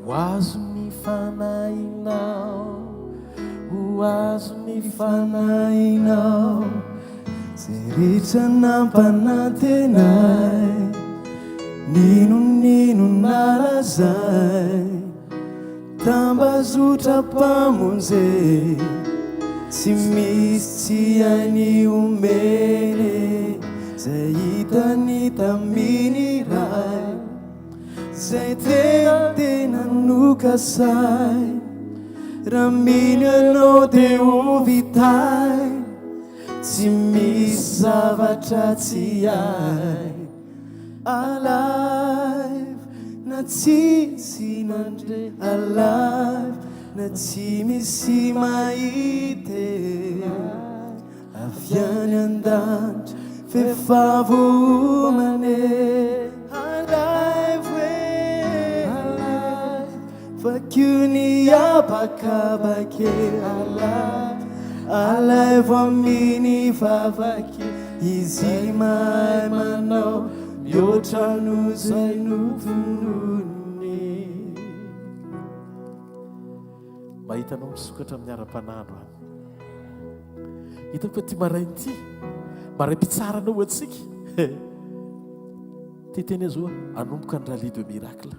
Ho azon'ny fanahinao, ho azon'ny fanahinao, Zay rehetra nampanantenay, N'inon'inona lazay, Tambazotra mpamonjy, Tsy misy tsy hainy omena e, Zay hitany tamin'ny Ray. Zay tena tena nokasainy Raha mino ianao dia ho vitainy Tsy misy zavatra tsy hay Alive na tsisy nandre Alive na tsy misy mahita e. Avy any an-danitra f'efa voaomana e. Alaivo e, alaivo, vakio ny habakabaka e. Alaivo, alaivo amin'ny vavaka e. Izy mahay manao mihoatra noho izay notononiny e. Mahita anao misokatra amin'ny ara-panahy androany. Hitako fa ity maraina ity, maraim-pitsarana ho antsika. Te hiteny azy hoe hanomboka ny rallye de miracle.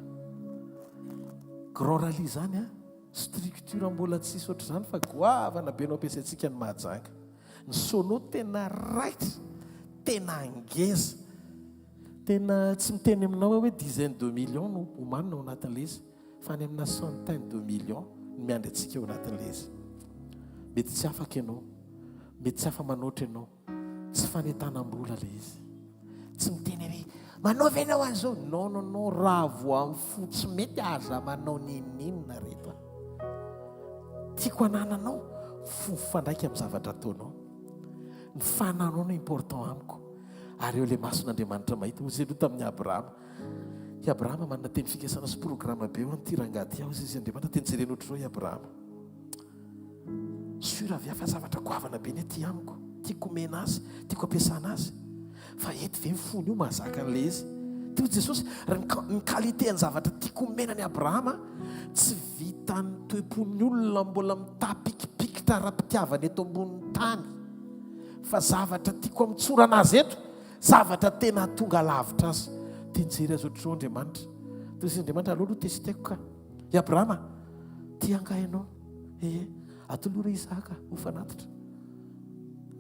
Grand rallye izany an, structure mbola tsisy ohatr'izany fa goavana be no ampiasaintsika any Mahajanga. Ny sono tena raitra, tena ngeza. Tena tsy miteny aminao aho hoe dizaine de millions no omanina ao anatin'ilay izy. Fa any amina centaine de millions no miandry antsika ao anatin'ilay izy. Mety tsy afaka ianao, mety tsy afa-manoatra ianao. Tsy fanentanam-bola ilay izy. Tsy miteny hoe manaova ianao an'izao. Non, non, non, raha vao amin'ny fo tsy mety aza manao n'inon'inona reto a. Tiako hanananao fo mifandraika amin'ny zavatra ataonao. Ny fananao no important amiko. Ary eo ilay mason'Andriamanitra mahita. Hoy izy aloha tamin'i Abrahama. I Abrahama manana teny fikasana sy programa be ho an'ity rangahy ity. Hoy izy, Andriamanitra teny jerena ohatr'izao i Abrahama. Sûr avy aho fa zavatra goavana be ny aty amiko. Tiako omena azy, tiako ampiasana azy. Fa eto ve ny fony io mahazaka an'ilay izy? Toy Jesosy, ny qualité ny zavatra tiako omena an'i Abrahama tsy vitan'ny toe-pon'ny olona mbola mitapikipikitra ara-pitiavana eto ambonin'ny tany. Fa zavatra tiako hamotsorana azy eto Zavatra tena hahatonga lavitra azy. Dia nijery azy ohatr'izao Andriamanitra. Dia hoy Andriamanitra, aleo aloha testeko ka. I Abrahama, tia angaha ianao? Ee, atolory Isaka ho fanatitra.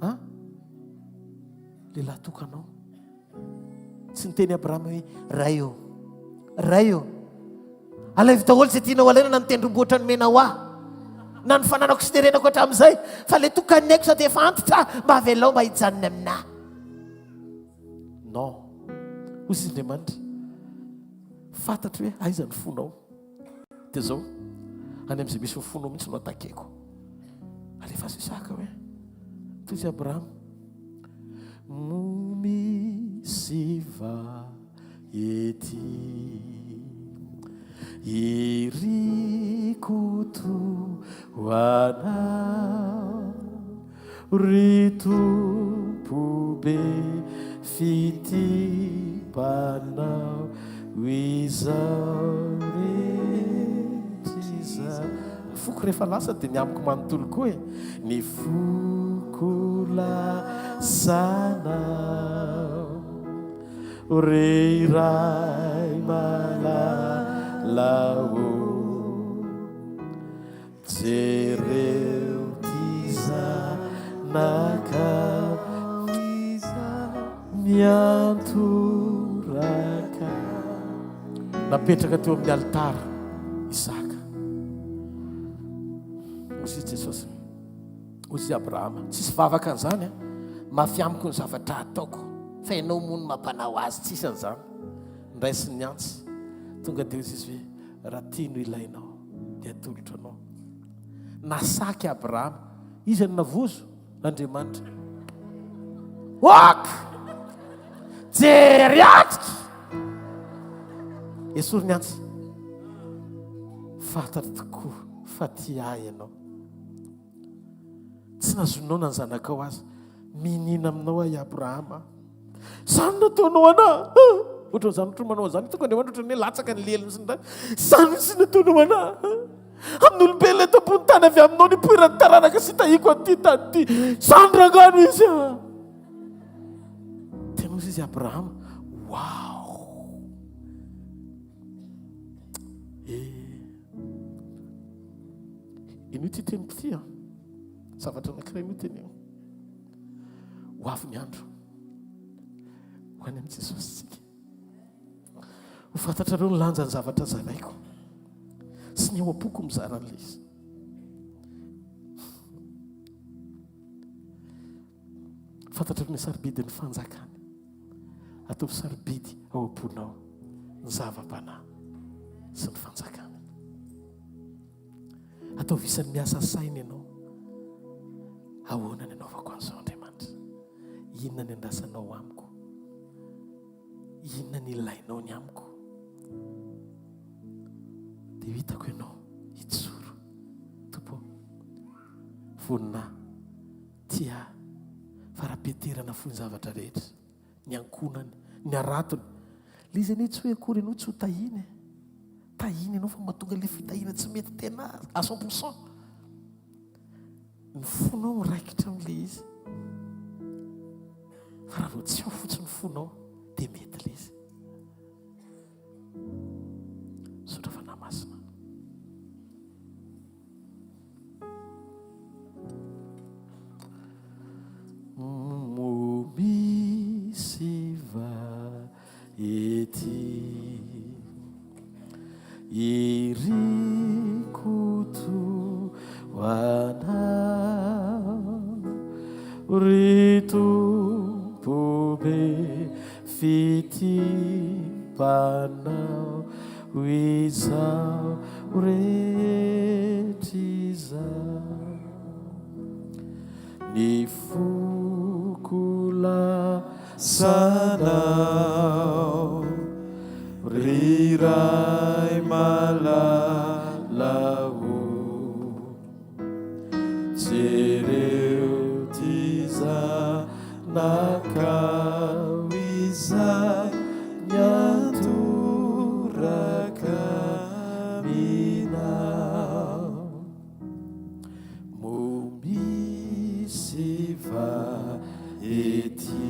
Ha? Lehilahy tokanao. Tsy niteny Abrahama hoe, Ray ô, Ray ô, Alaivo daholo izay tianao alaina na ny tendrombohitra nomenao ahy na ny fananako sy terenako hatramin'izay fa le tokan'ny aiko sady efa antitra mba avelao mba hijanona aminà. Non. Hoy izy Andriamanitra, fantatro hoe aiza ny fonao. Dia izao, any amin'izay misy ny fonao mihitsy no attaquer-ko. Alefaso Isaka hoe. Toy izy Abrahama. Moa misy va ety iriko toa anao ry Tompo be fitia mpanao izao rehetra izao. Ny foko rehefa lasa dia ny amiko manontolo koa e. Ny foko lasanao ry Ray malala ô. Jereo ty zanakao miantoraka. Napetraka teo amin'ny alitara Isaka. Hoy izy Jesosy, hoy izy Abrahama, tsisy vavaka an'izany an. Mafy amiko ny zavatra ataoko, fa ianao moa no mampanao azy, tsisy an'izany. Ndraisiny ny antsy, tonga dia hoy izy hoe, raha ty no ilainao. dia atolotro anao. Nasaky Abrahama. Iza no navozo? Andriamanitra. Ok! Jery atrika! Esory ny antsy. Fantatro tokoa fa tia ahy ianao. Tsy nazoninao na ny zanakao aza. Miniana aminao aho i Abrahama. Zany no ataonao anah. Ohatran'izany ohatran'ny manao an'izany. Hitako Andriamanitra ohatran'ny hoe latsaka ny leliny sy ny tariny. Zany mihitsy no ataonao anah. Amin'ny olombelona eto ambony tany avy aminao ny poiran'ny taranaka sy tahiako an'ity tany ity. Zany rangahy no izy ah. Tena hoy izy Abrahama, wow. Eh. Ino ity teniko ity ah? Zavatra anankiray no teneno. Ho avy ny andro. Ho any amin'i Jesosy tsika. Ho fantatrareo ny lanjan'ny zavatra zaraiko. Sy ny ao am-poko mizara an'ilay izy. Fantatrareo ny sarobidin'ny fanjakany. Ataovy sarobidy ao am-ponao ny zava-panahy sy ny fanjakany. Ataovy isan'ny miasa saina ianao. Ahoana ny anaovako an'izao Andriamanitra? Inona ny andrasanao amiko? Inona ny ilainao ny amiko? Dia hitako ianao hijoro. Tompo, vonona tia ahy fa raha Petera nafoy ny zavatra rehetra. ny ankohonany, ny haratony. Ilay izy anie tsy hoe akory ianao tsy ho tahiana e. Tahiana ianao fa mahatonga ilay fitahiana tsy mety tena à 100%. Ny fonao miraikitra amin'ilay izy. Fa raha vao tsy ao fotsiny ny fonao dia mety ilay izy. Misaotra Fanahy Masina. Moa misy va ety iriko toa anao ry Tompo be fitia mpanao Izao rehetra izao Ny foko lasanao Ry Ray malala o Jereo ty zanakao izay miantoraka aminao. Moa misy va ety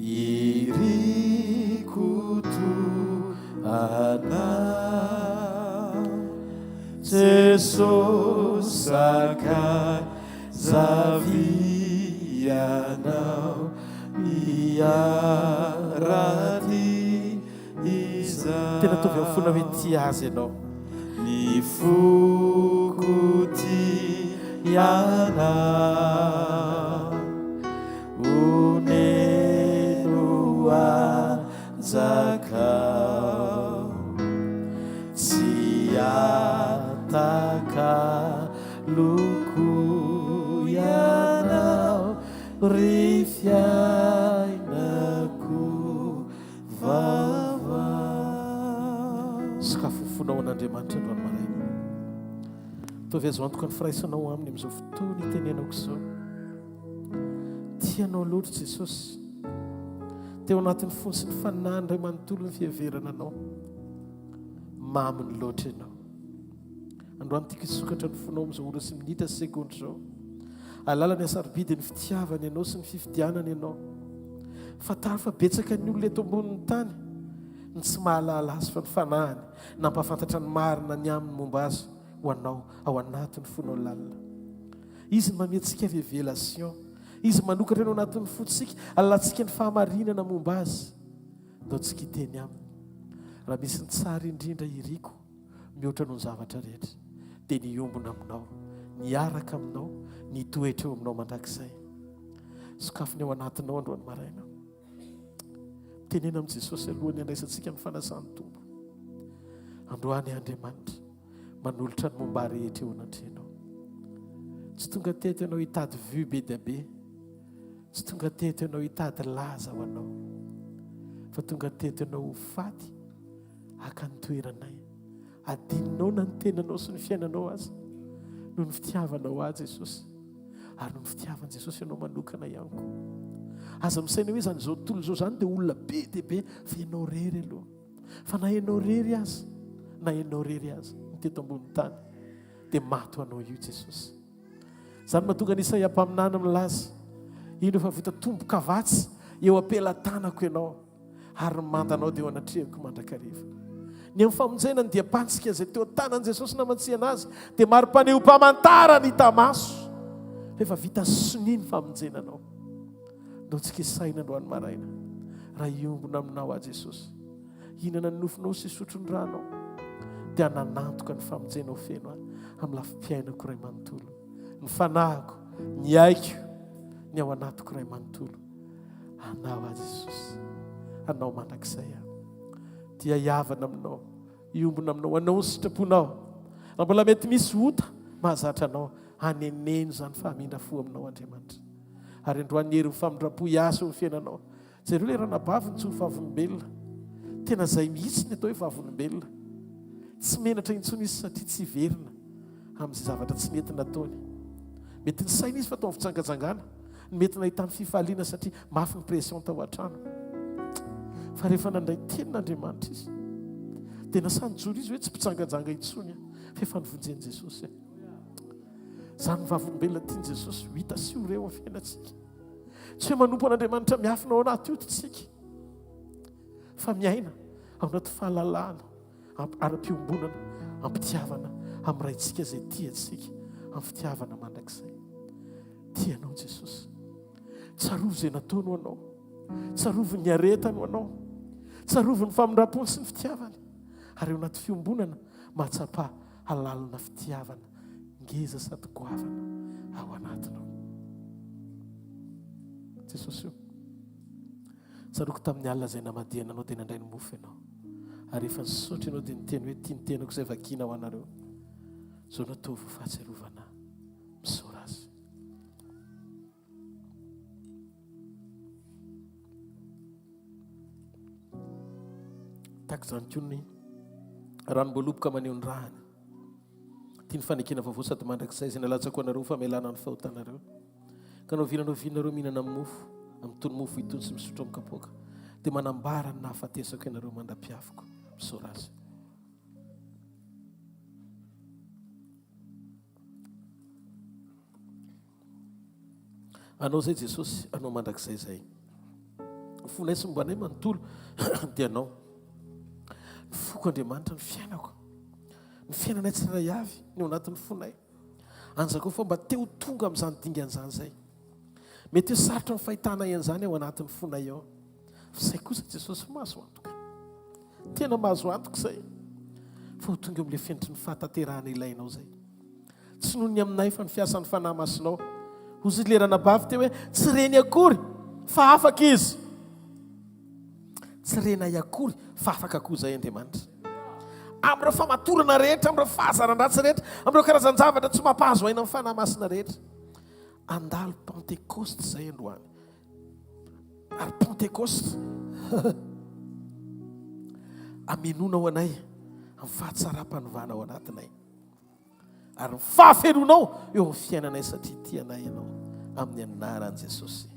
Iriko toa anao Jesosy sakaiza vianao miara-dia izaho. Tena ataovy amin'ny fonao hoe tia Azy ianao. Ny foko tia Anao, oneno anjakao. fonao an'Andriamanitra androany maraina. Ataovy azo antoka ny firaisanao aminy amin'izao fotoana itenenako izao. Tia anao loatra Jesosy. Teo anatin'ny fony sy ny fanahiny iray manontolo ny fiheverana anao. Maminy loatra ianao. Androany tiako hisokatra ny fonao amin'izao ora sy minitra sy segondra izao. Ahalala ny hasarobidin'ny fitiavany anao sy ny fifidianany anao. Fantaro fa betsaka ny olona eto ambonin'ny tany ny tsy mahalala azy fa ny fanahiny nampahafantatra ny marina ny aminy momba azy ho anao ao anatin'ny fonao lalina. Izy no mamehy antsika révélation. Izy manokatra ny ao anatin'ny fontsika, ahalalantsika ny fahamarinana momba azy. Ndao tsika hiteny aminy. Raha misy ny tsara indrindra iriko mihoatra noho ny zavatra rehetra, dia ny hiombona aminao, ny hiaraka aminao, ny hitoetra eo aminao mandrakizay. Sokafy ny ao anatinao androany maraina. Mitenena amin'i Jesosy alohan'ny handraisantsika ny fanasan'ny Tompo. Androany Andriamanitra manolotra ny momba rehetra eo anatrehanao. Tsy tonga teto ianao hitady vue be dia be. Tsy tonga teto ianao hitady laza ho anao. Fa tonga teto ianao ho faty haka ny toeranay. Adinonao na ny tenanao sy ny fiainanao aza noho ny fitiavanao ahy Jesosy. Ary noho ny fitiavan'i Jesosy ianao manokana ihany koa. Aza misaina hoe izany izao tontolo izao izany dia olona be dia be fa ianao irery aloha. Fa na ianao irery aza, na ianao irery aza ny teto ambonin'ny tany dia maty ho anao io Jesosy. Izany mahatonga an'i Isaia mpaminany milaza, indro efa vita tombo-kavatsy eo am-pelatanako ianao. ary ny mandanao dia eo anatrehako mandrakariva. Ny amin'ny famonjena ny diam-pantsika izay teo an-tanan'i Jesosy namantsihana azy dia mari-panehoam-pamantarana hita maso fa efa vita sonia ny famonjena anao. Ndao tsika hisaina androany maraina raha hiombona aminao aho Jesosy. Hihinana ny nofonao sy hisotro ny ranao dia hananantoka ny famonjenao feno ahy amin'ny lafim-piainako iray manontolo. Ny fanahiko, ny aiko, ny ao anatiko iray manontolo. Anao aho Jesosy, Anao mandrakizay aho. Dia hihavana aminao, hiombona aminao, anao ny sitraponao. Raha mbola mety misy ota mahazatra anao, haneneno izany fa hamindra fo aminao Andriamanitra. Ary androany ny herin'ny famindram-po hiasa eo amin'ny fiainanao. Jereo ilay ranabavy nijoro vavolombelona. Tena izay mihitsy ny atao hoe vavolombelona. Tsy menatra intsony izy satria tsy hiverina amin'izay zavatra tsy nety nataony. Mety nisaina izy fa tao amin'ny fijangajangana. no mety nahitany fifaliana satria mafy ny pression tao an-trano. Fa rehefa nandray tenin'Andriamanitra izy, dia nasahy nijoro izy hoe tsy mpijangajanga intsony aho, fa efa novonjen'i Jesosy aho. Izany ny vavolombelona tian'i Jesosy ho hita sy ho re eo amin'ny fiainantsika. Tsy hoe manompo an'Andriamanitra miafina ao anaty hoditsika, fa miaina ao anaty fahalalahana ara-piombonana, am-pitiavana amin'ny Raintsika izay tia antsika amin'ny fitiavana mandrakizay. Tia anao Jesosy. Tsarovy izay nataony ho anao. Tsarovy ny aretany ho anao. Tsarovy ny famindram-pony sy ny fitiavany. Ary eo anaty fiombonana mahatsapa halalina fitiavana ngeza sady goavana ao anatinao. Jesosy o. Tsaroako tamin'ny alina izay namadihana anao dia nandray ny mofo ianao. Ary rehefa nisaotra ianao dia niteny hoe tia ny tenako izay vakiana ho anareo. Izao no ataovy ho fahatsiarovana ahy. Misaora azy. Tahaka izany koa ny ranom-boaloboka maneho ny rahany. Tia ny fanekena vaovao sady mandrakizay izay nalatsako anareo ho famelana ny fahotanareo. Ka na oviana na oviana nareo mihinana amin'ny mofo, amin'itony mofo itony sy misotro amin'ny kapoaka, dia manambara ny nahafatesako ianareo mandra-piaviko. Misaora azy. Anao izay Jesosy, anao mandrakizay izay. Ny fonay sy momba anay manontolo dia anao. Ny foko Andriamanitra, ny fiainako, ny fiainanay tsirairay avy, ny ao anatin'ny fonay. Anjakao fa mba te ho tonga amin'izany dingana izany izay. Mety ho sarotra ny fahitanay an'izany ao anatin'ny fonay ao. Fa izay kosa Jesosy mahazo antoka. Tena mahazo antoka izay. Fa ho tonga eo amin'ilay fenitry ny fahatanterahana ilainao izay. Tsy noho ny aminay fa ny fiasan'ny Fanahy Masinao. Hozy ilay ranabavy teo hoe tsy reny akory fa afaka izy. Tsy renay akory fa afaka koa izay Andriamanitra. Amin'ireo famatorana rehetra, amin'ireo fahazaran-dratsy rehetra, amin'ireo karazan-javatra tsy mampahazo aina amin'ny Fanahy Masina rehetra. Andalo Pentekoste izay androany. Ary Pentekoste amenoana ho anay. Amin'ny fahatsaram-panovana ao anatinay. Ary ny fahafenoanao eo amin'ny fiainanay satria tia anay ianao. Amin'ny anaran'i Jesosy.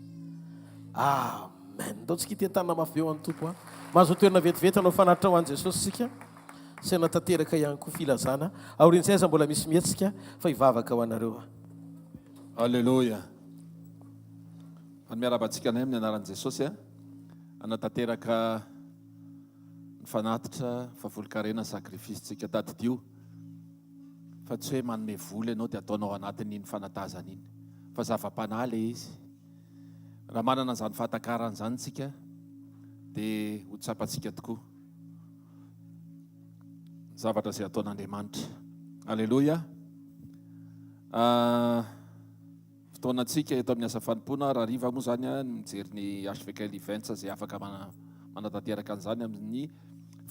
Amen. Ndao tsika hitentana mafy be ho an'ny Tompo. Mahazo toerana vetivety hanao fanatitra ho an'i Jesosy isika. Sy hanatanteraka ihany koa filazana. Aorian'izay aza mbola misy mihetsika fa hivavaka ho anareo aho. Aleloia. Fa ny miarahaba antsika anay amin'ny anaran'i Jesosy a. Hanatanteraka ny fanatitra favolon-karena sacrifice-tsika. Tadidio fa tsy hoe manome vola ianao dia ataonao anatin'iny fanatazana iny fa zava-panahy ilay izy. Raha manana an'izany fahatakarana izany isika dia ho tsapantsika tokoa ny zavatra izay ataon'Andriamanitra. Aleloia. Ah, Fotoanantsika eto amin'ny asa fanompoana rahariva moa izany ny mijery ny HVKL Events izay afaka manatanteraka an'izany amin'ny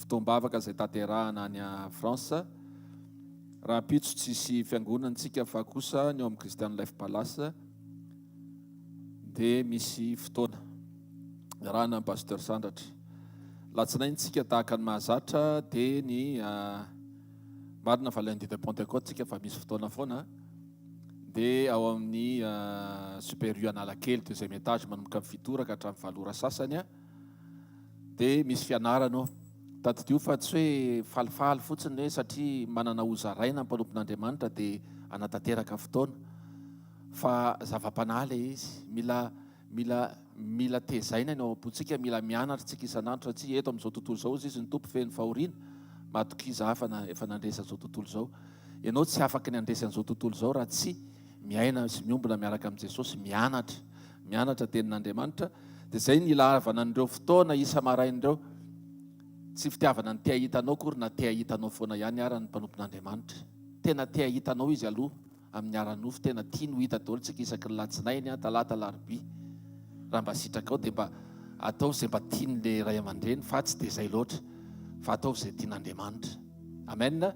fotoam-bavaka izay tanterahana any France. Rahampitso tsisy fiangonana tsika fa kosa ny ao amin'ny Christian Life Palace dia misy fotoana iarahana amin'ny Pasteur Sandratra. Latsinainy tsika tahaka ny mahazatra dia ny marina fa lundi de Pentecôte tsika fa misy fotoana foana. dia ao amin'ny Super U Analakely, deuxième étage, manomboka amin'ny fito ora ka hatramin'ny valo ora sasany, dia misy fianarana ao. Tadidio fa tsy hoe falifaly fotsiny hoe satria manana hozaraina ny mpanompon'Andriamanitra dia hanatanteraka fotoana, fa zava-panahy ilay izy. Mila mila mila tezaina ny ao am-pontsika, mila mianatra isika isan'andro satria eto amin'izao tontolo izao hozy izy ny Tompo feno fahoriana, matokia izaho fa efa nandresy an'izao tontolo izao. Ianao tsy afaky ny handresy an'izao tontolo izao raha tsy miaina sy miombona miaraka amin'i Jesosy, mianatra, mianatra tenin'Andriamanitra. Dia izay ny ilavana an'ireo fotoana isa-maraina ireo. Tsy fitiavana ny te hahita anao akory na te hahita anao foana ihany ara ny mpanompon'Andriamanitra. Tena te hahita anao izy aloha. Amin'ny ara-nofo tena tiany ho hita daholo tsika isaky ny latsinainy, talata, alarobia. Raha mba sitrakao dia mba ataovy izay mba tian'le ray aman-dreny fa tsy dia izay loatra fa ataovy izay tian'Andriamanitra. Amen.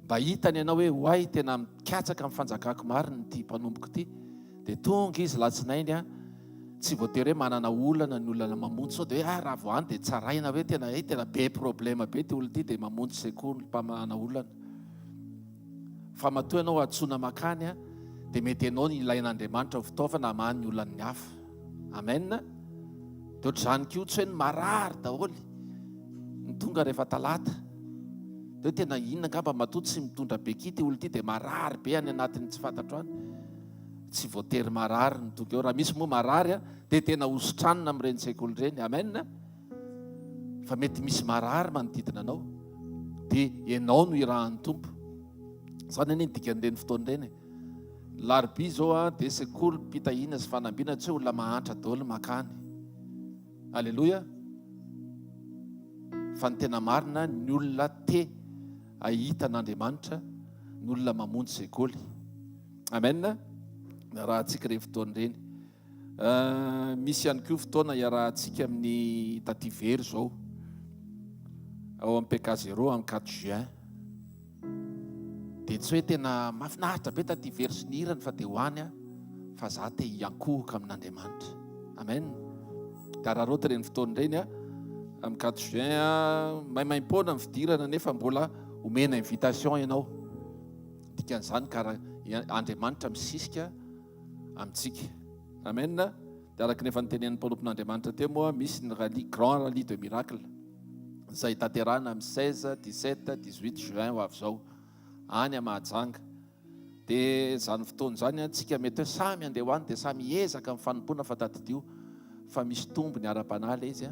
Mba hitany ianao hoe oay tena mikatsaka amin'ny fanjakako marina ity mpanompoko ity dia tonga izy latsinainy a tsy voatery hoe manana olana ny olana mamonjy sao dia hoe ah raha vao any dia tsaraina hoe tena eh tena be problème be ity olona ity dia mamonjy sekoly mpamahana olana. Fa matoa ianao antsoina makany dia mety ianao no ilain'Andriamanitra ho fitaovana hamaha ny olan'ny hafa. Amen. Dia ohatr'izany koa tsy hoe ny marary daholo ny tonga rehefa talata. Dia hoe tena inona angamba matoa tsy mitondra béquille ity olona ity dia marary be any anatin'ny tsy fantatro any. Tsy voatery marary ny tonga eo. Raha misy moa marary dia tena hositranina amin'ireny sekoly ireny. Amen. Fa mety misy marary manodidina anao dia ianao no irahan'ny Tompo. Izany anie ny dikan'ireny fotoana ireny e. Larobia izao a dia sekoly mpitahiana sy fanambiana tsy hoe olona mahantra daholo makany. Aleloia. Fa ny tena marina ny olona te hahita an'Andriamanitra ny olona mamonjy sekoly. Amen. Rahantsika ireny fotoana ireny. Misy ihany koa fotoana iarahantsika amin'ny Taty Very izao, ao amin'ny PK Zéro amin'ny quatre juin. Dia tsy hoe tena mahafinaritra be Taty Very sy ny hirany fa dia ho any aho fa za te hiankohoka amin'Andriamanitra. Amen. Dia araraoty ireny fotoana ireny amin'ny quatre juin, maimaimpoana ny fidirana nefa mbola omena invitation ianao. Dikan'izany karaha Andriamanitra misisika amintsika. Amen. Dia araka ny efa notenenin'ny mpanompon'Andriamanitra teo moa, misy ny rallye, grand rallye de miracle, izay tanterahina amin'ny 16, 17, 18 juin ho avy izao, any Mahajanga. Dia izany fotoana izany, antsika mety hoe samy handeha ho any, dia samy hiezaka amin'ny fanompoana fa tadidio fa misy tombony ara-panahy ilay izy.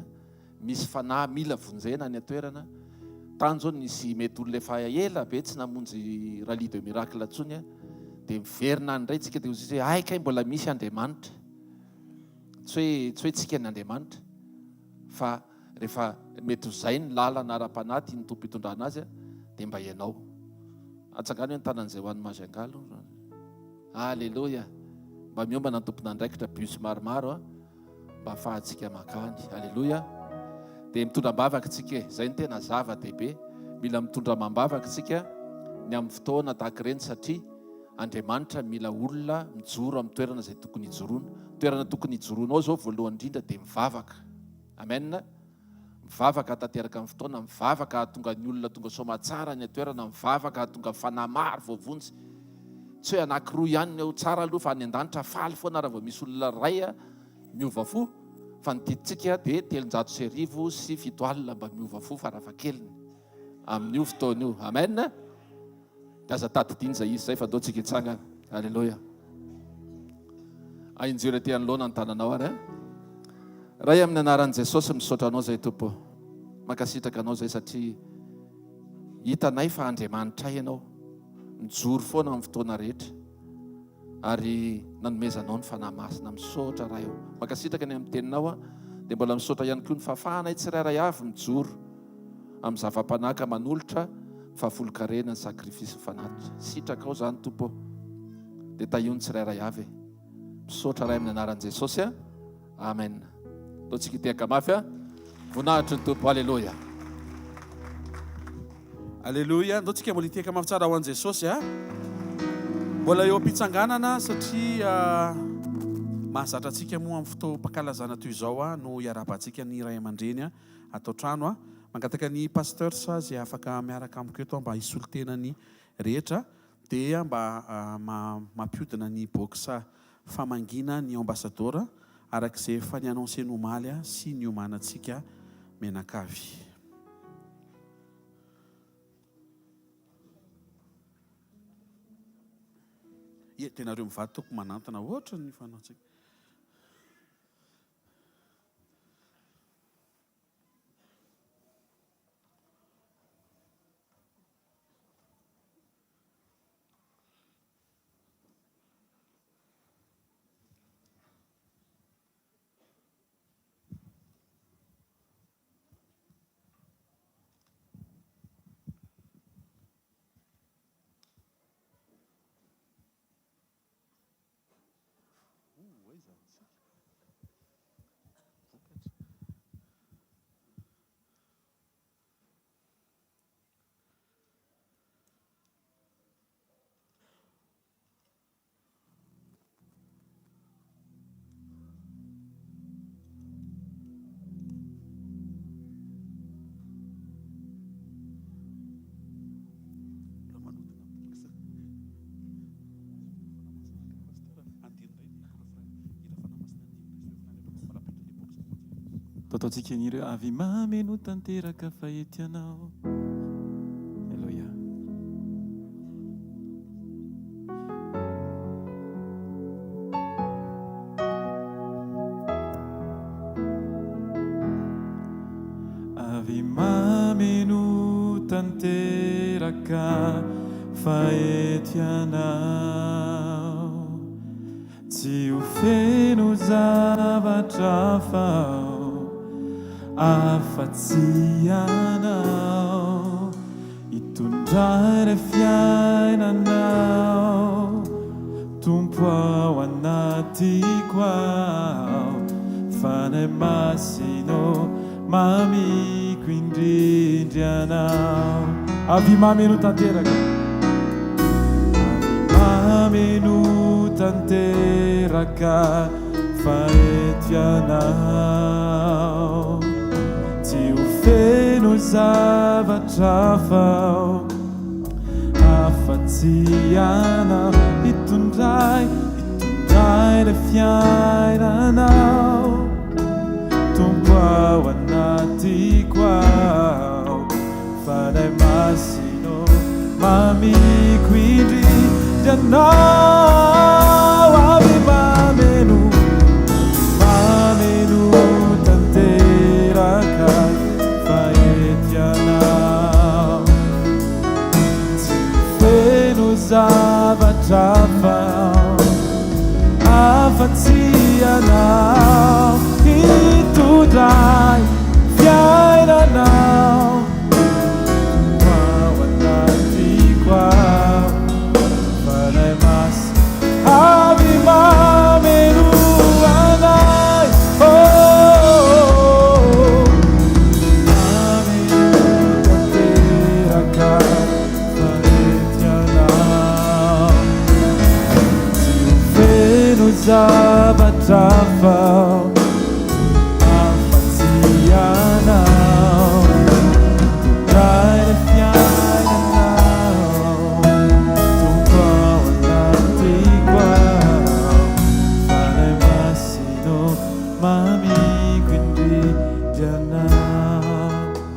Misy fanahy mila vonjena any an-toerana. Tany zao nisy mety olona efa ela be tsy namonjy rallye de miracle intsony dia miverina any indray tsika dia hoy izy hoe hay kay mbola misy Andriamanitra. Tsy hoe tsy hoe tsika ny Andriamanitra fa rehefa mety ho zay ny lalana ara-panahy tian'ny Tompo hitondrana azy dia mba ianao. Atsangano hoe ny tanan'izay ho any Majunga aloha. Aleloia. Mba miombana ny tompon'andraikitra bus maromaro a. mba afahantsika mankany. Aleloia. Dia mitondra am-bavaka tsika e. Izay no tena zava-dehibe. Mila mitondra amam-bavaka tsika ny amin'ny fotoana tahaka ireny satria Andriamanitra mila olona mijoro amin'ny toerana izay tokony hijoroana. Toerana tokony hijoroanao izao voalohany indrindra dia mivavaka. Amen. Mivavaka hahatanteraka ny fotoana, mivavaka hahatonga ny olona tonga soamatsara any an-toerana, mivavaka hahatonga fanahy maro voavonjy. Tsy hoe anankiroa ihany ny ao tsara aloha fa any an-danitra faly foana raha vao misy olona iray miova fo fa ny didintsika dia 1703 mba miova fo farafahakeliny amin'io fotoana io. Amen. Dia aza tadidiana izay izy izay fa ndao tsika hitsangana. Aleloia. Ahinjiro ety anoloana ny tananao ary. Ray amin'ny anaran'i Jesosy misaotra anao izay Tompo. Mankasitraka anao izay satria hitanay fa Andriamanitray ianao. Mijoro foana amin'ny fotoana rehetra. Ary nanomezanao ny Fanahy Masina. Misaotra Ray o. Mankasitraka ny amin'ny teninao aho. Dia mbola misaotra ihany koa ny fahafahanay tsirairay avy mijoro amin'ny zava-panahy ka manolotra ny fahafolon-karena, ny sacrifice, ny fanatitra. Sitrakao izany Tompo o. Dia tahio ny tsirairay avy e. Misaotra Ray amin'ny anaran'i Jesosy a. Amen. Ataontsika hitehaka mafy a. Voninahitry ny Tompo. Aleloia. Aleloia. Andao tsika mbola hitehaka mafy tsara ho an'i Jesosy a. Mbola eo am-pitsanganana satria mahazatra antsika moa amin'ny fotoam-pankalazana toy izao no iarahabantsika ny ray aman-dreny ato an-trano. Mangataka ny pasteurs izay afaka miaraka amiko eto mba hisolo tena ny rehetra dia mba mampiodina ny box famangiana ny ambassador araka izay efa ni-annoncer-ny omaly sy niomanantsika mianakavy. Ie, dia nareo mivady tompoko manantona ohatra ny fanaontsika. Ataontsika ny hira avy mameno tanteraka fa ety anao. Alléluia. Avy mameno tanteraka fa eto ianao. Tsy ho feno zavatra hafa aho afa-tsy ianao. Hitondra ilay fiainanao Tompo ao anatiko ao. Fanahy Masina ô, mamiko indrindra ianao. Avia mameno tanteraka. Avia mameno tanteraka fa eto ianao. Tsy ho feno zavatra hafa aho afa-tsy ianao. Hitondray, hitondray ilay fiainanao. Tompo ao anatiko ao. Fanahy Masina ô, mamiko indrindra Anao, avy mameno, mameno tanteraka fa eto Ianao. Tsy feno zavatra hafa afa-tsy Ianao hitondra ahy.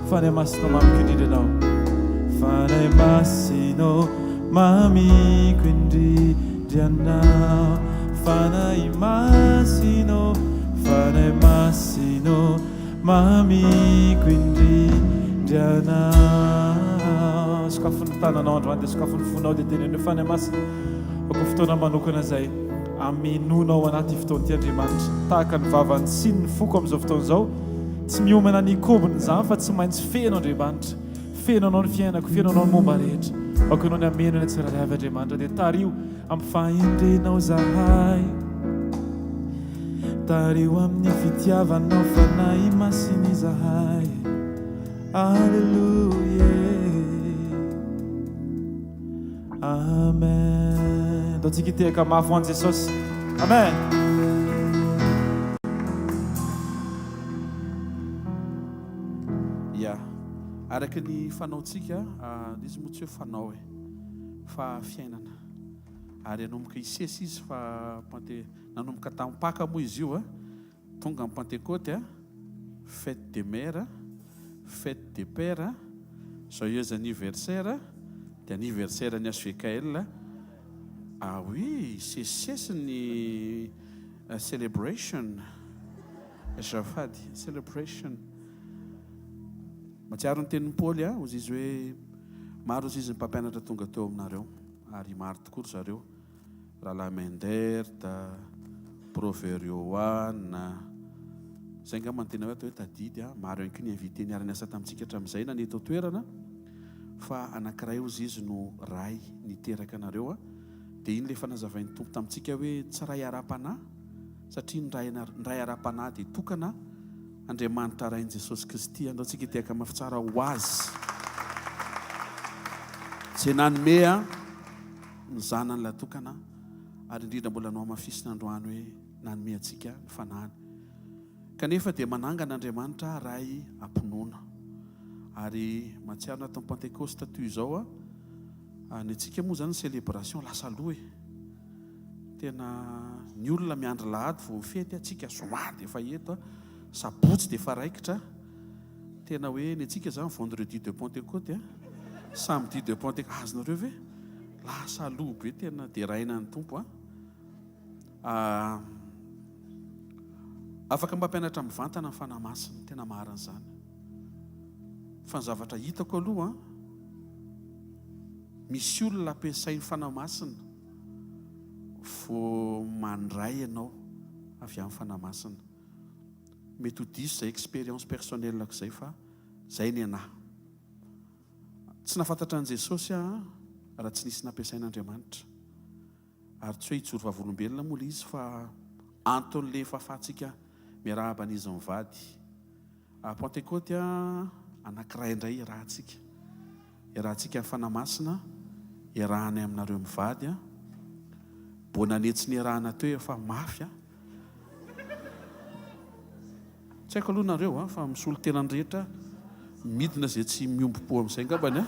Fanahy Masina mamiko indrindra Ianao. Fanahy Masina mamiko indrindra Ianao. Fanahy Masina, Fanahy Masina mamiko indrindra Ianao. Sokafo ny tananao androany dia sokafo ny fonao dia teneno hoe Fanahy Masina, aoka ho fotoana manokana izay hamenoana ao anaty fotoana ity Andriamanitra. Tahaka ny vavan'ny siny ny foko amin'izao fotoana izao. Tsy miomana ny hikombona izany fa tsy maintsy feno Andriamanitra. Feno Anao ny fiainako, feno Anao ny momba rehetra. Aoka Ianao ny hameno ny tsirairay avy Andriamanitra dia tariho amin'ny fahendrenao zahay. Tariho amin'ny fitiavanao Fanahy Masina izahay. Alléluia. Amen. Ndao tsika hitehaka mafy ho an'i Jesosy. Amen. Ya. Araka ny fanaontsika, izy moa tsy hoe fanao e, fa fiainana. Ary hanomboka hisesy izy fa pante, nanomboka tamin'ny Paka moa izy io a. Tonga ny Pantekoty a, fête des mères, fête des pères, joyeux anniversaire, dia anniversaire ny HVKL. Ah oui, hisesisesy ny celebration. Azafady, celebration. Mahatsiaro ny tenin'i Paoly aho, hozy izy hoe, maro hozy izy ny mpampianatra tonga teo aminareo, ary maro tokoa ry zareo. Rahalahy Meindert, Prover Johan, izay angamba no tena hoe atao hoe tadidy an, maro ihany koa ny invité niara-niasa tamintsika hatramin'izay na ny eto an-toerana, fa anankiray hozy izy no Ray niteraka anareo an, dia iny ilay efa nazavain'ny Tompo tamintsika hoe tsy Ray ara-panahy, satria ny Ray ny Ray ara-panahy dia tokana, Andriamanitra Rain'i Jesosy Kristy, andao tsika hitehaka mafy tsara ho Azy, izay nanome an. ny Zanany Lahatokana, ary indrindra mbola nohamafisina androany hoe nanome antsika ny Fanahiny. Kanefa dia manangana Andriamanitra Ray am-pinoana. Ary mahatsiaro ny aton'ny Pantekosta toy izao aho, ny antsika moa izany ny celebration lasa aloha e. Tena ny olona miandry lahady vao mifety, antsika zoma dia efa eto, sabotsy dia efa raikitra. Tena hoe ny antsika izany vendredi de Pentecôte a, samedi de Pentecôte, azonareo ve? Lasa aloha be tena deraina ny Tompo a. Ah, afaka mampianatra mivantana ny Fanahy Masina, tena marina izany. Fa ny zavatra hitako aloha, misy olona ampiasain'ny Fanahy Masina vao mandray ianao avy amin'ny Fanahy Masina. Mety ho diso izay expérience personnelle-ko izay fa izay ny anah. Tsy nahafantatra an'i Jesosy aho raha tsy nisy nampiasain'Andriamanitra. Ary tsy hoe hijoro vavolombelona moa ilay izy fa anton'ilay fahafahantsika miarahaba an'izy mivady. Pantekoty anankiray indray iarahantsika. Iarahantsika amin'ny Fanahy Masina, iarahanay aminareo mivady. Bonne année tsy niarahana teo efa mafy an. Tsy haiko aloha nareo an, fa misolo tena ny rehetra midina izay tsy miombom-po amin'izay angambany an.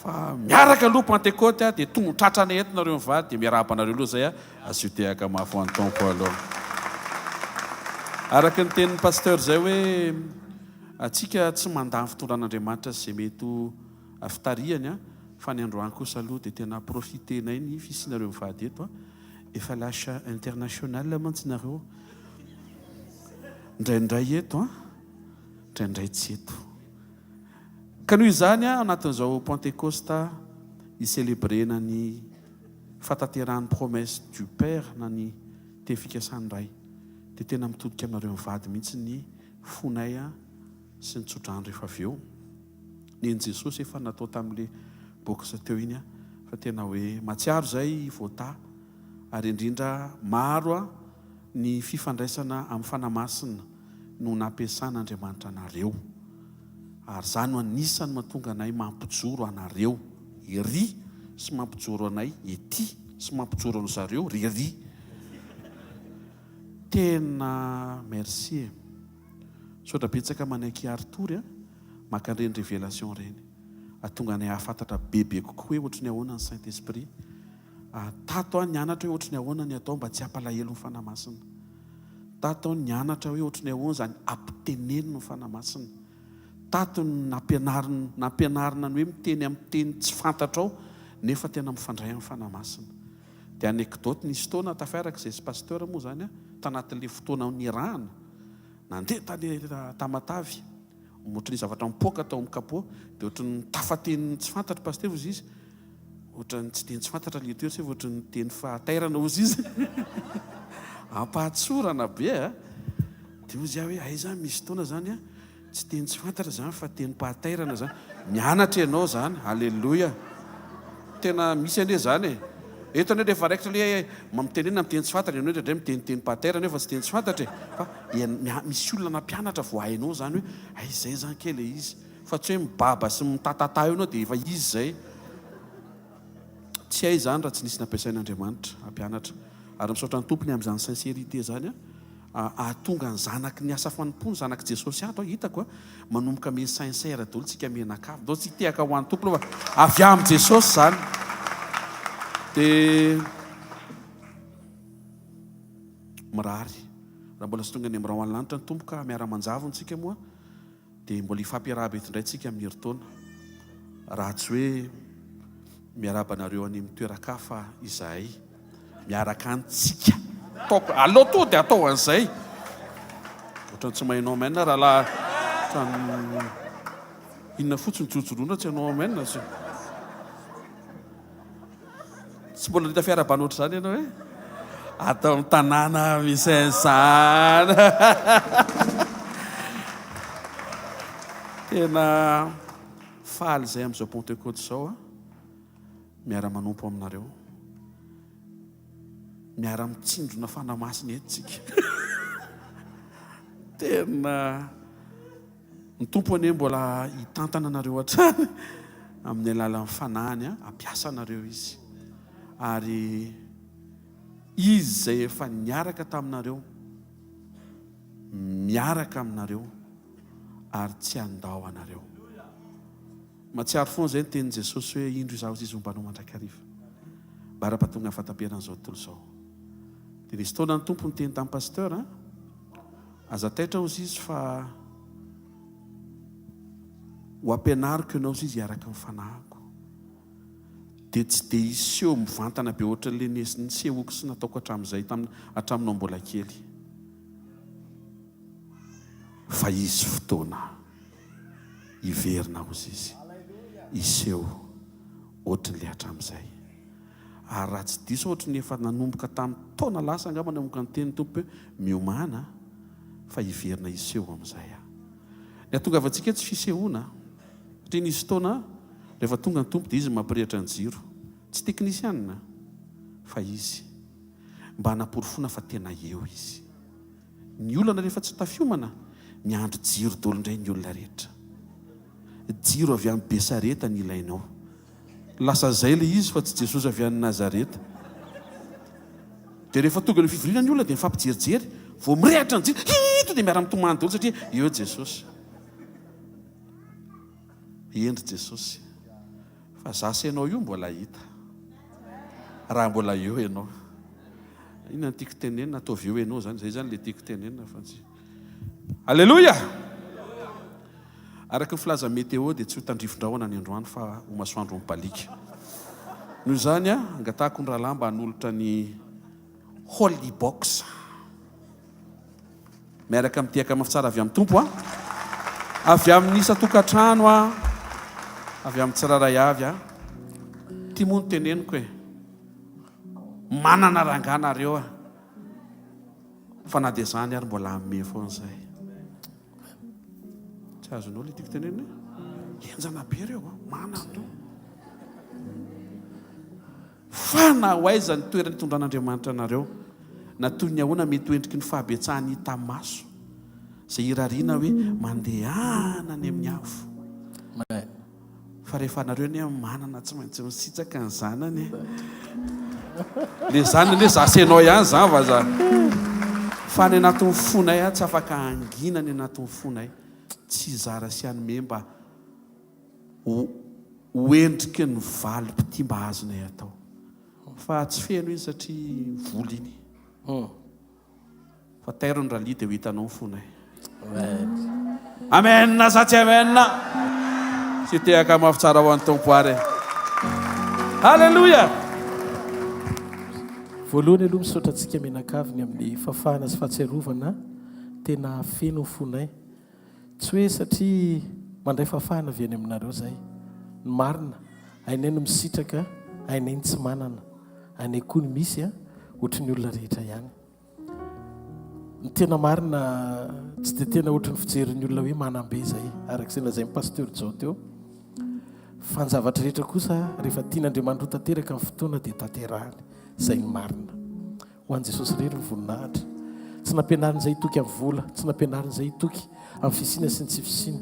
Fa miaraka aloha Pantekoty an, dia tonga tratranay eto nareo mivady, dia miarahaba anareo aloha izay an, asio tehaka mafy ho an'ny Tompo aloha. Araka ny tenin'ny Pasteur izay hoe antsika tsy mandà ny fitondran'Andriamanitra sy izay mety ho fitarihany an, Fa ny androany kosa aloha dia tena profiter-nay ny fisianareo mivady eto a! Efa lasa international mantsy nareo indraindray eto a! Indraindray tsy eto. Ka noho izany a, anatin'izao Pentekosta hi-celebrena ny fahatanterahan'ny promesse du Père na ny teny fikasan'ny Ray dia tena mitodika aminareo mivady mihitsy ny fonay a sy ny tsodrano rehefa avy eo. Nen'i Jesosy efa natao tamin'le box teo iny aho fa tena hoe matsiaro zay voatahy ary indrindra maro a ny fifandraisana amin'ny Fanahy Masina no nampiasana Andriamanitra anareo ary zany no anisany mahatonga anay mampijoro anareo ery sy mampijoro anay ety sy mampijoro an'zareo rery tena merci e. Misaotra betsaka manaiky hiari-tory a, maka an'ireny révélation ireny. Ahatonga anay hahafantatra bebe kokoa hoe ohatry ny ahoana ny Saint Esprit. Tato aho nianatra hoe ohatry ny ahoana ny atao mba tsy hampalahelo ny Fanahy Masina. Tato aho nianatra hoe ohatry ny ahoana izany ampitenenina ny Fanahy Masina. Tato no nampianarina nampianarina ny hoe miteny amin'ny teny tsy fantatrao nefa tena mifandray amin'ny Fanahy Masina. Dia anecdote, nisy fotoana tafiaraka izay sy Pasteur moa izany aho, tanatin'ilay fotoana nirahana, nandeha tany Tamatave, ohatry ny zavatra nipoaka tao amin'ny capot, dia ohatry ny nitafa teny tsy fantatro Pasteur hozy izy, Ohatran'ny tsy teny tsy fantatra le toetra fa ohatran'ny teny fahatairana ozy izy. Ampahatsorana be a. Dia ozy aho hoe aiza misy fotoana zany a, tsy teny tsy fantatra zany fa tenim-pahatairana zany. Mianatra ianao zany. Aleloia. Tena misy anie zany e. Eto anie rehefa raikitra le hoe mitenena amin'ny teny tsy fantatra, ianao indraindray miteny tenim-pahatairana nefa tsy teny tsy fantatra e. Fa misy olona nampianatra vao hainao zany hoe hay zay zany kay le izy. Fa tsy hoe mibaba sy mitatata eo ianao dia efa izy izay. Tsy hay izany raha tsy nisy nampiasain'Andriamanitra hampianatra. Ary misaotra ny Tompo ny amin'izany sincérité izany ahatonga ny zanaky ny asa fanompoana, zanak'i Jesosy ato, hitako manomboka miha sincère daholo tsika mianakavy. Ndao tsy hitehaka ho an'ny Tompo aloha fa avy amin'i Jesosy izany. Dia mirary. Raha mbola tsy tonga any amin'ny rahona lanitra ny Tompo ka miara-manjavona tsika moa Dia mbola hifampiarahaba eto indray tsika amin'ny herintaona, raha tsy hoe miarahaba anareo any amin'ny toeran-kafa izahay, miaraka any tsika. Ataoko, aleo tonga dia atao an'izay. Ohatran'ny tsy mahay amen rahalahy. Ohatran'ny inona fotsiny jojoroana tsy hanao amen. Tsy mbola nahita fiarahabana ohatr'izany ianao e? Ato amin'ny tanàna misy an'izany. Tena faly izay amin'izao Pentecôte izao a. Miara-manompo aminareo. Miara-mitsindrona fanahy masina eto tsika. Tena Ny Tompo anie mbola hitantana anareo hatrany amin'ny alalan'ny Fanahiny, hampiasa anareo Izy. Ary Izy izay efa niaraka taminareo, miaraka aminareo ary tsy handao anareo. Mahatsiaro foana izay ny tenin'i Jesosy hoe indro izaho izy homba anao mandrakariva, mbara-pahatonga ny fahataperan'izao tontolo izao. Dia nisy fotoana ny Tompo niteny tamin'ny pasteur, Aza taitra hozy izy fa ho ampianariko ianao hozy izy hiaraka amin'ny fanahiko. Dia tsy dia hiseho mivantana be ohatran'ilay nisehoako sy nataoko hatramin'izay tamin'ny hatraminao mbola kely. Fa hisy fotoana hiverina hozy izy hiseho ohatran'ilay hatramin'izay. Ary raha tsy diso aho ohatry ny efa nanomboka tamin'ny taona lasa angamba nanomboka niteny ny Tompo hoe miomàna fa hiverina hiseho amin'izay aho. Ny hatongavantsika tsy fisehoana satria nisy fotoana rehefa tonga ny Tompo dia Izy no mampirehitra ny jiro. Tsy teknisianina fa Izy. Mba hanaporofoana fa tena eo Izy. Ny olana rehefa tsy tafiomana, miandry jiro daholo indray ny olona rehetra. Jiro avy any Besareta ny ilainao. Lasa zay le izy fa tsy Jesosy avy any Nazareta. Dia rehefa tonga any fivoriana ny olona dia mifampijerijery, vao mirehitra ny jiro, hii to dia miara-mitomany daholo satria eo Jesosy. Hendry Jesosy. Fa za sy ianao io mbola hita. Raha mbola eo ianao. Inona no tiako tenenina? Ataovy eo ianao zany. Zay zany le tiako tenenina fa tsy. Aleloia! Araka ny filazan'ny météo dia tsy ho tandrifin-drahona ny androany fa ho masoandro mibaliaka. Noho izany, angatahako ny rahalahy mba hanolotra ny Holy Box miaraka amin'ny tehaka mafy tsara avy amin'ny Tompo, avy amin'ny isan-tokantrano, avy amin'ny tsirairay avy. Ity moa no teneniko e, manana rangahy nareo a, fa na dia izany ary mbola hanome foana izay. Tsy azonao ilay tiako tenenina e? Henjana be ireo a, manana ireo. Fa na ho aiza ny toerana itondran'Andriamanitra anareo, na toy ny ahoana mety ho endriky ny fahabetsahan'ny hita maso, izay irariana hoe mandehana any amin'ny avo. Fa rehefa anareo anie manana tsy maintsy misitsaka ny zanany e. Le zanany anie za sy enao ihany zany fa za. Fa any anatin'ny fonay aho tsy afaka hangina any anatin'ny fonay. Tsy hizara sy hanome mba ho ho endriky ny valim-pitia mba azonay atao. Fa tsy feno iny satria vola iny. Fa tairo ny rallye dia ho hitanao ny fonay. Amen. Amen sa tsy amen? Tsy tehaka mafy tsara ho an'ny Tompo ary e. Alléluia. Voalohany aloha misaotra antsika mianakavy ny amin'ny fahafahana sy fahatsiarovana tena feno ny fonay. Tsy hoe satria mandray fahafahana avy any aminareo izay. Ny marina, hainay ny misitraka, hainay ny tsy manana, hainay koa ny misy an, ohatry ny olona rehetra ihany. Ny tena marina tsy dia tena ohatry ny fijerin'ny olona hoe manam-be izay, araka izay lazain'i Pasteur Jao teo. Fa ny zavatra rehetra kosa rehefa tian'Andriamanitra ho tanteraka ny fotoana dia tanterahany. Izay ny marina. Ho an'i Jesosy irery ny voninahitra. Tsy nampianarina izay hitoky amin'ny vola, tsy nampianarina izay hitoky amin'ny fisiana sy ny tsy fisiana,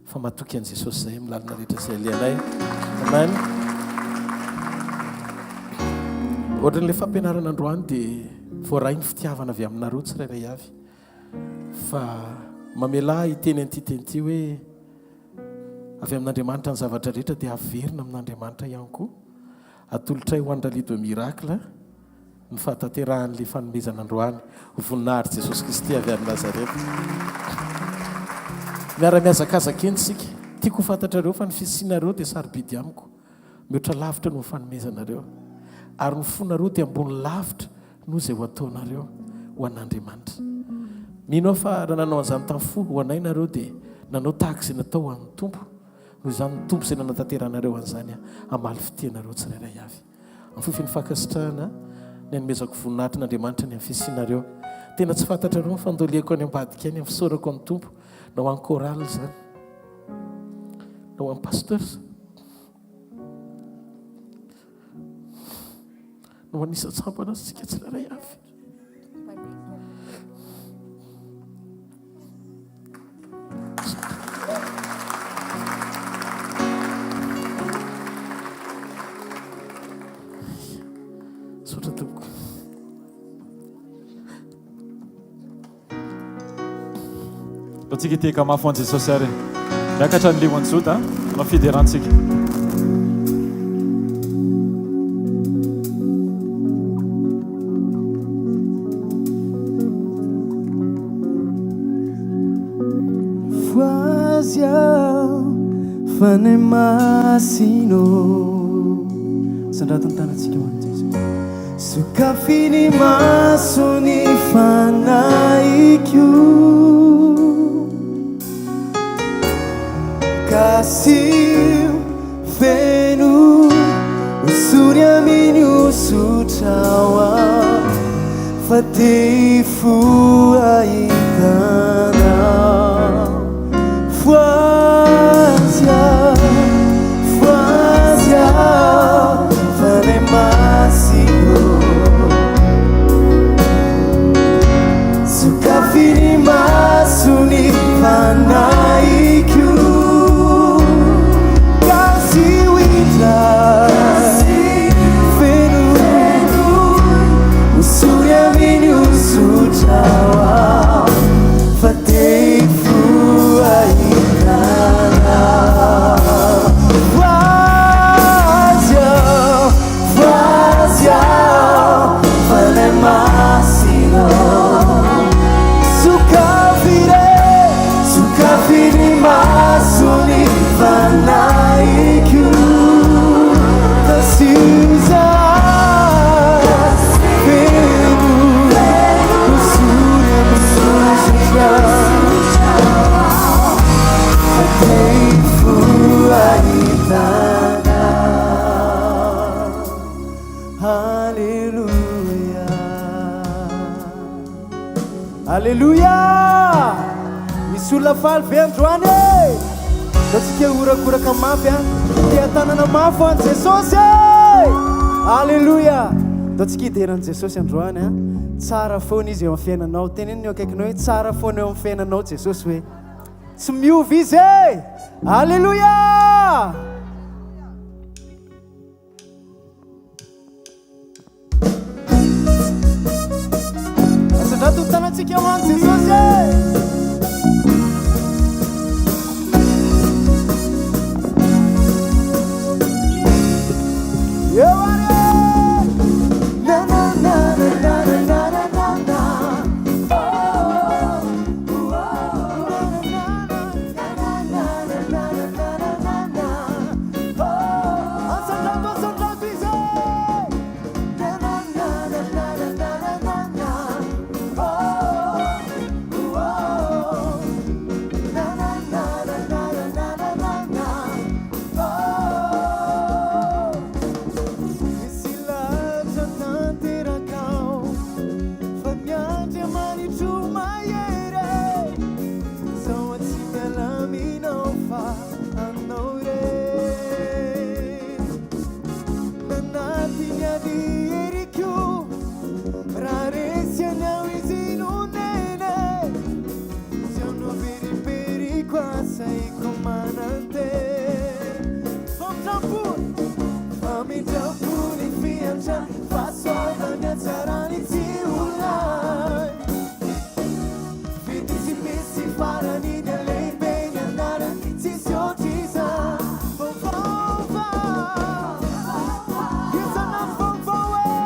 fa matoky an'i Jesosy izay amin'ny lalana rehetra izay alehanay. Amen. Ohatran'ilay fampianarana androany dia voaray ny fitiavana avy aminareo tsirairay avy. Fa mamelà ahy hiteny an'ity teny ity hoe avy amin'Andriamanitra ny zavatra rehetra dia averina amin'Andriamanitra ihany koa. Atolotray ho an'i Rallye de Miracle. Ny fahatanterahan'ilay fanomezana androany ho voninahitr'i Jesosy Kristy avy any Nazareta. Miara-mihazakazaka eny isika. Tiako ho fantatrareo fa ny fisianareo dia sarobidy amiko, mihoatra lavitra noho ny fanomezanareo. Ary ny fonareo dia ambony lavitra noho izay ho ataonareo ho an'Andriamanitra. Mino aho fa raha nanao an'izany tamin'ny fo ho anay nareo dia nanao tahaka izay natao ho an'ny Tompo. Noho izany ny Tompo izay nanatanteranareo an'izany hamaly fitia anareo tsirairay avy. Amin'ny feno fankasitrahana ny hanomezako voninahitr' Andriamanitra ny amin'ny fisianareo. Tena tsy fantatrareo ny fandoliako any ambadika any amin'ny fisaorako amin'ny Tompo, na ho an'ny chorale izany, na ho an'ny pasteurs, na ho an'ny isan-tsampana sy tsika tsirairay avy. Misaotra tompoko. Ataontsika hitehaka mafy ho an'i Jesosy ary miakatra ny lion'i Joda hanao fiderantsika. Fohazy aho, Fanahy Masina ô. Sandrato ny tanantsika ho an'i Jesosy. Sokafy ny mason'ny fanahiko. Kasiho feno hosory amin'ny hosotrao aho fa te hifoha hahita anao. Fohazy aho, fohazy aho, Fanahy Masina ô. Sokafy ny mason'ny fanahiko Kasiho indray feno Hosory amin'ny hosotrao aho Fa te hifoha hahita anao Ho azy aho Voazy aho, Fanahy Masina ô. Sokafy re, sokafy ny mason'ny fanahiko. Kasio izahay, feno, hosory amin'ny hosotrao. Fa te hifoha hahita anao. Haleloia. Aleloia! Misy olona faly ve androany e? Ndao tsika horakoraka mafy a. Teha-tanana mafy ho an'i Jesosy e! Aleloia! Ndao tsika hidera an'i Jesosy androany a. Tsara foana izy eo amin'ny fiainanao. Teneno ny eo akaikinao hoe tsara foana eo amin'ny fiainanao Jesosy hoe. Tsy miova izy e! Aleloia! Asandrato ny tanantsika ho an'i Jesosy e! Eo ary e! Na na na na na na na na na. Asaiko manantena. Famindram-po, famindram-po ny fiantrany, fahasoavany hatsarany tsy ho lany. Fitia tsy misy farany ny halehibe ny anarany, tsisy ohatr'izany. Vaovao, isan'andro vaovao e,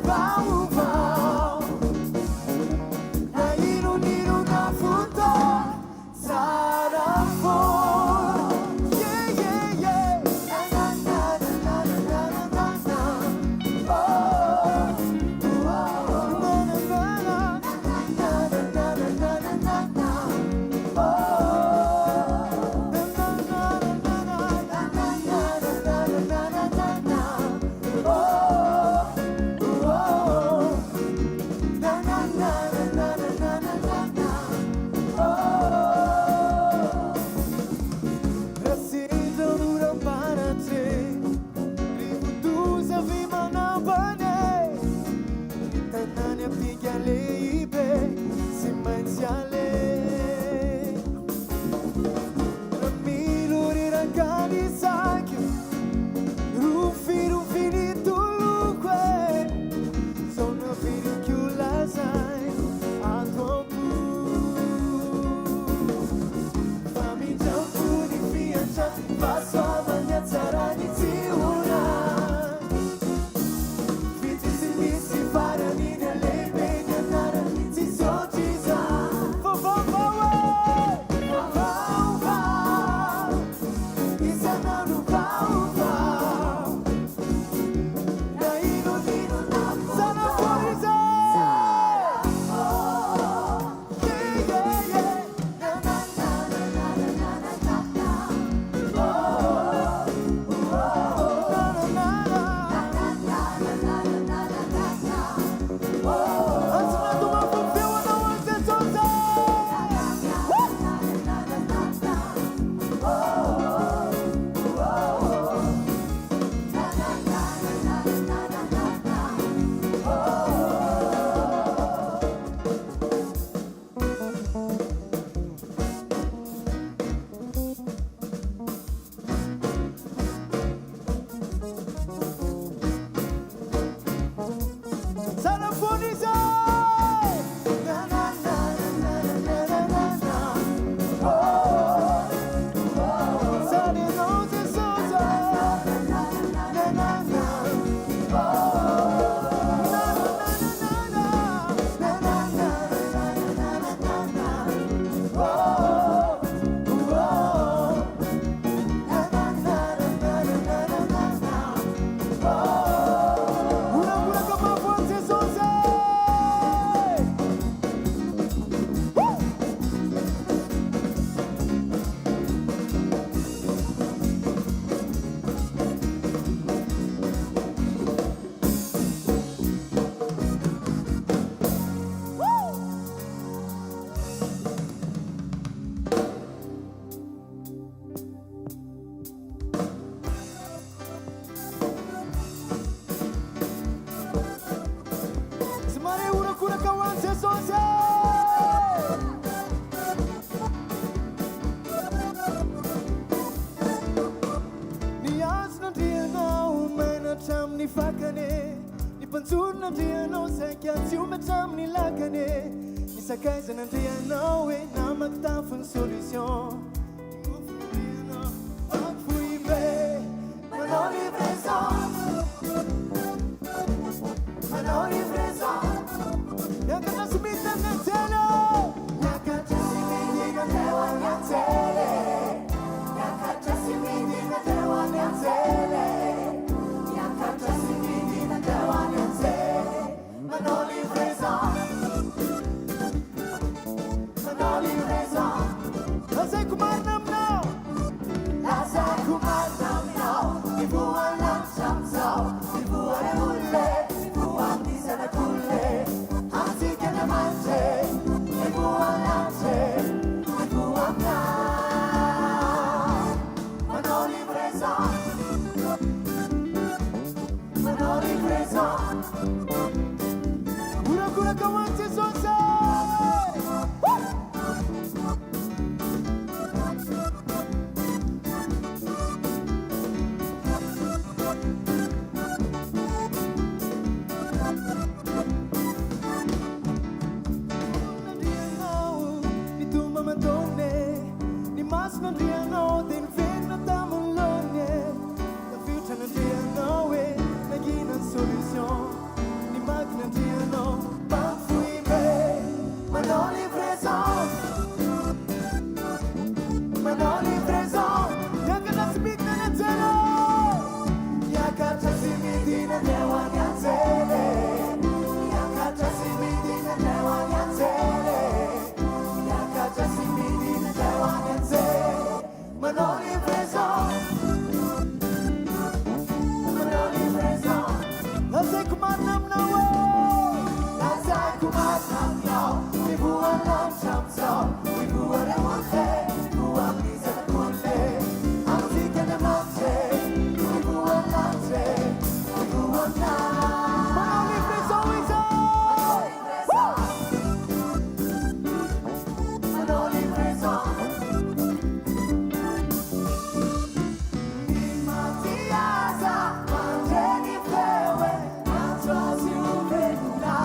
vaovao. Na inon'inona fotoana, tsara foana. Yeah, yeah, yeah. Na, na, na, na, na, na, na, na. Oh, oh. Na, na, na, na. Na, na, na, na, na, na, na. Oh. Na, na, na, na, na, na. Na, na, na, na, na, na, na, na. Oh, oh. Na, na, na, na, na, na, na, na, na. Oh. Raha sendra oram-baratra e, rivo-doza avy manambany e, ny tanàna ampinga lehibe tsy maintsy aleha. Raha milo reraka ny saiko, rofirofy ny toloko e, zao naveriko lazaiko ato am-po. Famindram-po ny fiantrany, fahasoavany hatsarany tsy ho lany. Fitia tsy misy farany ny halehibe ny anarany, tsisy ohatr'izany. Vaovao e, vaovao, isan'andro vaovao. Na inon'inona tsara foana izy. Yeah, yeah, yeah. Na, na, na, na, na, na, na, na, na. Oh, oh, na, na, na, na. Antsinado mampifeo anao an'i Jesosy. Tsara foana izy. Na, na, na, na, na, na, na, na. Oh, oh. Tsara ianao Jesosy. Na, na, na. Oh. Na, na, na, na, na. Na, na, na, na, na, na, na. Oh, oh. Na, na, na, na, na, na, na, na. Oh. Horakoraka mafy ho an'i Jesosy. Woo! Tsy mare horakoraka ho an'i Jesosy. Ny hazon'Andrianao maina hatramin'ny fakany e. Ny mpanjoron'Andrianao saika tsy omby hatramin'ny lakany e. Ny sakaizan'Andrianao e namako tafon'ny solution. Ny mofon'Andrianao mampifoibe manao livraison. Manao livraison. Miakatra sy midina ny anjely. Miakatra sy midina teo ny anjely. Miakatra sy midina teo ny anjely. Miakatra sy midina teo ny anjely. Manao livraison. Manao livraison. mason'Andrianao dia niverina tamin'ny laoniny e Tafiotra n'Andrianao e Nangina ny solution Ny magin'Andrianao Banky foibe Manao livraison Manao livraison Miakatra sy midina any an-tsena e Miakatra sy midina ny ao any an-tsena e Miakatra sy midina ny ao any an-tsena e Miakatra sy midina indray ho any an-tsena Manao livraison Manao livraison Lazaiko marina aminao e Lazaiko marina aminao Mivoha ny lanitra amin'izao Mivoha ireo olona e Mivoha amin'ny zanak'olona e Amintsika Andriamanitra e Mivoha ny lanitra e Mivoha ny lanitra Manao livraison izy e Manao livraison Manao livraison Ny maty aza mandre ny feo e Miantso azy ho velona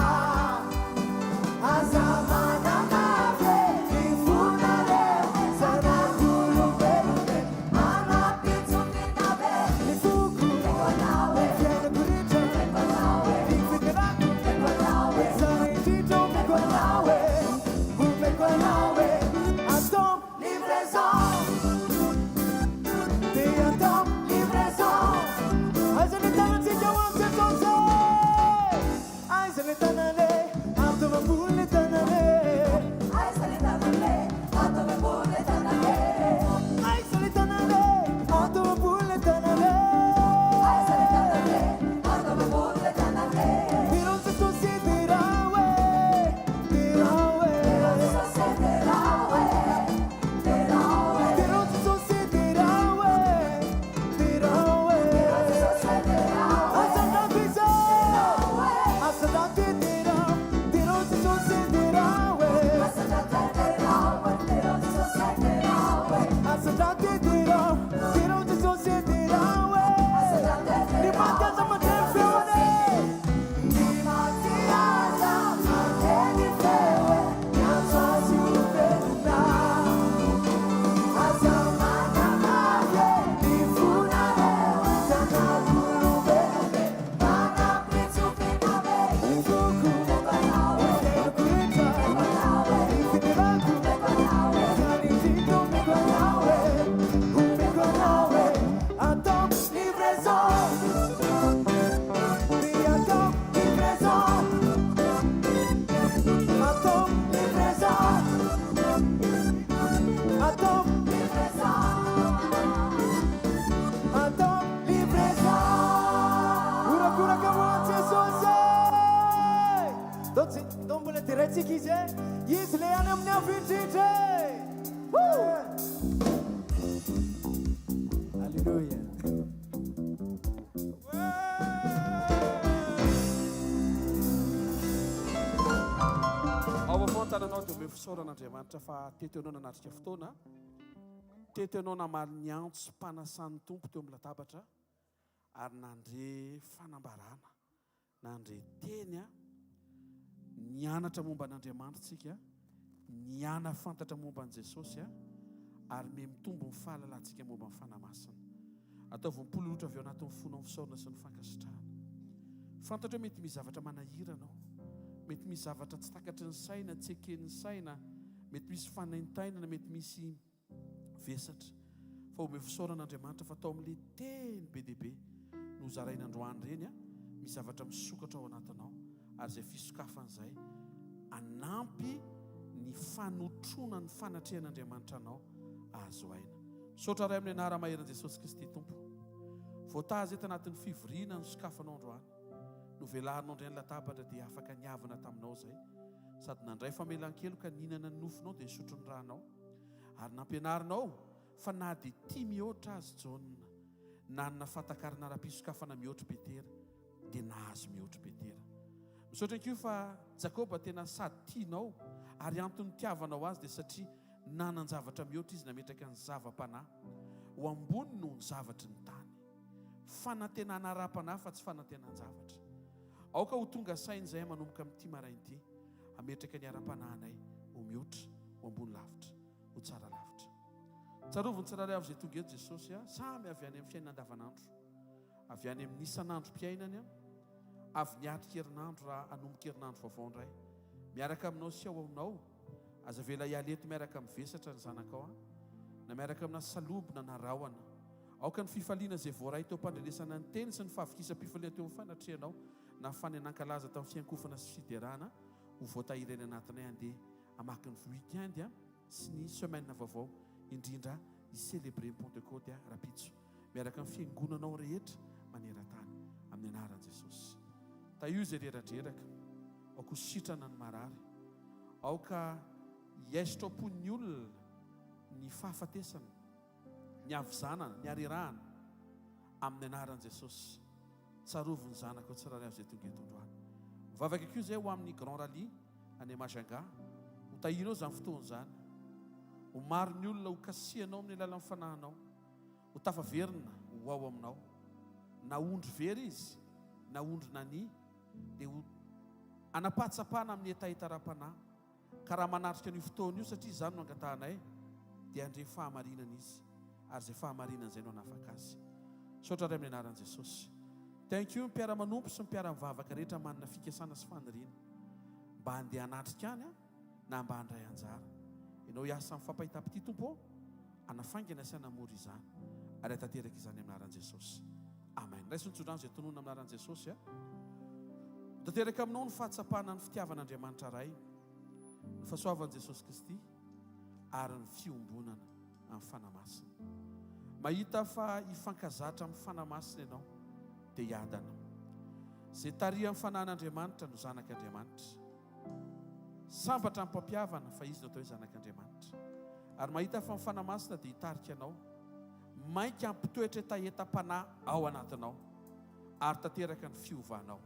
Aza manamafy e ny fonareo Zanak'olombelona e Manam-pitsofina be Ny foko Ny fiainako rehetra Ny fiderako Ny tsara indrindra omeko anao e Omeko anao e Atao livraison Dia atao livraison Aiza ny tanantsika ho an'i Jesosy e Aiza le tanana e Ataovy ambony le tanana e Aiza le tanana e Ataovy ambony le tanana e Aiza le tanana e Ataovy ambony le tanana e Aiza le tanana e Ataovy ambony le tanana e Derao Jesosy derao e Derao e Derao Jesosy derao e Derao e Derao Jesosy derao e Derao e Derao Jesosy derao e Asandrato izy e Asandrato e derao Derao Jesosy derao e Asandrato e derao e Derao Jesosy derao e Asandrato e derao Derao Jesosy derao e Asandrato e Ny maty aza mandre ny feony e Ny maty aza mandre ny feo e Miantso azy ho velona Aza manamafy e ny fonareo Zanak'olombelona e Manam-pitsofina be ny foko Ny fiainako rehetra Ny fiderako Izany indrindra omeko anao e Omeko anao e Ataoko livraison Dia ataoko livraison Ataoko livraison Ataoko livraison Ataoko livraison Horakoraka ho an'i Jesosy e! Ndao tsy, ndao mbola deraintsika Izy e! Izy ilay any amin'ny avo indrindra e! Woo! Alléluia. Ao avao ny tananao dia omeo fisaorana Andriamanitra fa teto ianao nanatrika fotoana, teto ianao namaly ny antsom-panasan'ny Tompo teo amin'ny latabatra ary nandre fanambarana, nandre teny, nianatra momba an'Andriamanitra isika, nianafantatra momba an'i Jesosy ary mihamitombo ny fahalalantsika momba ny Fanahy Masina. Ataovy mipololotra avy ao anatin'ny fonao ny fisaorana sy ny fankasitrahana. Fantatro hoe mety misy zavatra manahirana ao. Mety misy zavatra tsy takatry ny saina, tsy eken'ny saina, mety misy fanaintainana, mety misy vesatra. Fa omeo fisaorana Andriamanitra fa tao amin'ilay teny be dia be nozaraina androany ireny, misy zavatra misokatra ao anatinao ary izay fisokafana izay hanampy ny fanotrona ny fanatrehan'Andriamanitra anao ahazo aina. Misaotra Ray amin'ny anara-maherin'i Jesosy Kristy Tompo. Voataha izay tanatin'ny fivoriana nosokafanao androany. Novelarinao indray ny latabatra dia afaka niavona taminao izay. Sady nandray famelan-keloka nihinana ny nofonao dia nisotro ny ranao. Ary nampianarinao fa na dia tia mihoatra azy Jaona, nanana fahatakarana ara-pisokafana mihoatr'i Petera, dia nahazo mihoatr'i Petera. Misaotra koa fa Jakoba tena sady tianao ary antony nitiavanao azy dia satria nanan-javatra mihoatra izy nametraka ny zava-panahy ho ambony noho ny zavatry ny tany. Fanantenana ara-panahy fa tsy fanantenan-javatra. Aoka ho tonga saina izahay manomboka amin'ity maraina ity hametraka ny ara-panahinay ho mihoatra, ho ambony lavitra, ho tsara lavitra. Tsarovy ny tsirairay avy izay tonga eto Jesosy a, samy avy any amin'ny fiainana andavanandro, avy any amin'ny isan'androm-piainany, avy niatrika herinandro raha hanomboka herinandro vaovao indray. Miaraka aminao sy ao aminao, aza avela hiala eto miaraka amin'ny vesatra ny zanakao a, na miaraka amina salobona na rahona. Aoka ny fifaliana izay voaray teo am-pandrenesana ny teny sy ny fahavokisam-pifaliana teo amin'ny fanatrehanao nahafahany nankalaza tamin'ny fiankofana sy fiderana ho voatahiry any anatinay handeha hamaky ny week-end sy ny semaine vaovao indrindra hi-celebrer ny Pentecôte rahampitso miaraka amin'ny fiangonanao rehetra maneran-tany amin'ny anaran'i Jesosy. Tahio izay reradreraka, aoka ho sitrana ny marary, aoka hiaisotra am-pon'ny olona ny fahafatesana, ny havizanana, ny harerahana amin'ny anaran'i Jesosy. Tsarovy ny zanakao tsirairay avy izay tonga eto androany. Mivavaka koa izay ho amin'ny Grand Rallye any Majunga. Ho tahianao izany fotoana izany. Ho maro ny olona ho kasihanao amin'ny alalan'ny fanahinao. Ho tafaverina ho ao aminao. Na ondry very izy, na ondry nania, dia ho hanam-pahatsapana amin'ny hetaheta ara-panahy. Ka raha manatrika an'io fotoana io, satria izany no angatahanay, dia handre fahamarinana izy, ary izay fahamarinana izay no hanafaka azy. Misaotra Ray amin'ny anaran'i Jesosy. Thank you mpiara-manompo sy mpiara-mivavaka rehetra manana fikasana sy faniriana mba handeha hanatrika any na mba handray anjara. Ianao hiasa amin'ny fampahitam-pitia Tompo ô, hanafaingana sy hanamora izany ary hatanteraka izany amin'ny anaran'i Jesosy. Amen. Raiso ny tsodrano izay tononina amin'ny anaran'i Jesosy a. Ho tanteraka aminao ny fahatsapana ny fitiavan'Andriamanitra Ray, ny fahasoavan'i Jesosy Kristy ary ny fiombonana amin'ny Fanahy Masina. Mahita fa hifankazatra amin'ny Fanahy Masina ianao dia hiadana. Izay tarihan'ny Fanahin'Andriamanitra no zanak'Andriamanitra. Sambatra ny mpampihavana fa izy no atao hoe zanak'Andriamanitra. Ary mahita fa ny Fanahy Masina dia hitarika anao mainka hampitoetra hetahetam-panahy ao anatinao ary tanteraka ny fiovanao.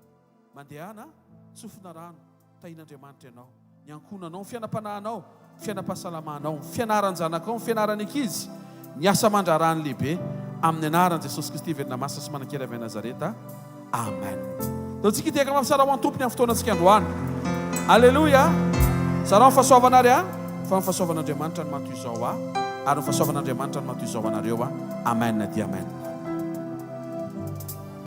Mandehana, tsofina rano, tahian'Andriamanitra ianao, ny ankohonanao, ny fiainam-panahinao, ny fiainam-pahasalamanao, ny fianaran-janakao, ny fianaran'ny ankizy, ny asa aman-draharahan'ny lehibe, amin'ny anaran'i Jesosy Kristy velona masina sy manan-kery avy any Nazareta. Amen. Ataontsika hitehaka mafy tsara ho an'ny Tompo ny amin'ny fotoanantsika androany. Aleloia. Zarao ny fahasoavana ary a, fa ny fahasoavan'Andriamanitra no maha toy izao ahy, ary ny fahasoavan'Andriamanitra no maha toy izao anareo a. Amen dia amen.